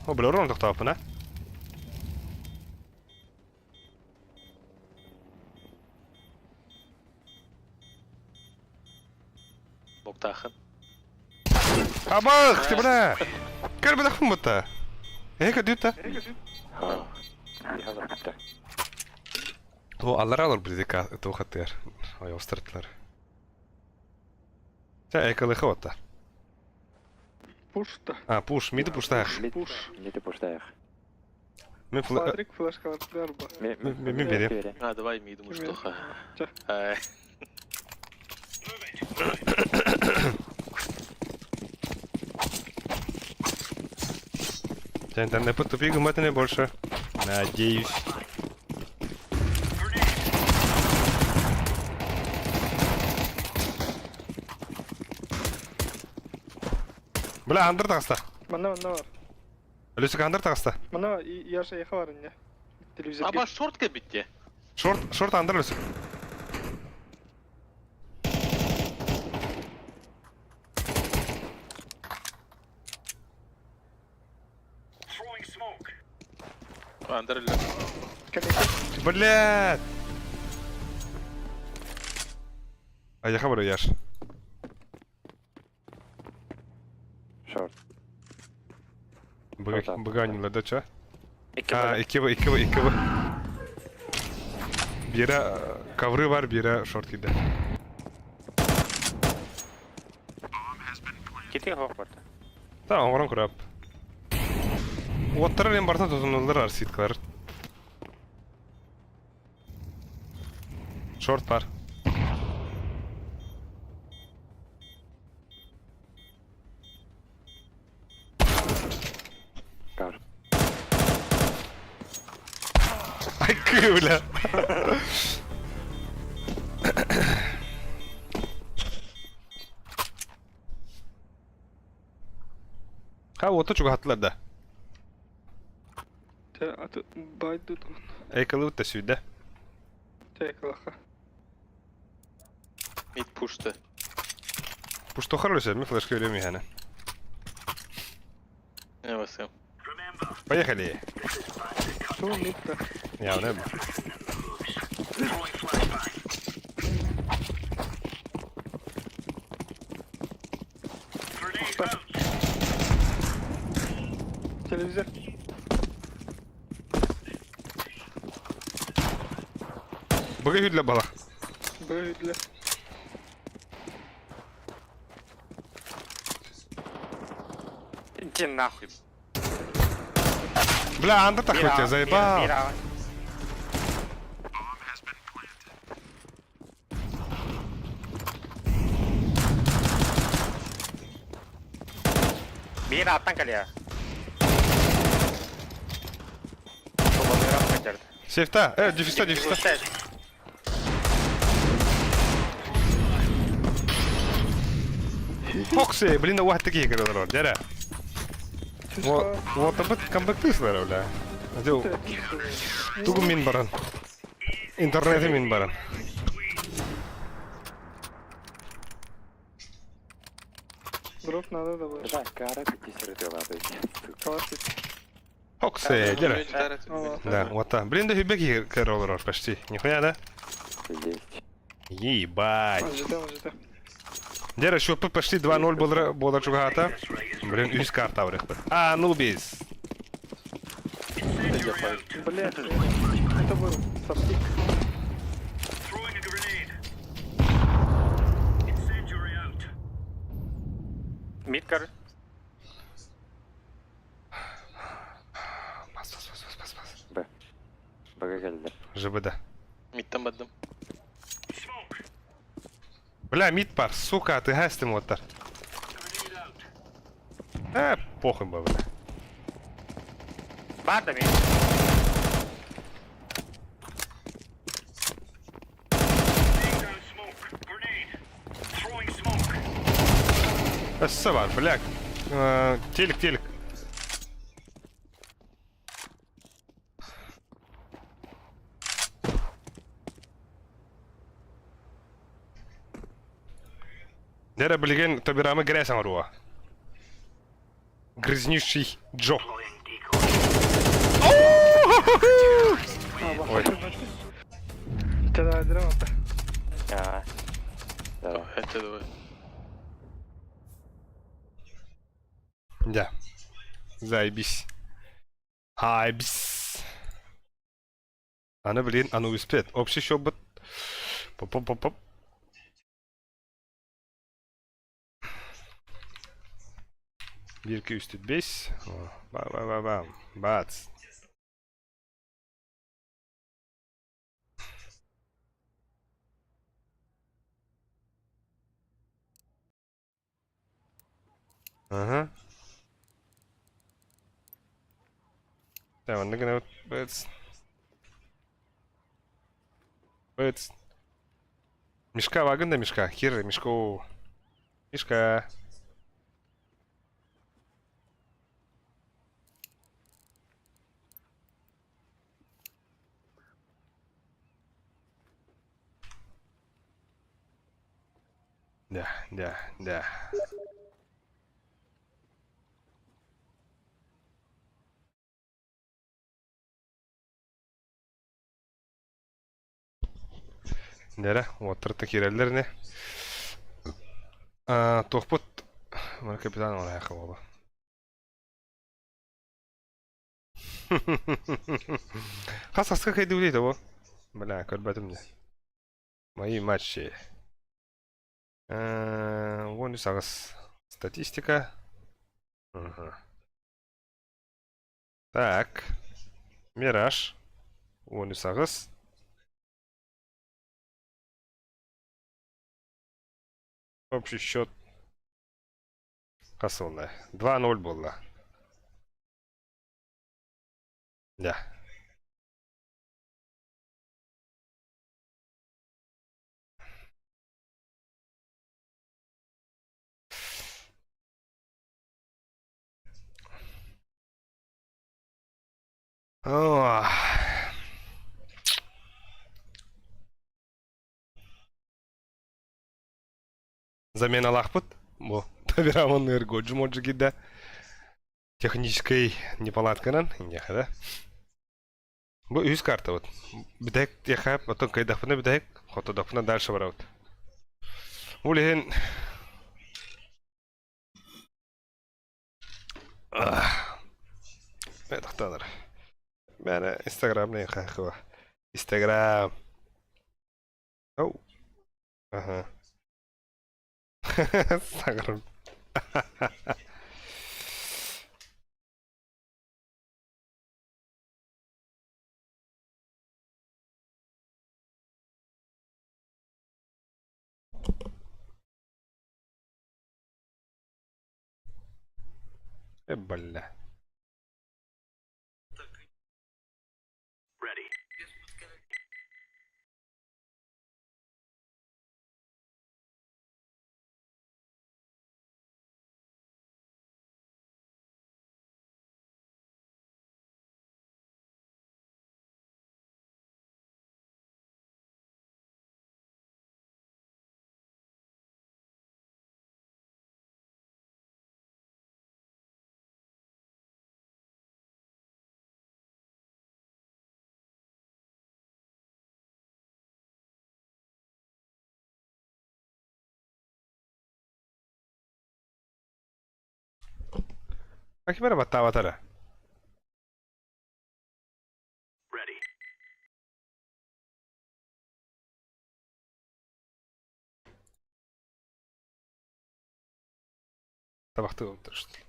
О, бля, урон тохтооппун, а? Буктаахын. Абах, ты, бля! Көр бадахпын бутта. Эка дүйті. О, аллар алар бирдика туохаттыгар. Ой, остыртылар. Чэ, экалыха отта. Пуш-то. А, пуш, миди пуштаах. Пуш. Миди пуштаах. Мен флэ... Патрик флешкалар ба. Мен берем. А, давай миду муштуха. Чэ. Ай. Чэ, там не потупи гуматы больше. Надеюсь. Бля, андыр таҕыста. Манна манна бар. Люсик андыр таҕыста. Манна Яша яха бар инне. Телевизор. Аба шортка битте. Шорт, шорт андыр Люсик. Андер Блядь! А я хабарю, Яш. Шорт. Быга да ча? Икки А, бөлө. икки икки икки Биэрэ ковры бар, биэрэ шорт киирдэ. Кити хоох барда. Та, оҥорон көрөп. Уоттара мен барта тутунуллар арситкалар. Шорт бар. Кар. Ай, бля. Ха, уоту чугаһаттылар да. Чэ, аты байду тут. Эйкалы та сүйдэ. Чэ, калаха. Мид пушты. Пуштохар өлөсө, мен флешка өлөм иһэне. Не басым. Поехали. Что мид-то? Явно. Телевизор. Быга хүдле бала. Б для. Иди нахуй. Бля, андыр тахмы тебя, заебал. Бир аҕа. Биир аттан кэлиэ. Тулалыырап кэтэрд. Сейфта, дефиста, дефиста. Фокси, блин, уах такие говорил, дядя. Вот, вот об этом камбэк ты бля. Дел, тугу мин баран. Интернети мин баран. Дроп надо добавить. Да, кара пятисердела, Классик. Фокси, дядя. Ага. Да, вот так. Блин, да хюбеки король почти. Нихуя, да? Есть. Ебать. Ждем, ждем. Дядя, еще почти 2-0 был бола чугата. Блин, үс карта врыхпыт. А, ну без. Блять, это был сапсик. Мид көр. Бас, бас, бас, бас, бас, бас. Б. Б кэллэ. ЖБД. Мидтэн бардым. Бля, мид баар, сука, ты гастым оттар. Э, похуй бы, бля. Баар да мид. Өссө баар, бля. Э, Телек, телек. Дэрэ билигин Тобирамы грязь оҥоруо. Грязнейший Джо. Ой. Чэ, давай, ата. Аа. Давай. Это давай. Да. Заебись. Айбис. Аны, блин, аны успет. Общий счет быт. Поп-поп-поп. Биир 2 3 4 5. Ба-ба-ба-бам. Бац. Ага. Так, манна гына быт. Быт. Мишка вагын да мишка. Хир, мишку. Мишка. Да, да, да. Нэрэ, уоттар киирэллэр ини. Туохпут маны капитан оҥоро буолла. Хас хаска кайдыбыт бу? Бля, көрбөтүм дии. Мои матчи. 13 Статистика. Ага. Так. Мираж. 13 Общий счет. Хас буолла. 2-0 буолла. Да. Ох. Заменалаахпыт. Бу Табирамон Годжи Моджи киирдэ. Техническэй неполадканан. Иньяха да. Бу үс карта вот. Бүтэһик тиэхэ, оттон кыайдахпына бүтэһик, хоттордохпуна дальше барабыт. Ол иһин Тахтанар. Мээнэ Инстаграмна хайхыва. Инстаграм. Оу. Ага. Инстаграм. Э, бля. Ким эрэ баттаабата эрэ. Табахтыы олордор что ли?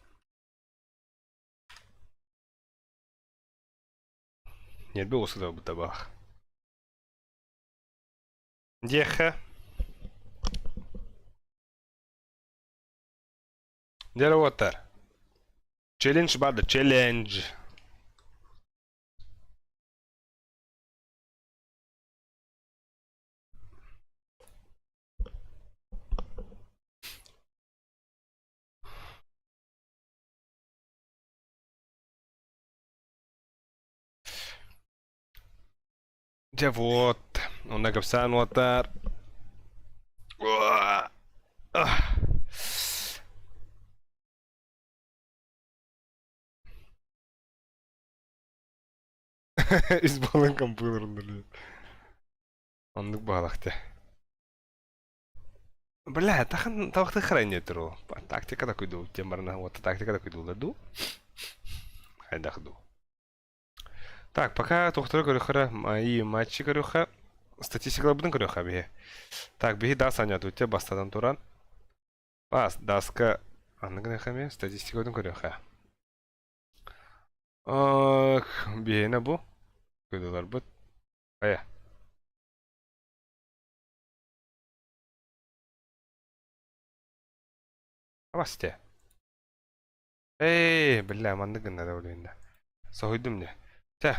Ньиэрбэ уосута табаах. Диэххэ. Дьэ уоттар. Челлендж баар да, челлендж. Дьэ вот, онно кэпсээн уоттар. Үс буолан компьютерын Оннук баалахте. Бля, тахан табахты хранение туру. Тактика такой ду, тем барна, вот тактика такой ду, ду. Хайдах ду. Так, пока тохтору көрөхөрө, мои матчи көрөхө, статистикаларбытын көрөхө биһи. Так, биһи дас анятуте бастатан туран. Бас, даска анны гынахами статистикабытын көрөхө. Ах, биһиэнэ бу. Кыдыларбыт. Хайа. Абасте. Эй, бля, маннык гыннара үлүйүннэ. Соһуйдум дьэ. Чэ,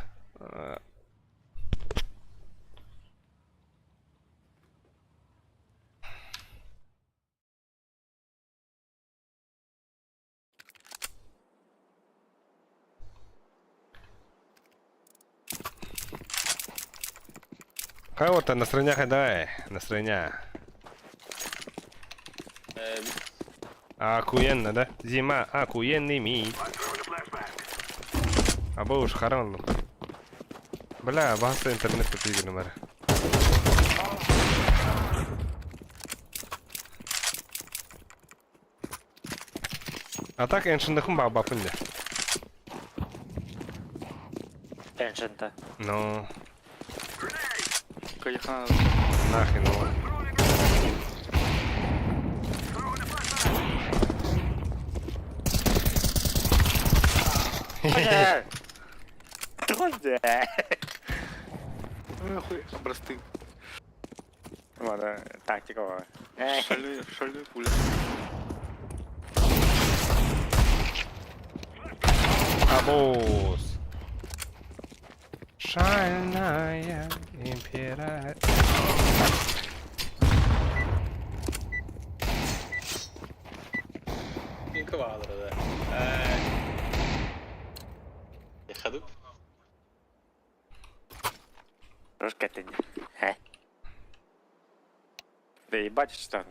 Хай вот настроение дай, настроение. Охуенно, да? Зима, охуенный миг. Аба уж харан. Бля, баһаста интернет тутуйгунум эрэ. А так эншындыхын баабаппын дьэ. Эншента. Ну, Кайхан. нахрен его. Нахуй, образцы. Ладно, тактика. Шальной, шальной пуля. Абоз. Шальная империя. Квадро, да. Я ходу. Рожка ты не. Да ебать, что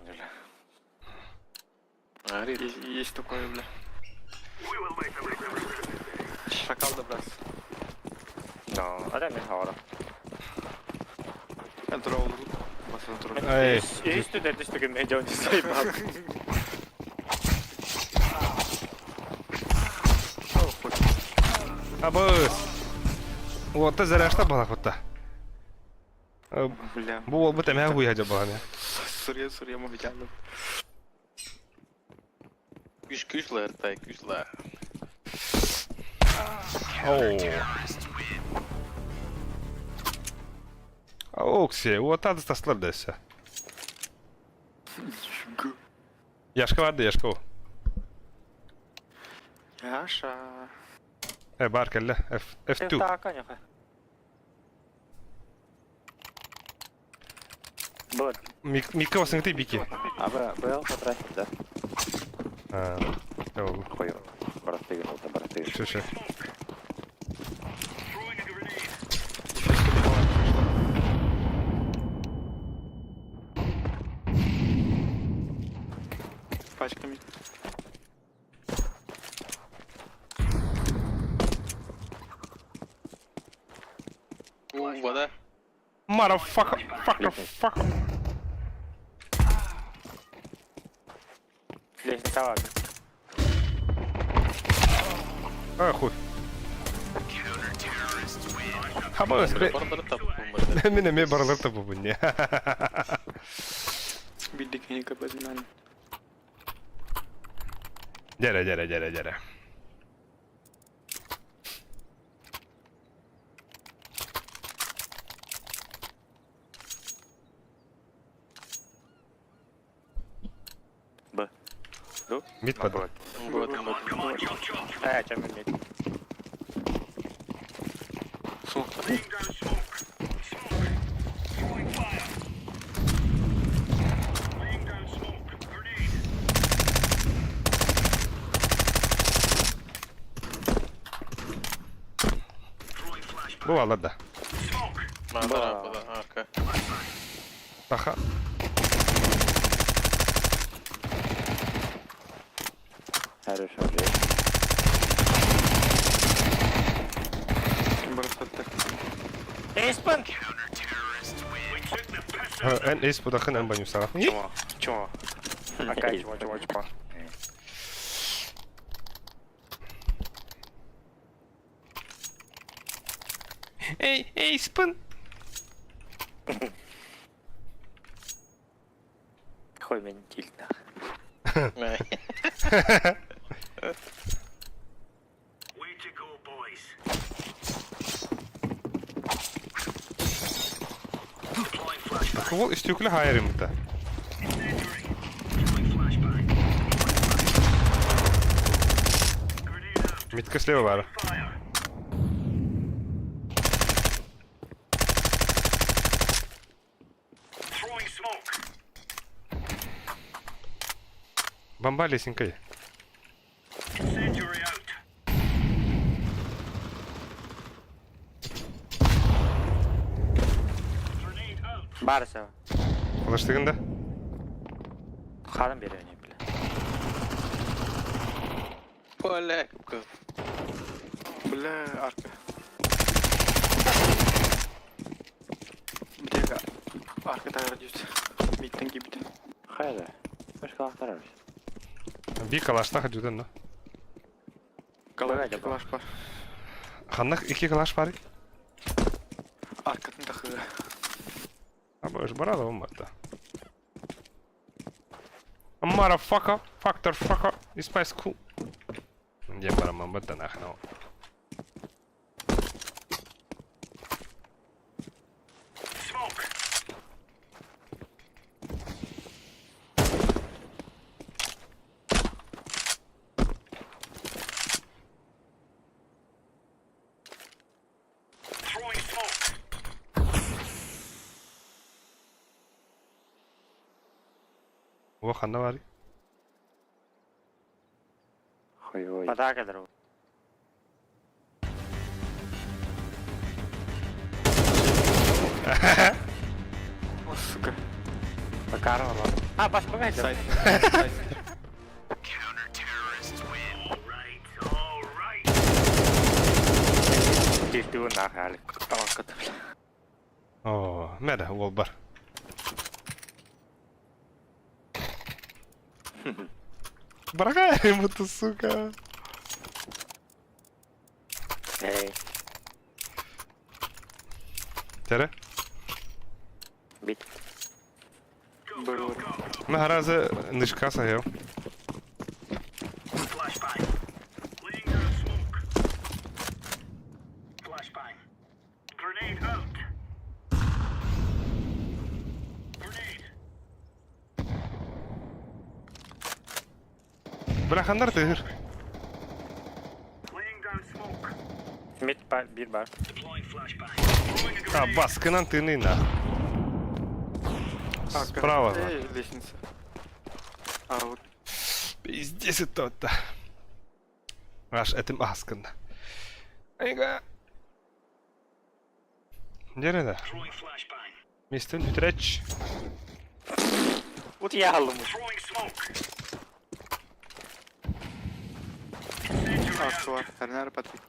бля. Есть, есть такое, бля. Шакал добраться. Ну, а да, мне Контрол. Бас контрол. Эй, Есть тут это что мен жон заебал. Абыз. Вот ты зря что была вот Бля. Бу буолбут эмэһэ хуйа дьабаҕан. Сурья, сурья, мовитян. Күш күшле, тай күшле. Оу. Окси, вот ады таслар дэсэ. Яшка барды, Яшка. Яша. Э, бар кэллэ. F F2. Так, Вот. Мика басыңты бики. А, Б, БЛ потратить, да? А, ол. Хуй. Барастыгнул, да барастыгнул. Все, все. Пачками. Вода. Motherfucker, fucker, fucker. Лестница ладно. А, хуй. Хабас, Мин эмиэ барылар табыбын не. Биддик не кабазинан. Gyere, gyere, gyere, gyere. B. Du? Mit padol? Э, чем мид. Бу алар да. Мана да, окей. Аха. Хорошо, Эйспен! Эн эс будахын эн банюсага. Чмо, чмо. Акай, чмо, чмо, чмо. Эй, эй, спын. Хуй ментильно. Кол үстүкле хайрым та. Митка слева бар. Бомба лесенькой. Барса. Флаштыгында. Ханым бере бля. Бля, Бля, арка. Бля, арка тагыр дүйт. Миттен кибит. Хайда. Башка актарабыз. Би калашта хадюдан, но. Калаш, калаш бар. Ханнах iki калаш бар. Аркатын тахы. А больше барада он да. Motherfucker, factor fucker, is my school. Где бараман бата нахно. О, ханна бар. Хуй-ой. Подарка, друг. О, сука. Макарова. А, баш, погоди. Сайт. Сайт. Ты нахуй, Алик. Аркаты, бля. О, мәдә, ол бар. Барага, ему-то, сука. Эй, Тере? бит. Был. Махараза нышка сахел. Бля, хандар тыгыр. Мид бар, бир бар. А, баскынан тыны на. Арка. Справа. Эй, лестница. А, вот. Пиздец это-то. Аж этим аскын. Айга. Нерede? Мистен Ütreç. Вот я алым. Арка бар. Әрнәр Патрик.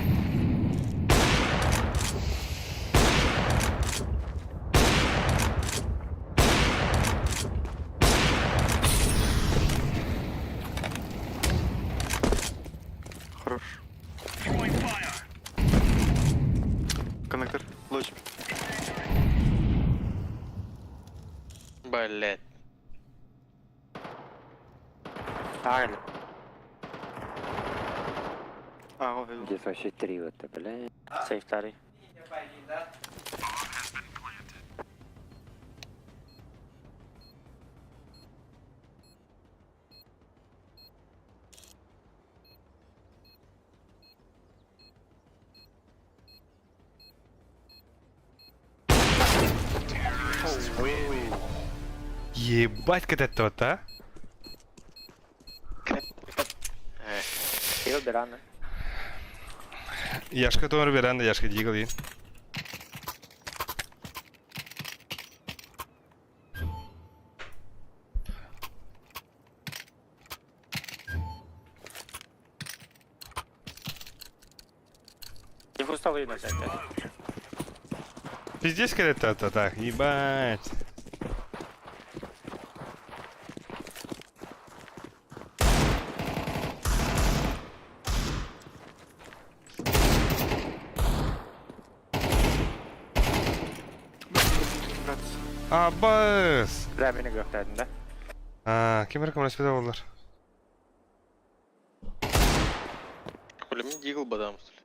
Хорош. Коннектор. Луч. Блять. Алик. Здесь вообще три вот, бля. Сейфтарый. Ебать, когда то а? Ил Бирана. Яшка тонор берен де яшка дигл дейін. Их устал и взять. Пиздец, когда то так, ебать. Аббас! Бля, меня гохтает, да? А, кем рекомендация олар? Бля, мне дигл бадам, что ли?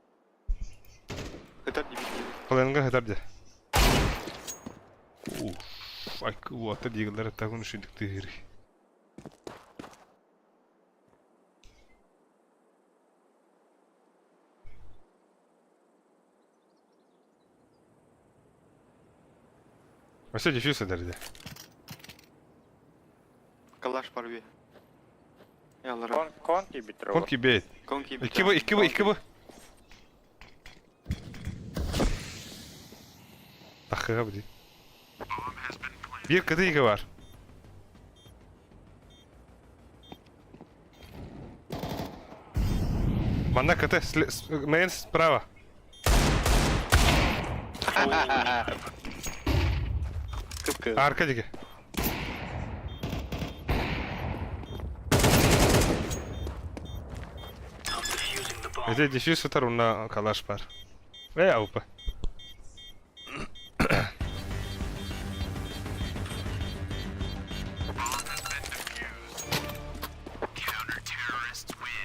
Қолайынға хатар де. Уф, ай, уатта диглер тагын шүдік тігір. Вообще дефьюз дерде. Калаш порви. Кон, кон тебе трогал. Конки бейт. Конки İki bu, iki bu, iki bu. Dakika bir. Bir katı iki var. Banda katı, main справа. Arka digi. Это дефьюз сытар онна калаш бар. Вей аупа.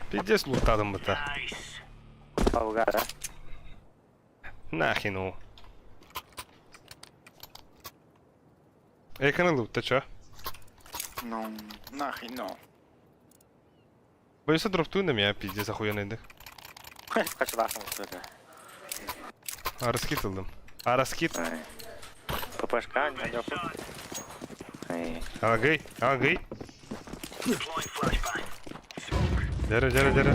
Пиздец лутадым бұта. Алга, да? Нахрен о. Эканы лутта чё? Ну, нахрен, ну. Боюсь дроптуй на меня, пиздец охуенный. Качалахом, что ли? Араскит ылдым. Араскит. ППшка, не надёг. Эй. Агай, агай. Дәрі, дәрі, дәрі.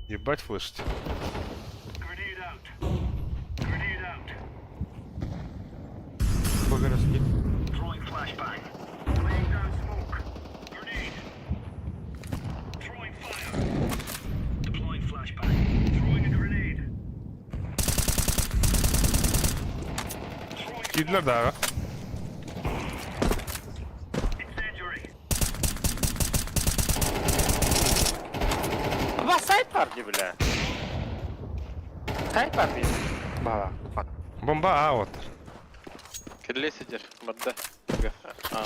Ебать флешить. Кидлер дағы. Ба, сайт парди, бля. Сайт парди. Бала. Бомба А вот. Кирле сидер, бадда. А,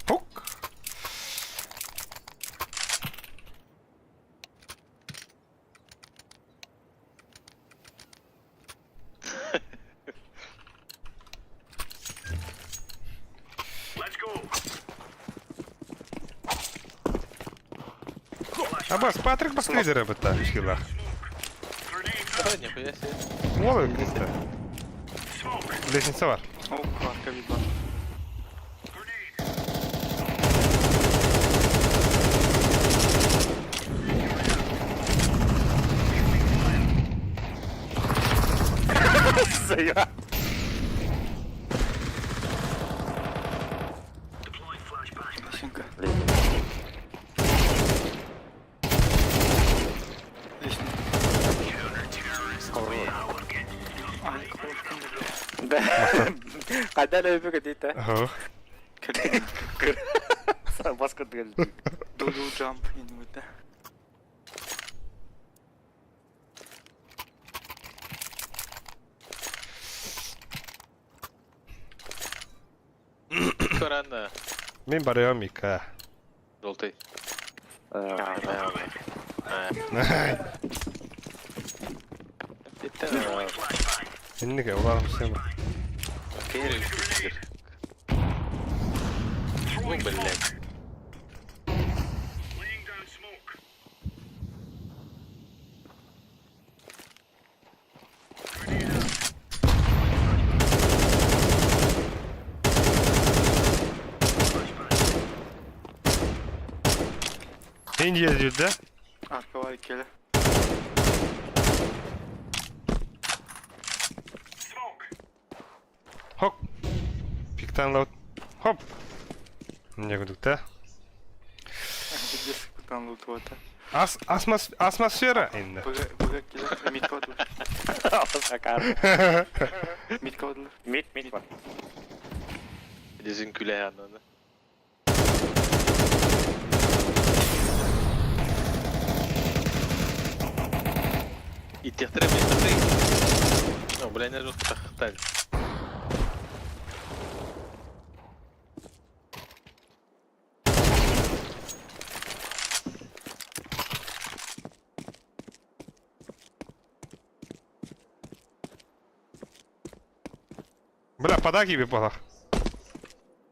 Хук. Абас, Патрик баскридер бітті, үшкелах. да, нихуя себе. Ол өкінді. Лестница бар. Хайда эрэ үбү көтүтэ. Ох. Бас кырдыгар. Doodle jump инмите. Көрәнді. Мин барыам Мика. Желтый. Инники уларым сен. Ой, блядь. Индия жүрді. Arka var ikili. Хоп. Пиктан лаут. Хоп. Не күдікті. Бутан лутуата. Ас, асмос, атмосфера. Инна. Быга килер. Мид кодулар. Мид кодулар. Мид, мид бар. Дизин күле янына. Иттехтире миттехтире. Ну, бля, не жестко тахталь. Бля, подаки би полах.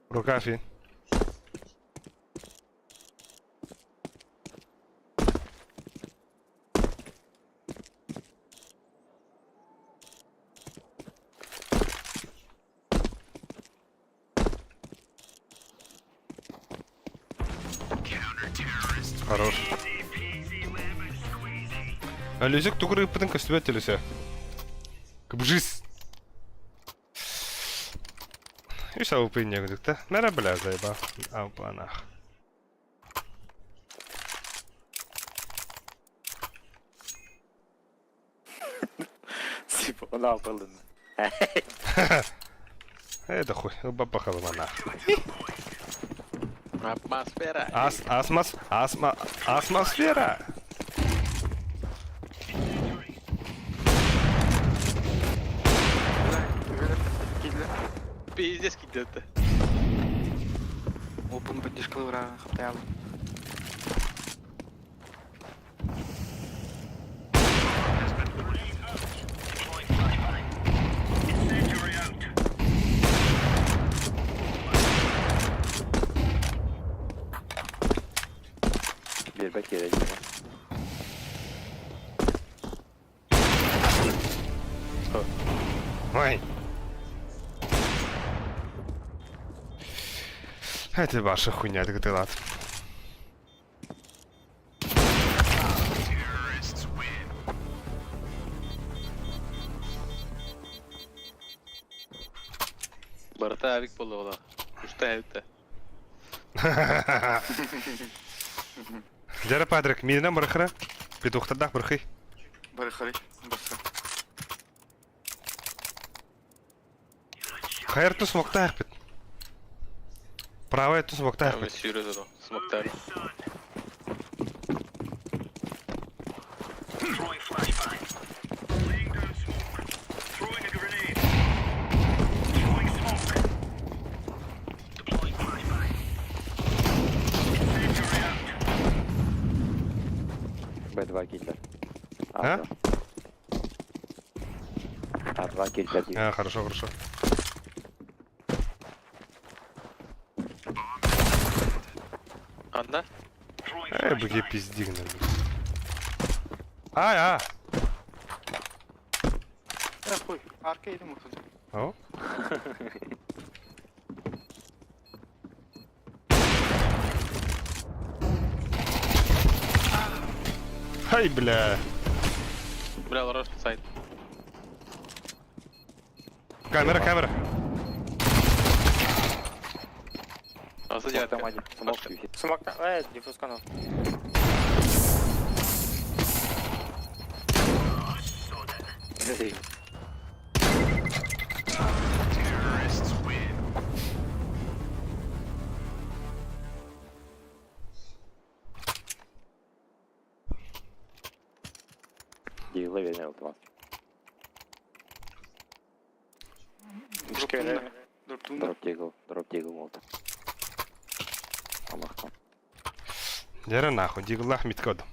Рука фин. Хорош. А Люсик тугры потом костюмет Люся. Кбжис. И все, упынь да? Наверное, бля, заеба. А, планах. Сипа, она был. Это хуй, бабахала нах. Атмосфера. Ас, асмос, асма, атмосфера. Пиздец кидет. Опын поддержкалыра хаптаялы. Биэрбэт киирэ дии. Ой. Это ваша хуйня, это ты лад. Барта авик болду ола. Ушта авикта. Дяра Патрик, минем бархара. Петухтардах бархи. Барыхары. Басы. Хайр тус мактах бит. Правая тус мактах Там бит. сүйрөз ону. Смоктар. Б2 киллер. А? А2 киллер дии. А, хорошо, хорошо. Анда? Эй, быки пиздигна. Ай, а. Э, хуй, арка иди мухту. О. Ай, бля. Бля, лорож сайт. Камера, камера. Асы Смок девятка. там один. Смок висит. Смок там, диффуз канал. Дигла вернее алтыма. Дроптунда. Дроптунда. Дроп дигл, дроп дигл болду. Аллахтан. Дьэ нахуй, Диглах миткод.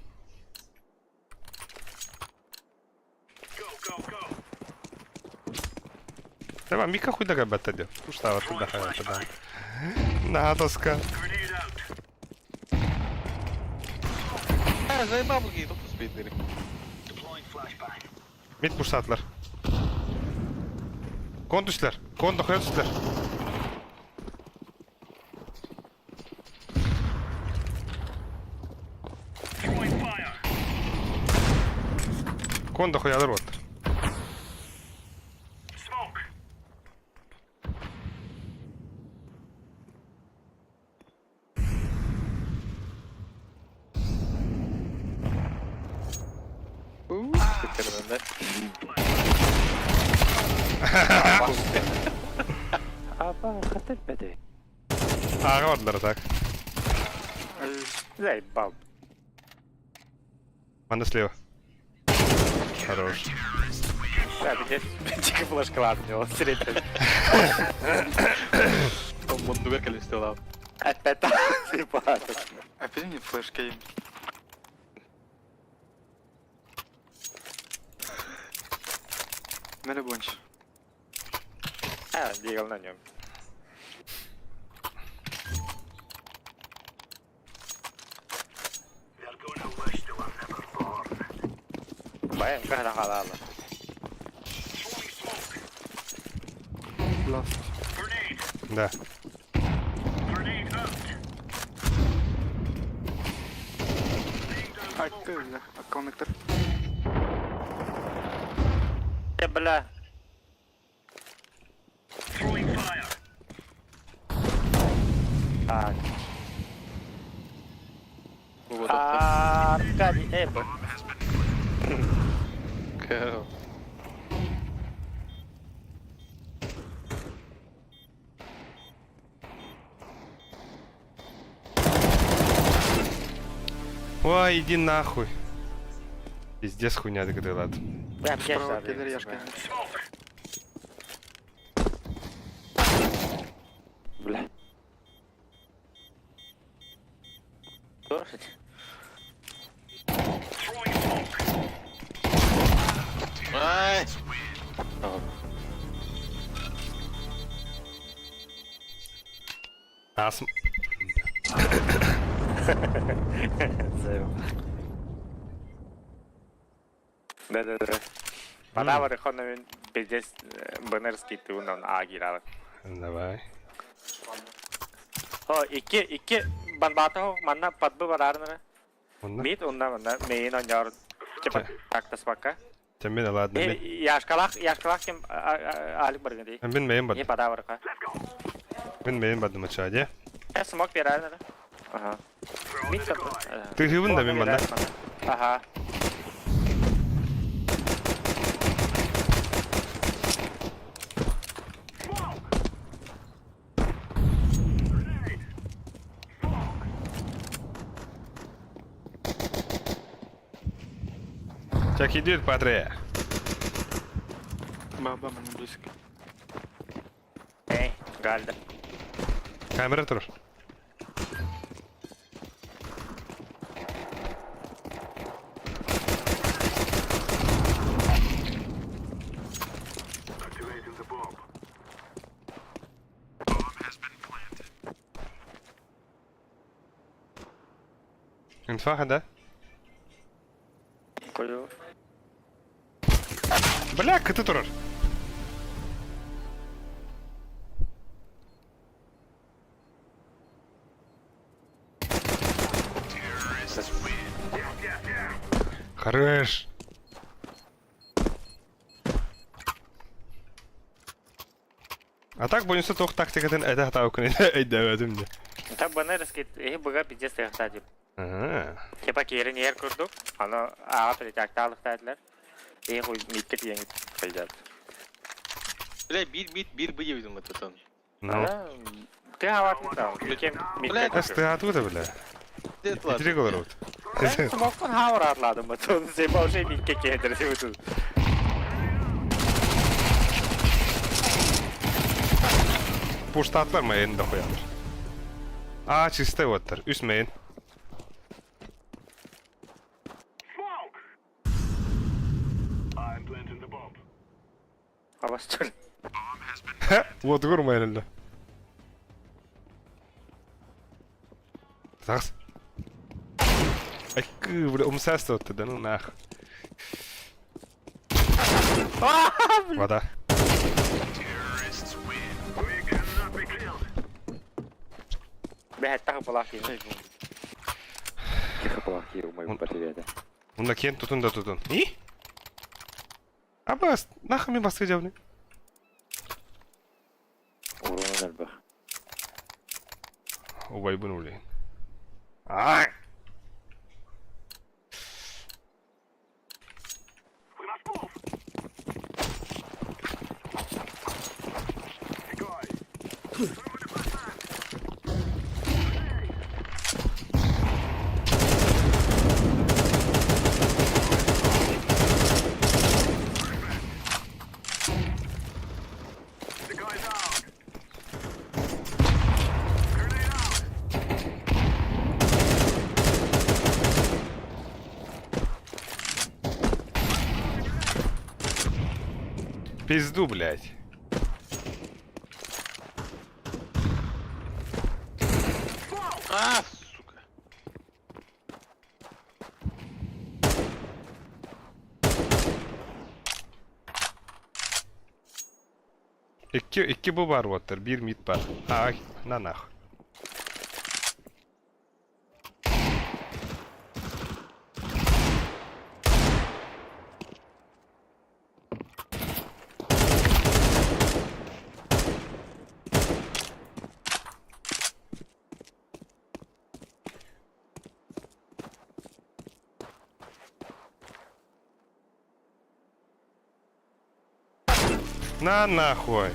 Давай, Мика хуй дага баттаде. Куштава туда хая туда. На доска. Э, заебал какие тут спиднери. Мид пуштатлар. Кон түстүлэр. Кон дохуя түстүлэр. Кон дохуялар вот. Аба, хатыр беде. Ага бардылар так. Заебал. Манда слева. Хорош. Да, пиздец. Дико флешка ладно, него средний. Он мундугар колесила. Опять заебал. Опять мне флешка им. На любонч. А, дигл на нем. Баян, когда халала. Ласт. Да. А, ты, бля, а коннектор. Э, бля. Так. Вот Аркадий, э, б. это. Ой, иди нахуй. Пиздец хуйня дыгдылат. Бля, аптечка Справа надо, киллер яшка. Бля. Слушайте. Ай! Асм... Да-да-да. Подавар хонамин пиздец бнрский тунан агирал. Давай. О, икки, икки банбатаху манна подбы барарнара. Онна. Мит унна манна мейн оньор. Типа так-то спака. Тэммин ладно. Э, Мин яшкалах, яшкалах кем алик барган мин мейн Не бад. подаварка. Мин мейн бад мача, Я смог пирарнара. Ага. Мит Ты хивын да мин манна. Ага. Чак идет, Патре. Баба, мне близко. Эй, гальда. Камера тур. Инфа, да? Кую. Бля, кыты турар. Хорош. А так бонусы тоқ тактикатын әді хата өкін әйдәвәдім де. Там бнрский, э, быга пиздец тыгта тип. Ага. Типа кирин ер курдук, аны ага притякталык тәдилер. Э, хуй митке тиеңит кыйдат. Бля, бир, бир, бир выявим этот он. Ну. Ты хаватын там, кем Блядь. Эс ты откуда, бля? Дед, ладно. Иди говорю. Смокпун хаамыраатладым бутун. Сен вообще микке киһитер бутун. Пуштаатылар main да хуялар. А, чистай уоттар. Үс main. Абастыр. Уотугар умайрылла. Сахс. Айкы, бля, умсаста вот да ну нах. Вода. Бэһэттэх былаах киһи. Тихо плохие у моего привета. Мында кен тутун да тутун. И? Абас, нахуй мен басқа жабны. Урона элбэх. Убайбын улейн. Ай! Пизду, блядь. А, сука. Икки, икки бу бар уоттар, биир мид бар. А, на нах. На нахуй.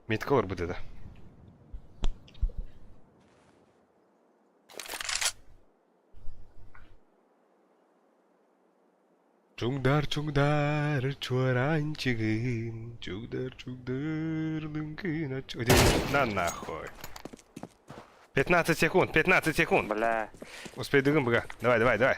Мидколор будет, да. Чугдар, чугдар, чуаранчигын, чугдар, чугдар, лынкына, На нахуй. 15 секунд, 15 секунд. Бля. Успей дыгын быга. Давай, давай, давай.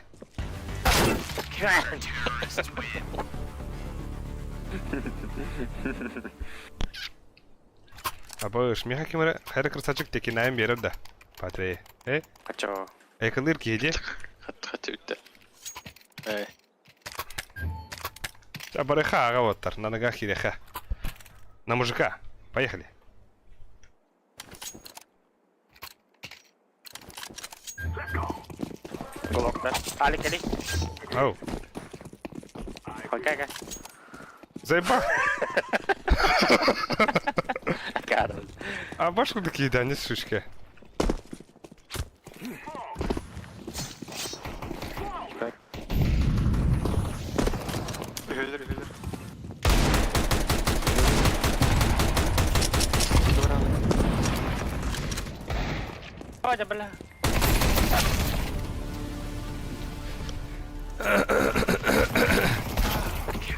Абыш, миха кимера, хайра красавчик текинаем берер да. Патрей. Э? А чё? Экылыр кеде. Хат хат үтте. Э, Барыха ага вот на ногах хиреха. На мужика. Поехали. Кулак, да? Алик, Алик. Ау. Окей, окей. Заеба. Карл. А башку такие, да, не сучка. Үһүлэр, үһүлэр. Ой, да бля.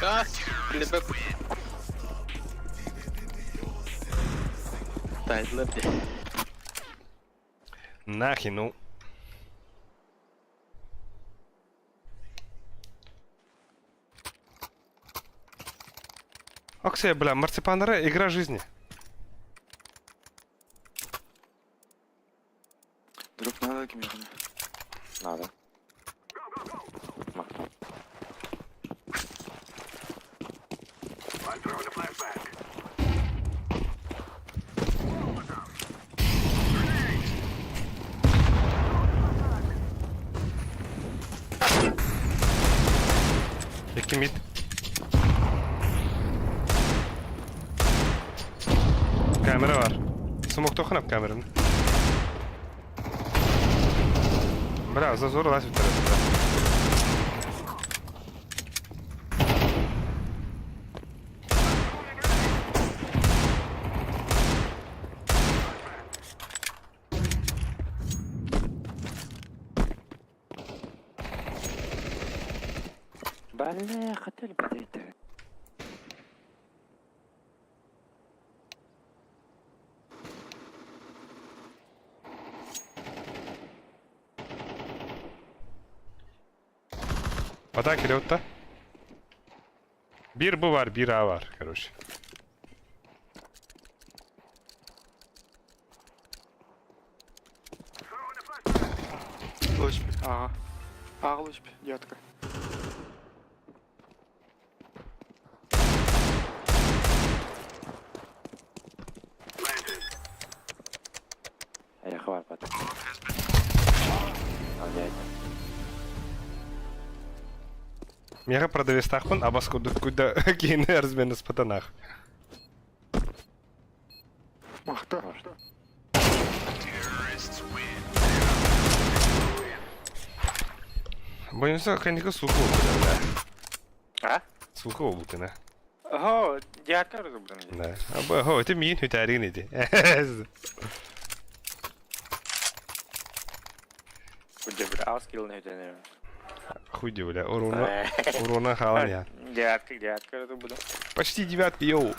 А, лебе. Тайдлар де. Нахи, ну. Оксия, бля, марципанера игра жизни. Дроп надо кимиэхэ? Надо. Махнул. Икки мид. Камера бар. Смок тохнап камераны. Бля, зазор лазит. Бля, хотели бы это. Пата кириотта. Бир бу бар, бир А бар, короче. Лучпи. Ага. Ага, лучпи, детка. Я хвар потом. Мега продавец тахпын, а бас кудык куда кейін размен спатанах. Махта. Боюнса каника сука бутына. А? Сука бутына. О, девятка разобран. Да. Аба, хо, это мин хүтәрин иди. Кудя, бля, а скилл не өтені. Хуй бля, урона, урона халан я. Девятка, девятка разобран. Почти девятка, йоу.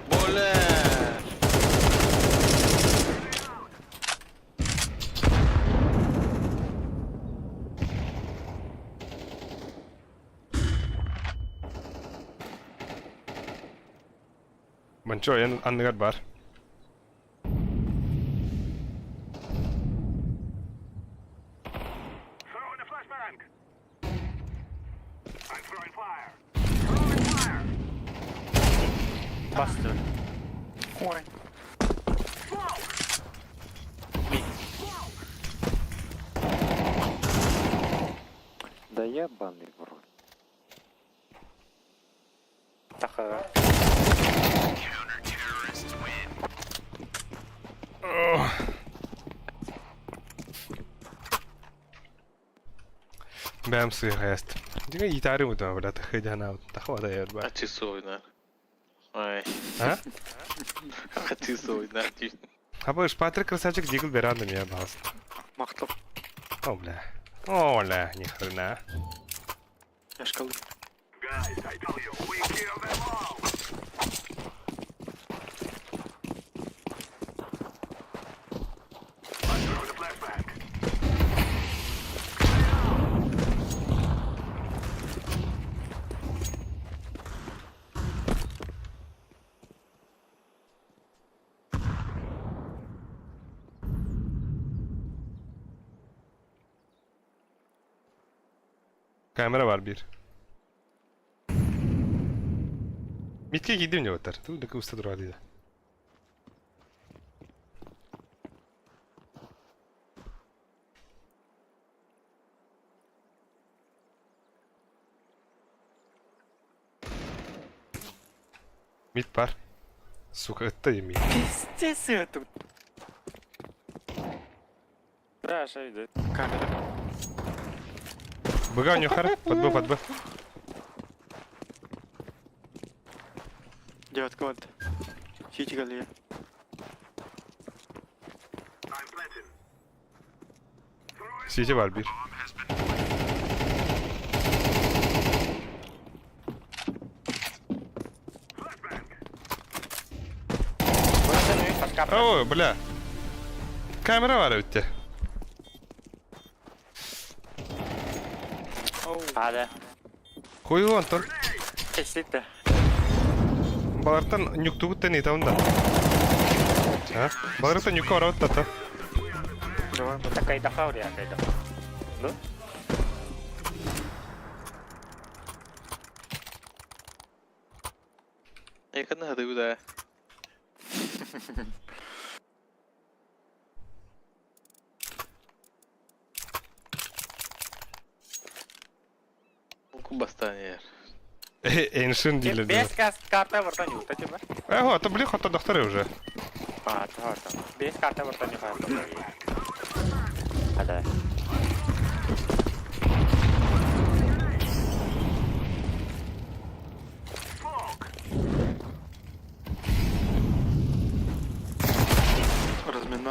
Бля! Манчо, я анныгар бар. Басты. Ой. Да ебаный в рот. Таха. Бэм сыгаяст. Дига гитары мутма, бля, тахыдя на тахвата я А часовой, на. Ай. А? А часовой, на. Аба шпатер красавчик дигл беранды меня бас. Махта. О, бля. О, бля, ни хрена. Я шкалы. Kamera var bir. Mitke giydim ne otar. Tu da usta duralıydı. Mid var. Сука, это и мид. Пиздец это. Да, шайда. Камера. Быга у него хар. Под Б, под Б. Девятка вот. Сити галерея. Сити var bir. О, бля. Камера var bitti. Hadi. Хуй Антон. Kesinlikle. Балартан нюктугуттан итаунда. А? Балартан нюкка барабыт та. Давай, бля. Такай даха я кайда. Ну? Я когда ты да. Кубастан Эншин дилер. Бес кас карта вартан юкта тиба. Эго, это блин, хото дохтары уже. А, там. Бес карта вартан юкта. Hadi.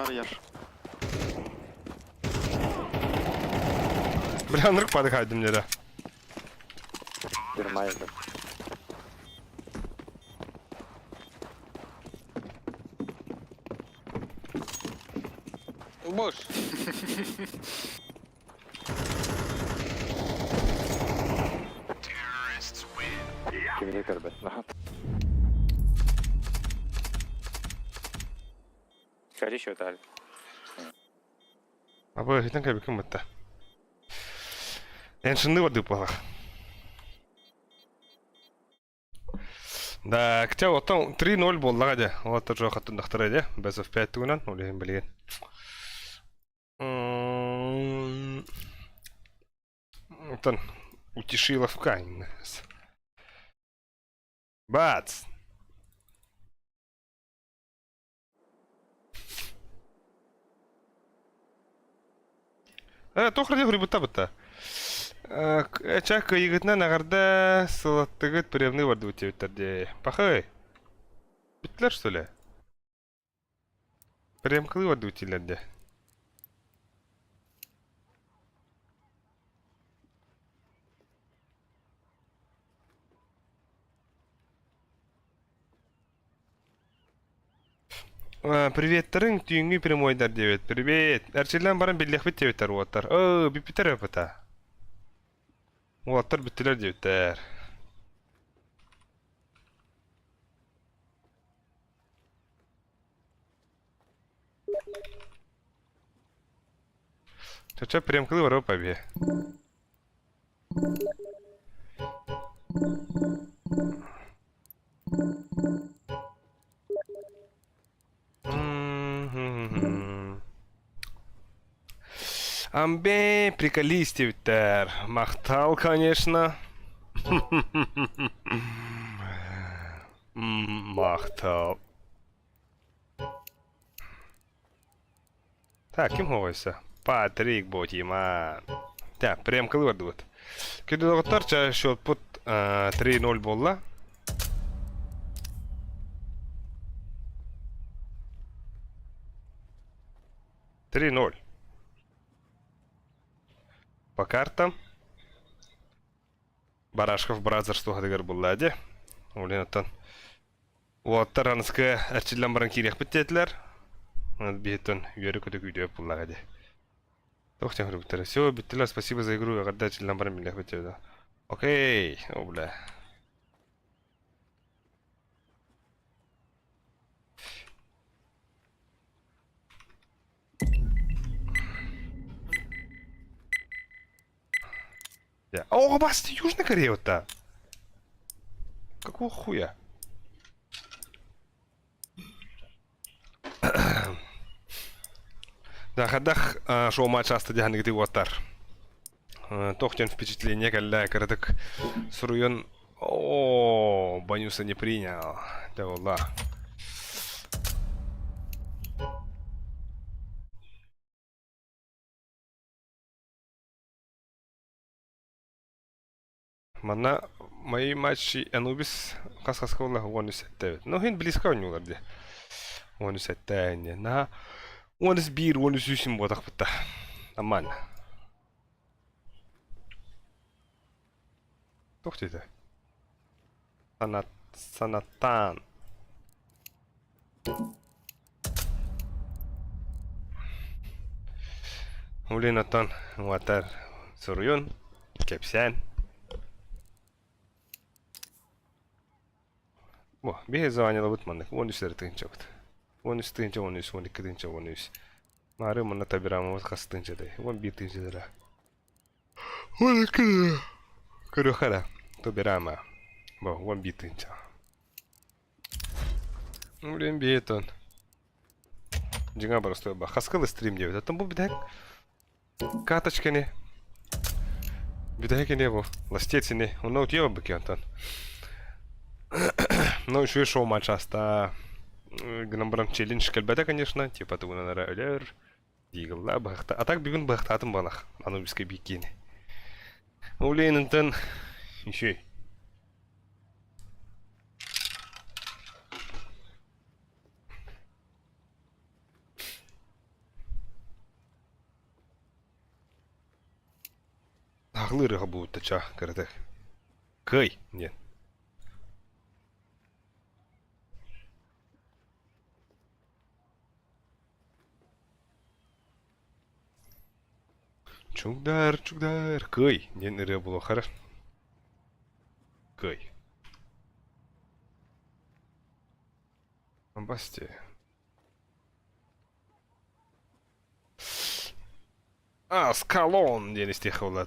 Баар яш. Бля, ынырык падык хайдым деді. Германия. Бош. Кимини көрбөт. Скорее всего, дали. Абы хитен кәбекем бітті. Эншинны барды буолах. Да, хотя оттон 3-0 буоллаҕа дьэ. Ол жоо хаттындахтара дьэ. Best of 5 тугунан, ол иһин билигин. Оттон утешиловка. Бац! Э, туох эрэ хурибыта бытта. Ча кыйыгытынан эҕэрдэ сылаттыгыт приемный бардыбыт диэбиттэр дии. Пахай. Бүттүлэр что ли? Приемкалыы бардыбыт дииллэр дии. Приветтериҥ түүҥҥү прямойдар диэбит. Привет. Эрчиллэн баран биллиэхпит диэбиттэр уолаттар. Оо, бүппүтэр эппитэ. Уолаттар бүттүлэр диэбиттэр. Чача премкылы барып побе. Амбе приколист диэбиттэр. Махтал, конечно. Махтал. Так, ким хоҕойса? Патрик Ботиман. Так, премкалы бардыбыт. Күндү ча счетпут 3-0 буолла. 3-0. По картам. Барашков Бразерс туһатыгар булла дии. Ол оттон уолаттар аныскы эрчиллэн баран киириэхпит диэтилэр. Биһиттэн үөрэ-көтө күүтүөп буллаҕа дии. Туох диэн көрбүттэрэ. Все, бүттүлэр, спасибо за игру, эҕэрдэ эрчиллэн баран биллиэхпит диэбитэ. Окей, о бля. О, бас, Южная Корея-то. Какого хуя? Да, хайдах шоу-матч ааста диһаныгыты уоттар. Туох диэн впечатление кэллэ кыратык суруйан о Банюса не принял. Да буолла. Манна мои матчи Анубис хас-хаска буолла 13 эбит. Ну, иһин близко оонньуулар дии. 17 инньэ. Наһаа 11, 13 буотахпыт да. Нормально. Туох диэтэ? Санат санаттаан. Блин, оттон уотар суруйун, кэпсээн. Бу, биһи званилабыт маннык, 13 эрэ тыһыынчабыт. 13 тыһыынча, 13, 12 тыһыынча, 13. Маары манна табираммыт хас тыһыынчадай? 11 тыһыынча 12 Көрүөххэ эрэ, Тобирама. Бу, 11 тыһыынча. Блин, биэтон. Дьиҥэ боростуой ба. Хаскыл стрим диэбит. Оттон бу бүтэһик карточканы бүтэһик ини бу. Ластец ини. Онно утуйа барбыт онтон. Ну, еще и шоу матч аста. Гынан баран челлендж кэлбэтэ, конечно. Типа тугунан эрэ өлөр. Диигылла быһахта. А так бүгүн быһахтаатым балах. Анубиска бикини. Блин, онтон еще Сахалыы ырыаха буолбута ча кыратык. Кыай диэн. Чугдаар, чугдаар, кыай диэн ырыа буолуохара. Кыай. Басти. А, Скалон диэн истиэххэ буолла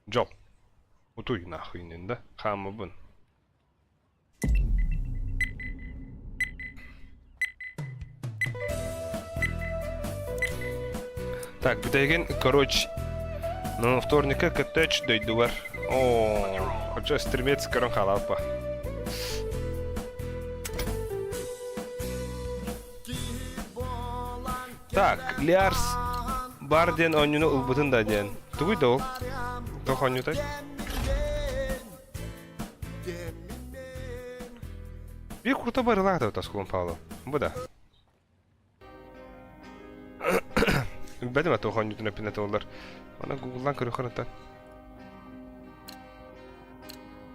Дьол. Утуй нахуй да? Хаамабын. Так, бүтэһигин, короче, ну, вторникка көттөөч дойдубар. О, хочу стремец көрөн хаалааппа. Так, Лиарс бар диэн оонньууну ылбытын да диэн. Тугуй да ол? Туох оонньуутай? Биир курта барылаах да Тоскулун Павлов. Бу да. Бэтим туох оонньуутун эппинэ олар. Аны гуглдан көрүөххэ оттон.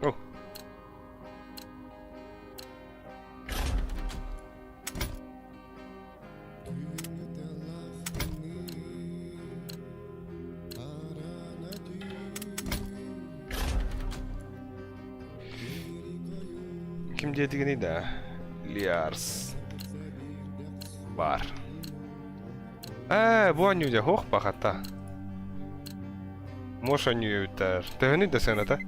О. Ким диэтигиний да? Лиарс. Бар. Ээ, бу оонньуу дьэ, һуох бахата. Муос оонньуу эбиттэр. Төһөнүй да сыаната?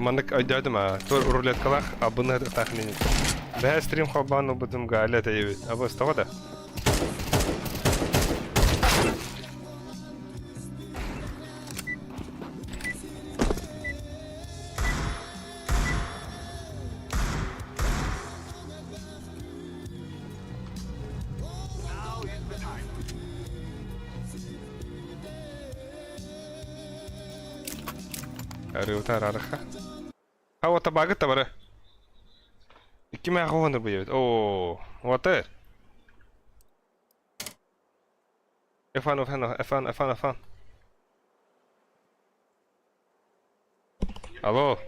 Маннык өйдөөтүм аа, тур рулеткалаах абыны ытыктаах мини. Бэһэ стрим холбоон ылбытым Галя тэйэбит. Абыс тоҕо да? Арыыта араарыха. А вот табагы табары. Икки мээхэ уонна быйабыт. Оо, вот F1, F1, F1, F1, F1. Алло.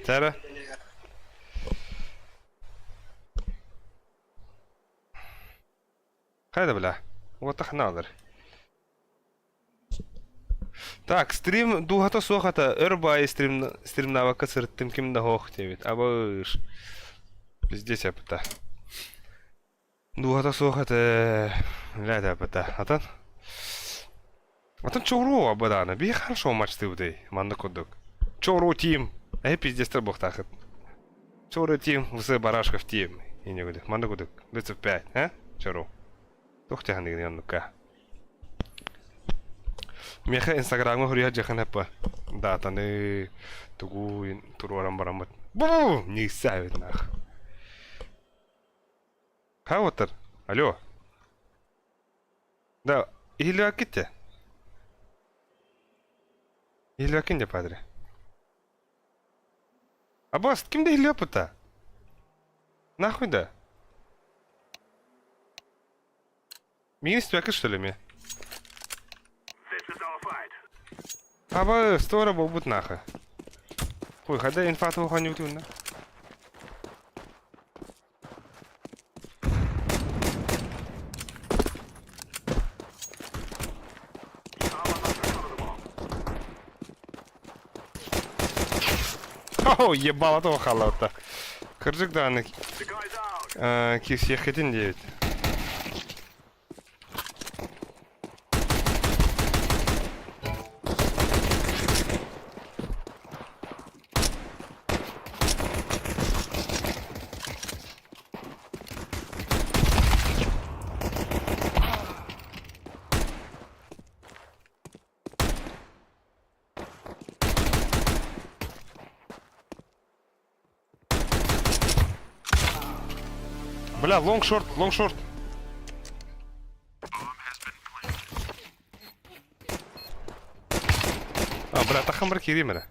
Чара. Хайда бля. Вот ахнаалар. Так, стрим дууһата суох ата өр баайы стрим стримнаабакка сырыттым ким да хоох диэбит. Абыш. Пиздец апта. Дууһата суох этэ. Блядь апта. Атан. Атын чоуруу абыдаана. Би хорошо матчтыыбытай. Маннык курдук. Чоуруу тим. Эһи пиздецтер буохтаахыт. Чоуруу тим, вс барашков тим. Ине кудук. Маннык кудук. 25, а? Чоуруу. Туох дьаһаныгын оннукка. Миэхэ инстаграмҥа суруйар дьахан эппэ. Даатаны тугу туруоран бараммыт. Бу ньыысса эбит нах. Хауаттар. Алло. Да, иһиллибэккит те. Иһиллибэккин де падре. Абас, ким да иһиллибэппит Нахуй да? Миигин истибэккит что ли мне? Аба, стора буолбут нахуй. Хуй, хада инфа туоханньуутунна. О, ебало того халата. Кырдьык даҕаны киирсиэххитин диэбит. Бля, лонг шорт, лонг шорт. А, бля, тахам бір киирим эрэ.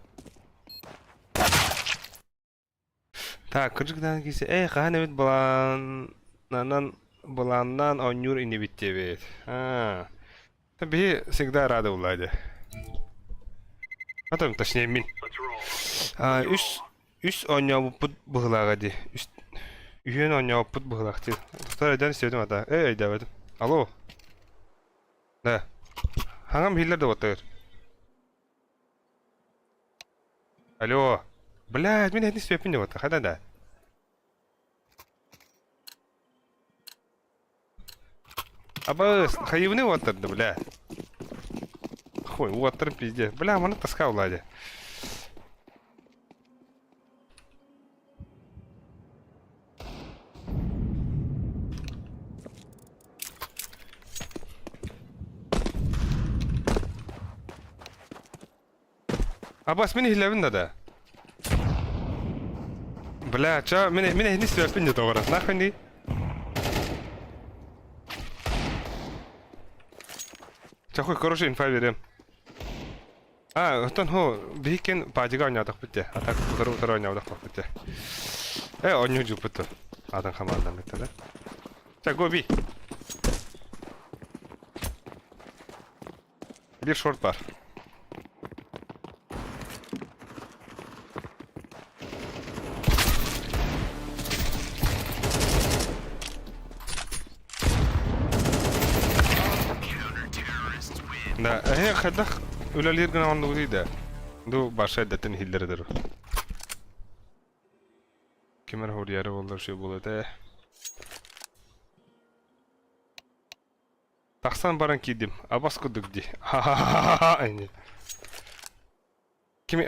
Так, кырдьык даҕаны киирсэ, ээ, хаһан эбит былааннанан былааннаан оонньуур инибит диэбит. Аа, биһи всегда рады Владе. А точнее мин. А, үс үс оонньообуппут быһыылааҕа дии. Үс үһүөн оонньообуппут быһыылаах дии. Доктор өйдөөн истибитим ата. Ээ, өйдөөбөтүм. Алло. Да. Хаҥам иһиллэр да уоттагыр. Алло. Блядь, мин эһини истибэппин деп атта. Хада да. Абыс, хайыбыны уоттарды, бля. Хуй, уоттарым пиздец. Бля, маны тоска Владя. Абас, мин иһиллэбин да да. Бля, ча, мин мин эһини истибэппин дии тоҕо нахуй дии. Ча хуй, короче, инфа берем. А, оттон хо, биһиккин паадьыга оонньоотохпут дии. А так утары-утары оонньооботохпут дии. Э, оонньуу дьуппут то. Атын хамаандан да. Ча, го би. Биир шорт бар. Да, эһэ хайдах үлэлиир гына оннугутуй да. Ду баша эрдэттэн иһиллэрэ Ким эрэ хоруйара буоллар үчүгэй буолуо этэ. Тахсан баран киирдим. Абас курдук дии. Ха-ха-ха-ха ини. Кими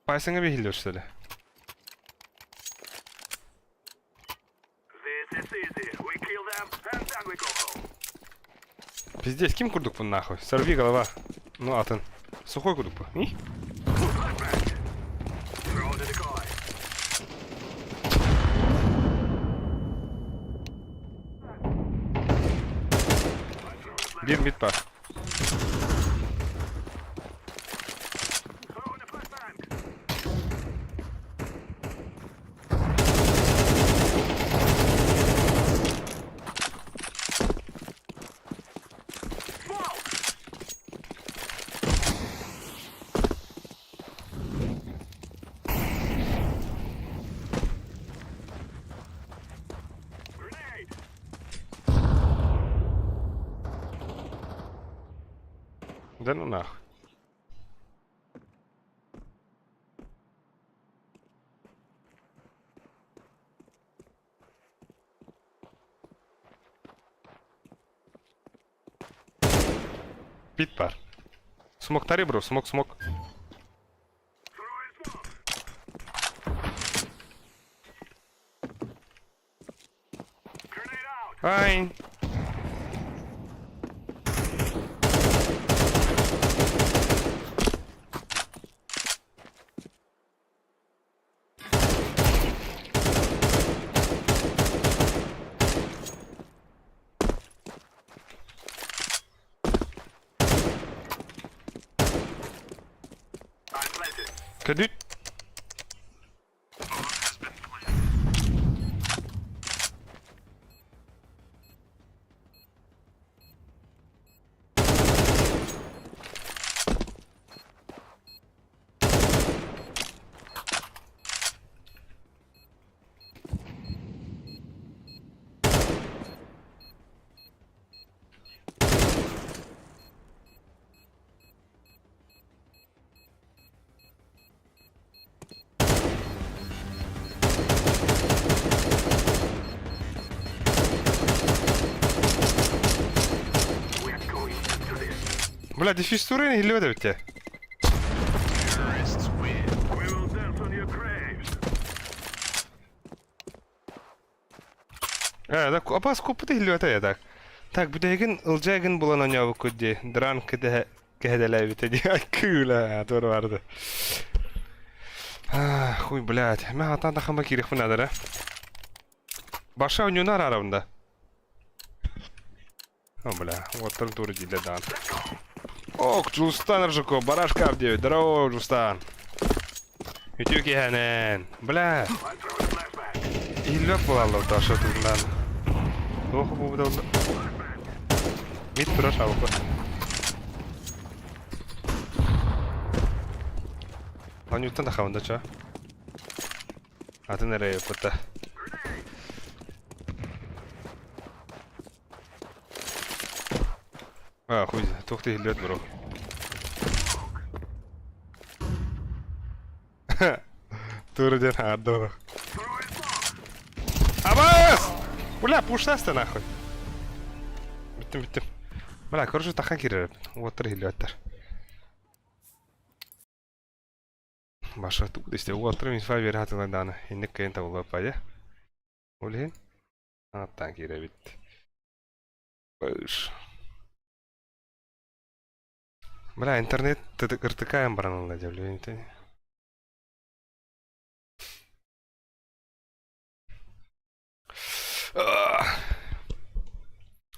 Пайсыңа биһиллэр что ли? Пиздец, ким курдукпун нахуй? Сорви голова. Ну атын. Сухой курдукпун. И? Биир мид бар. Да ну нахуй. Пит бар. Смок тари, бро, смок, смок. Ай! Кадют. Бля, дефистурин иһиллибэт эбит ээ. Э, да, апас куппут иһиллибэт ээ так. Так, бүтэһигин ылдьаегын булан оонньообуккут дии. Дран кэтэһэ кэһэдэлээбитэ дии. Ай, кыыла, туора барды. Хуй, блядь. Мин хатан тахама киириэхпин наада эрэ. Баша оонньууну араарабын да. О, бля, уоттарын туора дииллэр даҕаны. Ок, Джулстан Ржаков, барашка Авдеев, здорово, Джулстан. Үтүө киэһэнэн. Бля. Иһиллибэт буолаллар Даша туһунан. Туох буолбута буолла? Мид турар шабыкы. Анюттан тахабын да ча. Атын эрэ ыппыта. А, хуй, туох да иһиллибэт бро. Тура диэн аардоох. Абас! Бля, пуштаста нахуй. Бүттүм, бүттүм. Бля, короче, тахан киирэр. Уоттар иһиллибэттэр. Баша тугу да истэ. Уоттар инфа биэрэ хатылан дааны. Инник кыйын табыллыбаппа дьэ. Ол иһин ааттаан киирэбит. Быш. Бля, интернет ыртыкаайан баран ылла дьэ, блин.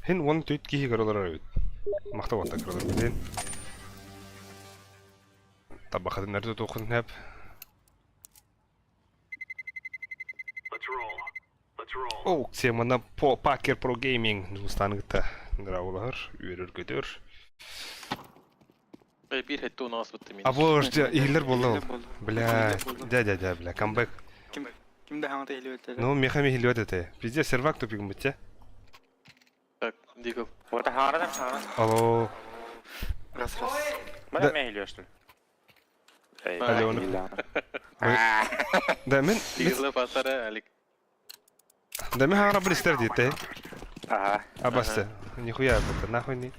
Хин уон түт киһи көрө олорор эбит. Махта уотта көрө олорор эбит. Табахатын өртө туохун нэп. О, темана по Packer Pro Gaming Дьулустааны кытта дорооболоһор, үөрэр-көтөр. Эй, биир хэтти унаҕас бытты мин. А бу иһиллэр буолла ол. Бля, дя-дя-дя, бля, камбэк. Ким ким да хаҥата иһиллибэт Ну, меха иһиллибэт этэ. Пиздец, сервак тупигым бытте. Так, дигл. Вот хаҥарадан хаҥаран. Алло. Раз раз. Мана мен иһиллиyor что ли? Алена. Да мен Дигл пасара алик. Да мен хаҥарабын истэр диэтэ. Ага. Абасты. Нихуя это нахуй не.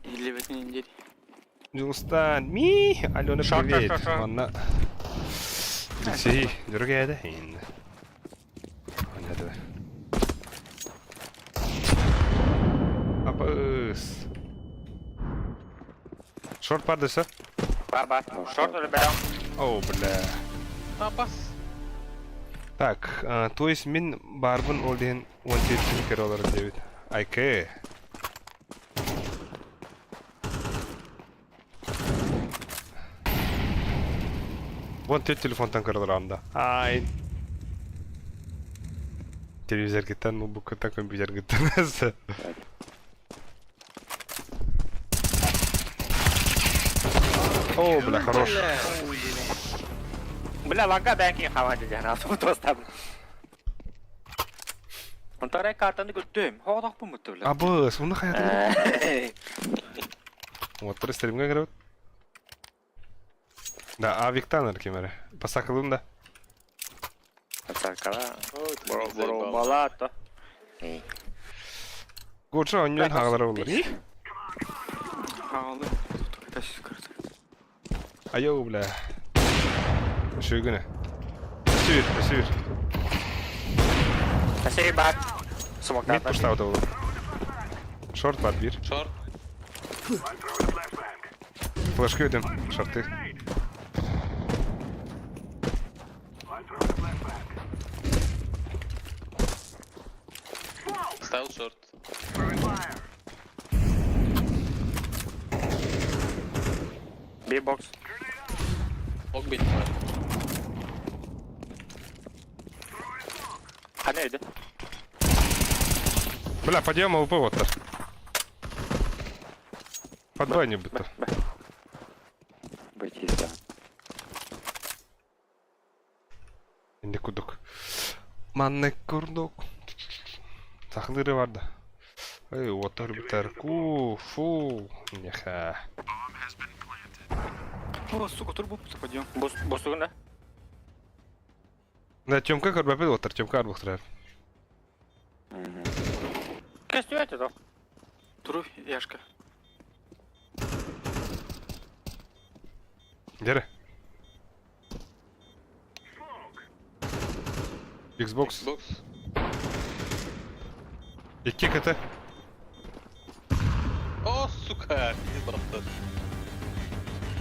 Иһиллибэтин индири. Дьулустаан, ми, Алена, привет. Шо, шо, шо. Манна. Алексей, дорогая, Понятно. Апыс. Шорт падайся. Бар бар. Шорт или берем? О, бля. Апас. Так, а, то есть мин барбын ол диэн уон төрт киһи олорор диэбит. Айкэ. Уон төрт телефонтан көрөлөр да. Ай. Телевизоргыттан, ноутбуккуттан, компьютергыттан. О, бля, хорош. Бля, лага бэнки хаман дьэ на тоста. Онтарай картаны көрдүм. Хоодох бу муту бля. Абыс, уну хаятын. Уоттары стримҥа көрөбүт. Да, авиктан ким эрэ. Басакылын да. Сакала. Боробалаато. Гоча онньон хаалара болар. Хаалы. Тас көрдө. Айоо, бля. Шүгүнэ. Сүр, сүр. Тасей бар. Мид Смоктата. пуштаабыта болар. Шорт бар биир. Шорт. Флешка өтем. Шорты. Ставил шорт. Би-бокс. Мог быть бар. Хана өйдө. Бля, подъем АВП вот так. Под Б не будто. Бытиста. Инде курдук. Манны курдук. Сахалыры бар да. Эй, отар битер. Ку, фу. Неха. О, сука, турбо подъем. Бус бусугун да. Да, Тёмка көрбөпөт отыр, Тёмка арбықтырар. Көстүбөт это. Туру, Яшка. Дере. Xbox. Бокс. Икки КТ. О, сука! Пиздец бырахты.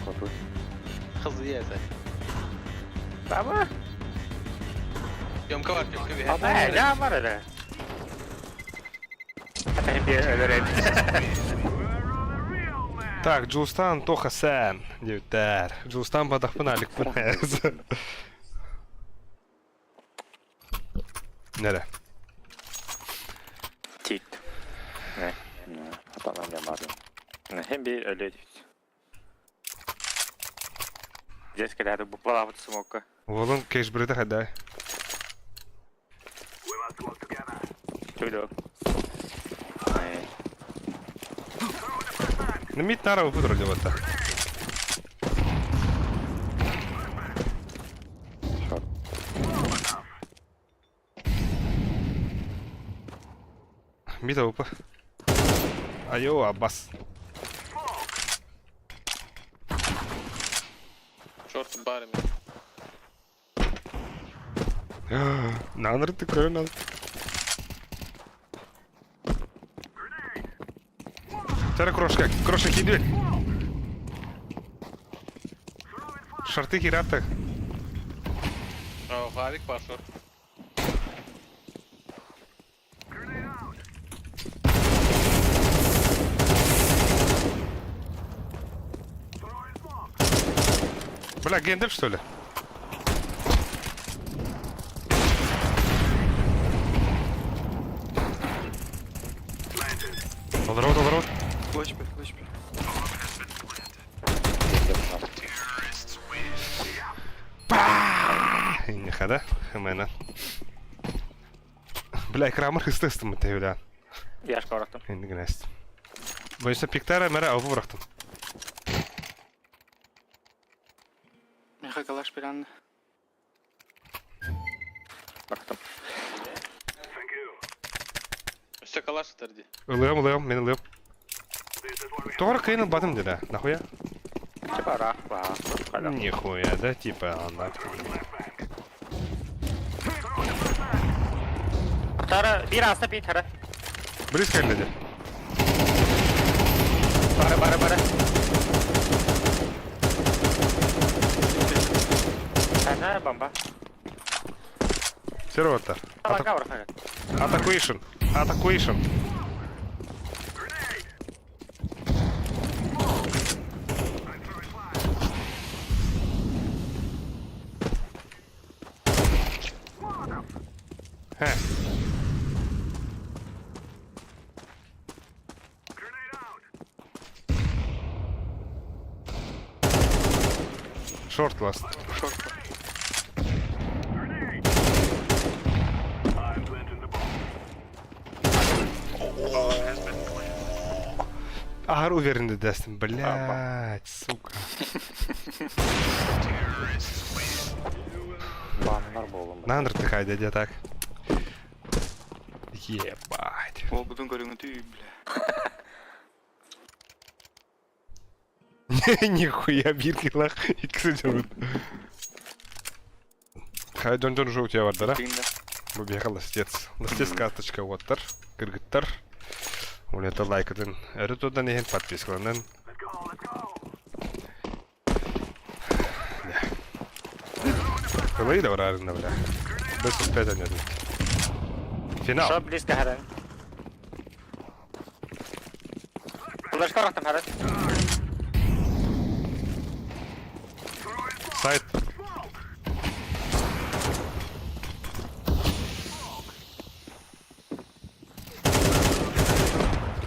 Хоту. Хызы сен. Баба. Тёмка бар, Тёмка бер. Э, да бар эле. Ата би өлөрөт. Так, Джулстан Тоха Сен. Девтер. Джулстан бадахпын аликпын. Нере? Тит. Атанан ямады. Хем би өлөт. Здесь когда бу балабыт смокка. Волын кеш бірді қайда. Чудо. Мид нара выпутал вот так. Шорт. Мид АВП. Айо, Аббас. Шорт барами. Наныр ты көрін. Тәрі крошка, крошка киді. Шарты кираты. О, авик бар шорт. Бля, гендеп что ли? Олорот, олорот. Лочпе, лочпе. Не да? Хэмэна. Бля, крамыр хыстыстым это, бля. Яшка барактым. Енді гнест. Бойынша пиктара мәрі ауы бұрақтым. Меха калаш пиран. Барактым. Өстө калаш терди. Ылыам, ылыам, мен ылыам. Тоғыр қиын батым деді, нахуя? Типа рах, ва. Нихуя, да, типа, ана. Тара бир аста би тара. Близко гляди. Бара бара бара. Тана бомба. Серватор. Атакуишн. Атакуишн. Хе. Шорт ласт. Шорт. Аһар уверенный дэстим, блядь, сука. Баннар буоллум. Нандр ты хайда дьэ так. Ебать. Уолбутун көрүҥүтүй, бля. Нихуя биир килах икки сылдьабыт. Хай дьон дьон уже у тебя бардара. Бу биһиэхэ ластец. Ластец карточка уоттар, кыргыттар. Улета лайкатын өрө тудан иһин подпискаланан. Кылай да барарында бля. Без успеть Финал. Шо близко харан. Флешка рахтам харан. Сайт.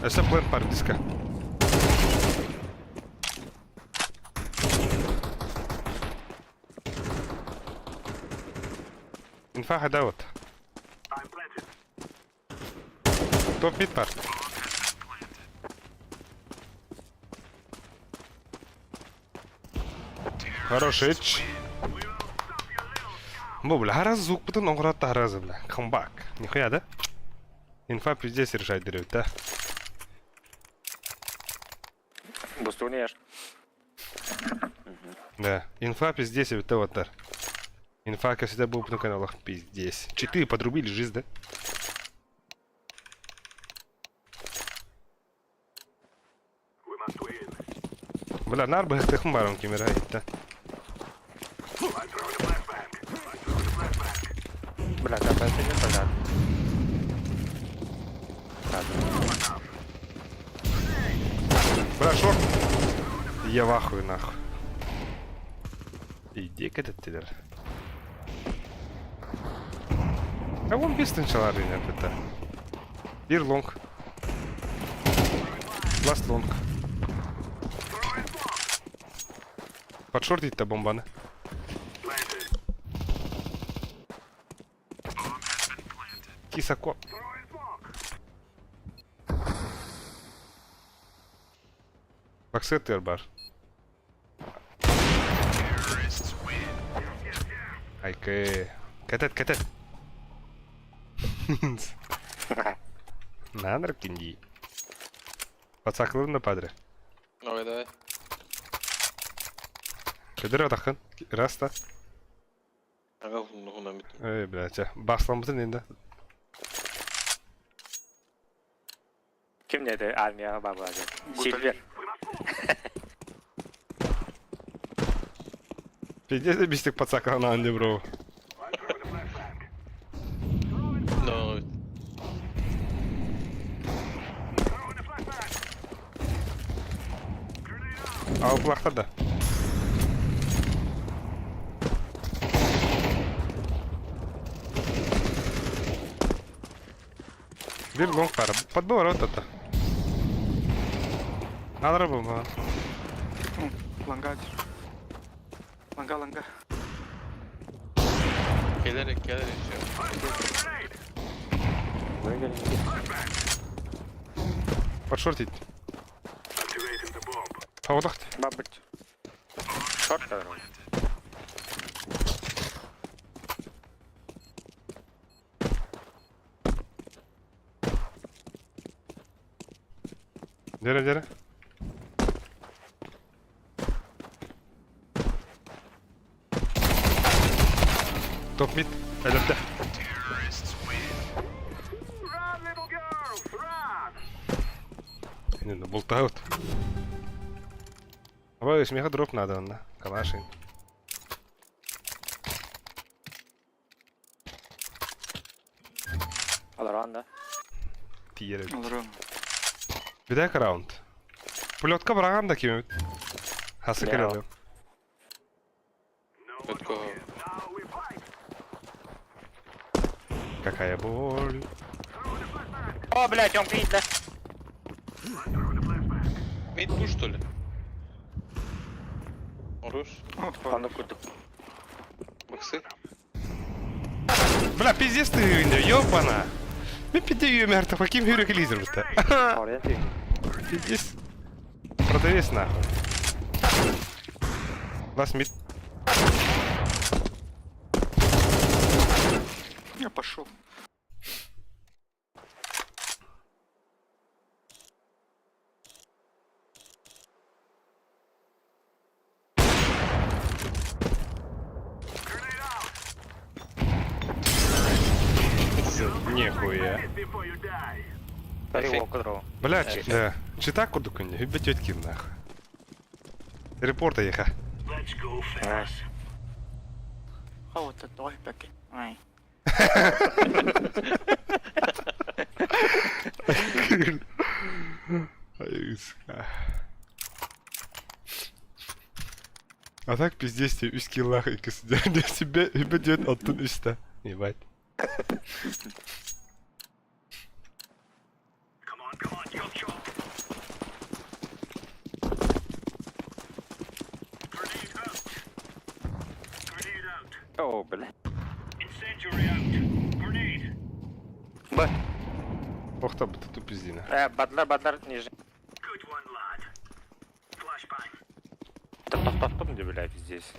Өссө плент бар диска. Инфа хедаут. Топ мид бар. Хороший эч. Бу, бля, хараз звукпытын оҥорот харазы, бля. Камбак. Нихуя, да? Инфа пиздец решать деревья, да? Бустуни ешь. Да. Инфа пиздец, это вот так. Инфа, как всегда, был на каналах пиздец. Читы подрубили жизнь, да? Бля, нар быһыктыхым барым кимера да. Бля, да, это не понятно. Бля, шорт. Я в ахуе нахуй. Иди-ка ты, А вон без сначала это. Бир лонг. Ласт лонг. Подшортить-то бомбаны. Кисако. Баксеттер бар. Айке. Кэтет, кэтет. Наныр кинди. Пацаклырын да падре. Давай, давай. Кедер атақын. Раста. Ага, хуна бит. Эй, блядь, басламытын енді. Ким dedi армияға бабылады? Сильвер. Пиздец, бистик пацаклана анде, бро. No. Алып да. Бир лонг пара. Подбор это. Надо бомба. Ланга. Ланга, ланга. Келерek келерek şey. Подшортить. Павлахт. Бабыть. Шорт короче. Дере, дере. Топ мид. Элепте. Не, ну болтают. Абай, смеха дроп надо, онна. Калашин. Аларан да. Тиерет. Аларан. Бүтэк раунд. Пулетка быраган да кимебит. Хасы Да. келели. Өткө. Какая боль. О, блядь, он пить, да? Мид пуш что ли? Хорош. Аны курдук. Баксы. Бля, пиздец ты, ёбана. Мен пиде үйемәрті, каким хүрек лидер бітті. Пиздец. Продавец нахуй. Last mid. Я пошел. Нихуя. Блядь, да. Чита курдук не, үбэ тетки нахуй. Репорта еха. А вот это ой, пяки. Ай. А так пиздец тебе үс киллах иккис себе үбэ диэт оттон үстэ. Ебать. О, бля. Охта бы ты пиздина. Бадлар, бадлар, ниже. Топ-топ-топ, где, блядь, здесь.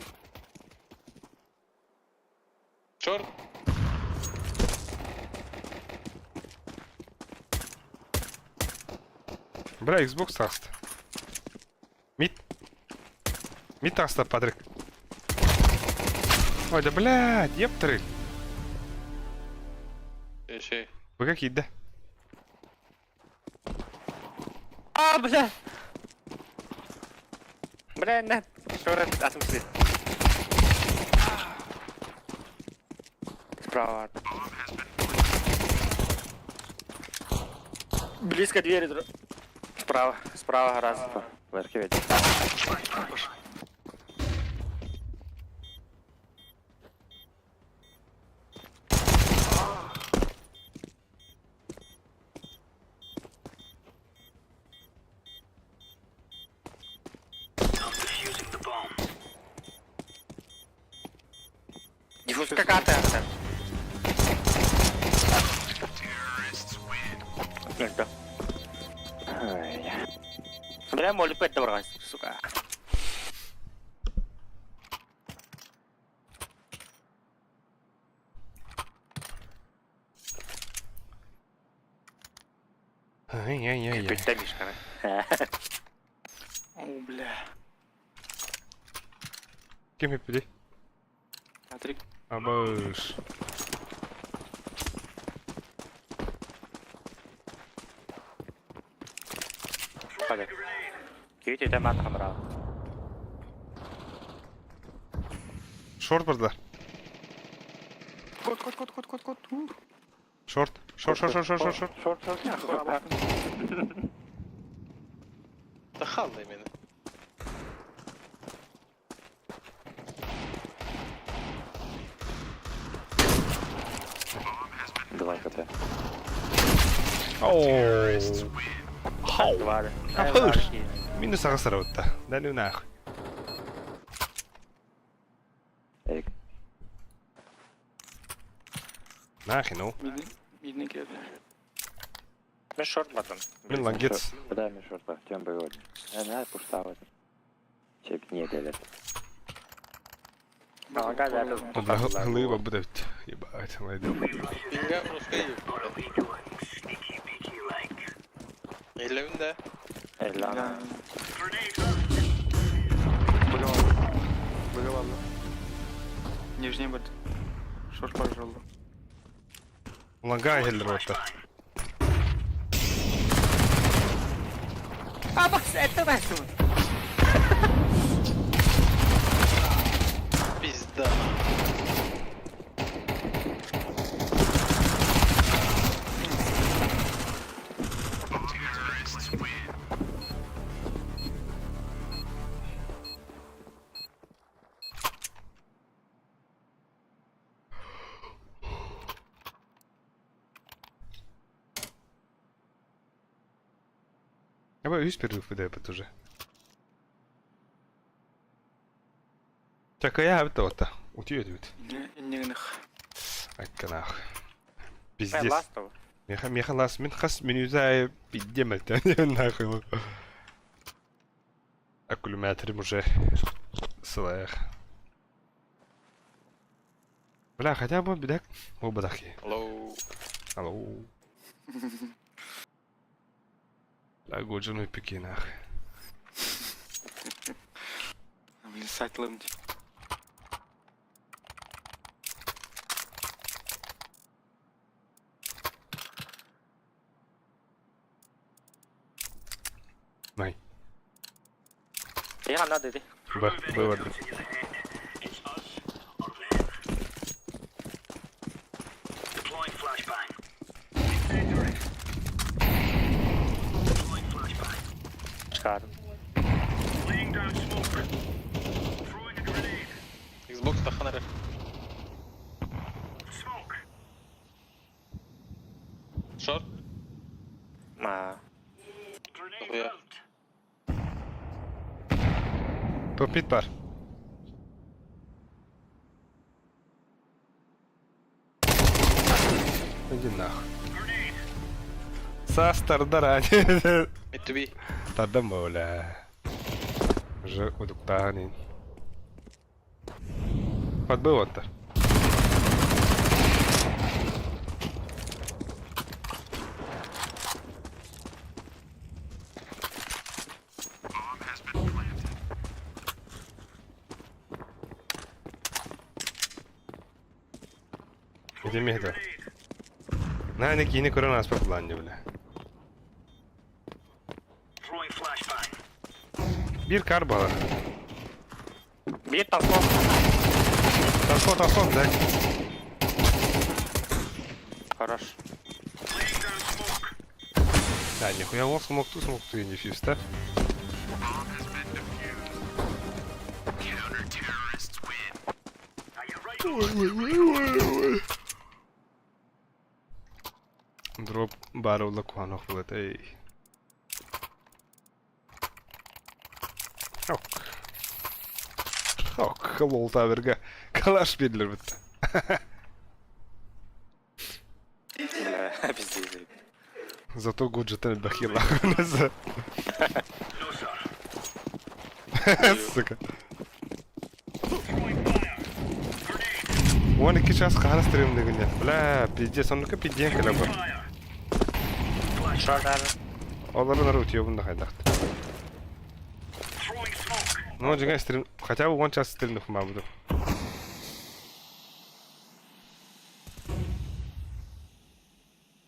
Черт. Бля, Xbox таҕыста. Мид. Мид таҕыста, Патрик. Ой, да блядь, ептры. Şey. Вы какие, да? А, бля! Бля, на. Шорот, а в смысле? Справа. Близко двери. Справа, справа гораздо. Флешки ведь. Диффуз какая-то. Ай. Бля, молю пять добралась, сука. Ай-яй-яй-яй. Пять мишка. О, бля. Кем пиди? Патрик. Абыш. Күйт өтө мат хамрал. Шорт барда. Кот, кот, кот, кот, кот, кот. Ух. Шорт. Шорт, шорт, шорт, шорт, шорт, шорт. Шорт, шорт. Та халдай мене. Давай хп. Оу. Два. Абыш. Минус ағасар отта. Дали нахуй. Эй, Нахуй, ну. Мидный, мидный кидает. Мен шорт бардым. Мин лагец. Куда мне шорта? Тем бы вот. Я не пуштавать. Чеп не делят. Ага, да, Бля, глыба будет. Ебать, найду. Пинга русская Элевин да. Эй, ладно. Быгала. Быгала. Нижний бот. Шорт пожалуй. Лагай хеллер отта. А, бас, это весело. Пизда. Я боюсь перерыв выдает уже. Так, а я это вот. Утюет. Иннигных. Айка нахуй. Пиздец. Ластов. Меха, меха лас, мин хас, минюзай, пиздемель, нахуй. Аккумуляторым уже сылайах. Бля, хотя бы бедак. О, бадахи. Hello. Алло. Бля, годжину пики нахуй. Блин, сайт лымди. Най. Я надо иди. Б, Б, Б. Шикарно. Xbox тахан эрэр. Short. Ма. Дохуя. Топ мид бар. Иди нахуй. Сас тардар Mid to B. Тардан бля. Уже удуктанин. Подбыл оттар. Иди мehde. Наверное, кини көрөн аспа планне бля. Бир кар бала. Биир толком. Ташло, ташло, блядь. Хорош. Да, нихуя лох смог ту смог ты не физ, да? Дроп баровла куанох булат, эй. Ок. Ок, лол таверга. Калаш бидлер битте. Бля, пиздец. Зато годжетен бахила. Сука. 12 час хаһан стрим дегенде. Бля, пиздец, оннука пизден кэлэ бар. Шорт Олары нар утуйобун да хайдахт. Ну, дьиҥэ стрим, хотя бы 10 час стрим буду.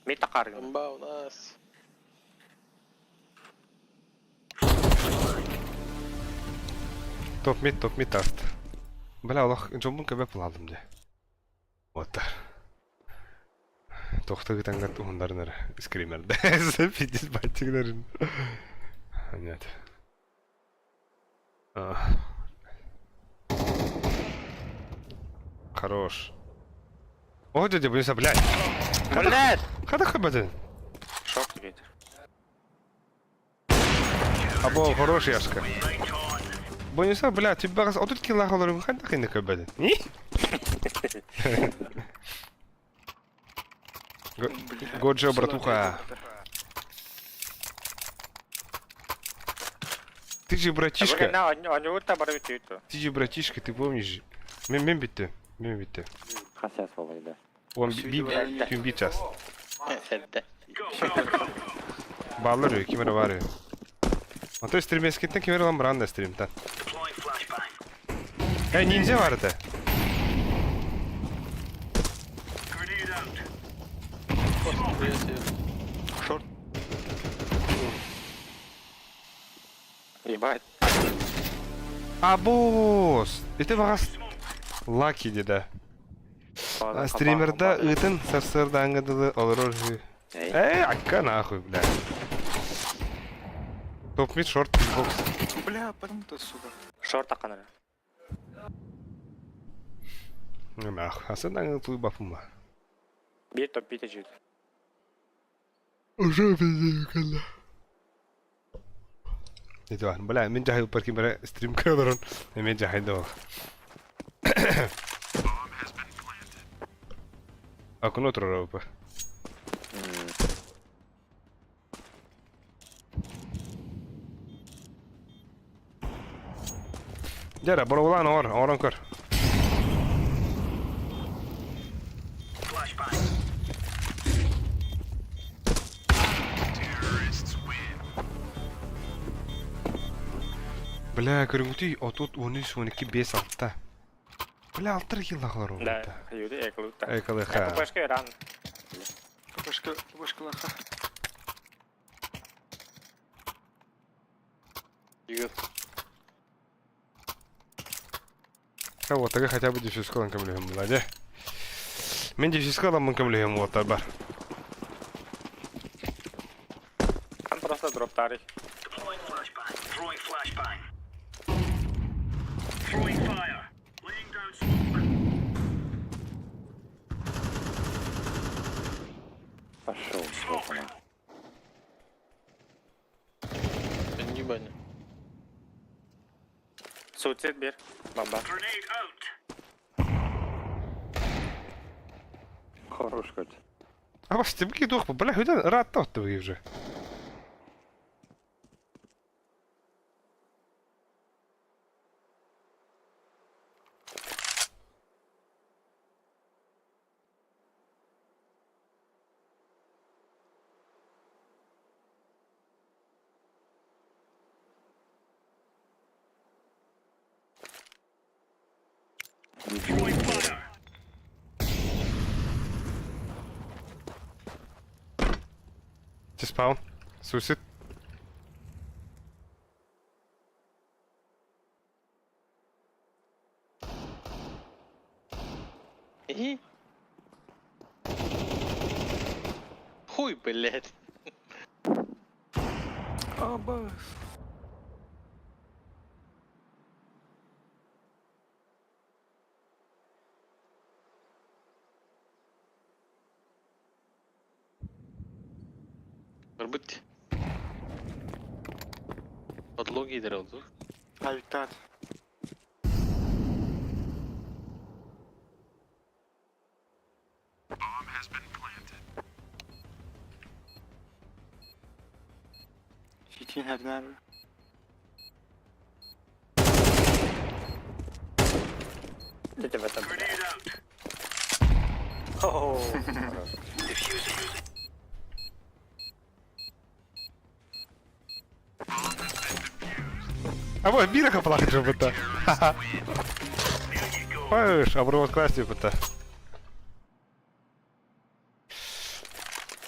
Мид тахааргын. Бомба у нас. Топ мид, топ мид аст. Бля, олох дьоммун көбө пылалым де. Вот. Тохтагы таңгат уһундарынар скримерде. Пиздец бантиклерин. Нет. А. Хорош. О, дядя, блин, блядь. Блядь! Хада хабатын. Шорт ветер. Або хорош яшка. Бонуса, бля, ты багас, отут килла холорун ханда хинне көбөдүн. Ни? Годжо, братуха. Ты же братишка. Ты же братишка, ты помнишь? Мен мен битти. Мен битти. Хасяс да. Он би би би час. Сәдді. Баллар кимер бар. А то стрим эскеттен кимер алам бранда стримтен. Эй, ниндзя бар это. Шорт. Ебать. А босс! Это багас лаки деда. А стримерда ытын сарсырда аңгыдылы олорор. Эй, акка нахуй, бля. Топ мид шорт бокс. Бля, потом-то, сука. Шорт таханара. Нахуй. Асан аңгы туй бафума. Биир топ бите жүйт. Уже пиздец, калла. Это бля, мен жахай упар кимера стрим каларон. Мен жахай доо. Акуно трорапа. Дьэ боруобалаан оҥор, оҥорон көр. Бля, көрүҥүтүй 30, 13, 12, 5, 6. Бля, алтыр киллахлар Да, ол. хаюды экалыта. Экалыха. ППшка ран. ППшка, ППшка лоха. Игорь. Вот, тогда хотя бы дефьюз кылан көмөлөһүм була дьэ. Мин дефьюз кыламмын көмөлөһүм уоттар бар. Там просто дроптары. Пошел, жопу нахуй. Не баня. Суицид бир. Бомба. Хорош хоть. А бас тебе дух, бля, хүдэн ыраатта отты уже. Спаун. Суицид. И? Хуй, блядь. Абас. Барбыт. Подлоги драл, Авитат. Ситин одна. Где в этом? Оу. А вот бира хапалах жабыта. Паш, обрывок классе быта.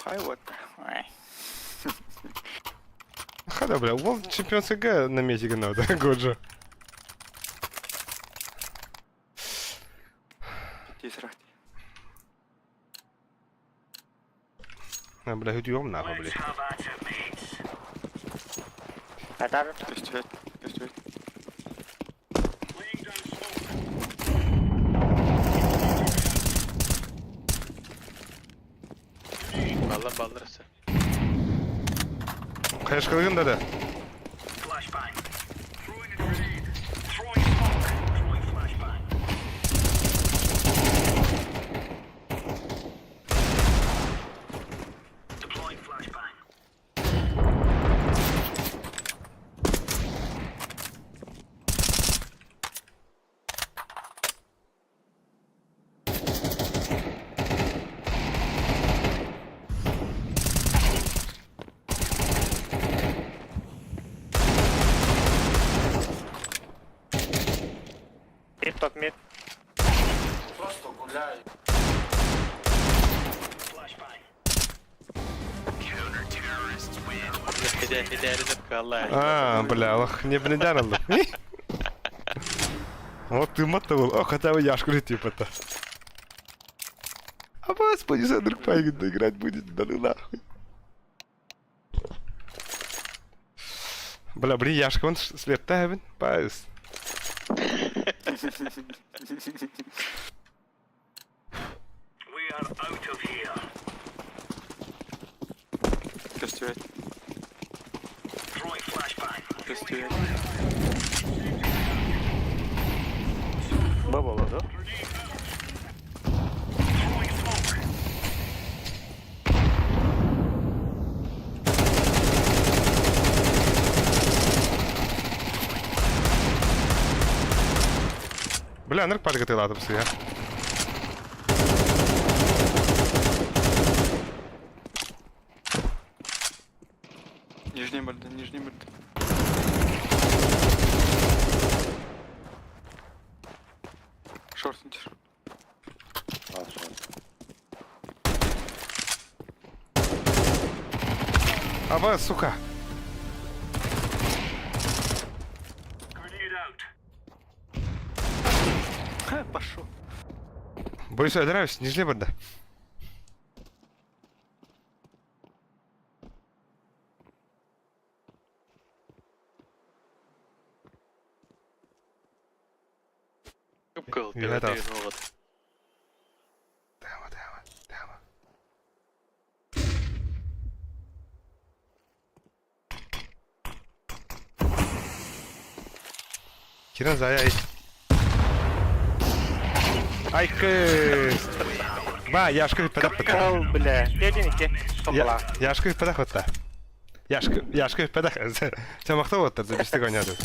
Хай вот. Хада, бля, вот чемпион СГ на месте надо, Годжа. Тизрахти. А, бля, хүдүйем нахуй, бля. Атар. Көстүбэт, көстүбэт. Балла балларса. Кайышкылыгын да да. Мид тот мид. Просто гуляй. А, бля, алах, не блин, алды. Вот ты мотовал, о, хотя бы яшку типа то. А господи, Сандр Пайгин играть будет, да ну нахуй. Бля, блин, Яшка, он след тавин, пайс. Көстүбэт. Көстүбэт. Б было, да? Бля, анырк пачка тылаатым сыыһа. Нижний морда, нижний морда. Шорт держу. Аба, сука! Ха, пошел. Боюсь, нравится, нижний барда. Кыл, Үөһэ төбөтө таҕыс. суоҕа. Тама, тама, тама. Киран зая ай. Айкы! Ба, Яшка педах пыта. Ол, бля. Дедин икки. Токула. Яшка педах пыта. Яшка, Яшка педах. Сен мактап оттар, бистик ойнады.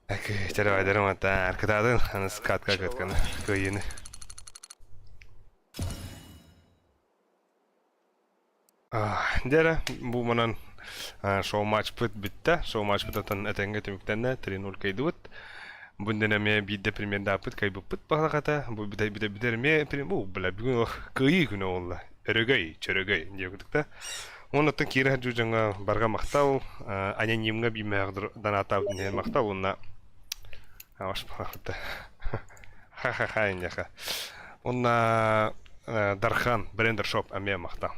Әкі, чарабайдарым ата, аркададын, аны скатка көткені, көйіні. Дәрі, бу манан шоу матч пыт бітті, шоу матч пытатын әтәңге түміктенне 3-0 кайдыбыт. Бұнден әме бидде примерда пыт кайбы пыт бағалақата, бу биде биде бидер ме бу бля бүгін кыйы күні олла. Өрөгөй, чөрөгөй деп күтік Оннотон киирэ сылдьар дьоҥҥо барҕа махтал, анонимҥа биимэҕэр донатаабытын иһин махтал уонна ха-ха-ха инньэхэ. Уонна Дархан Брендер Шоп эмиэ махтал.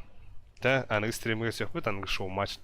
Тэ аныгы стримҥэ көрсүөхпүт, аныгы шоу-матч.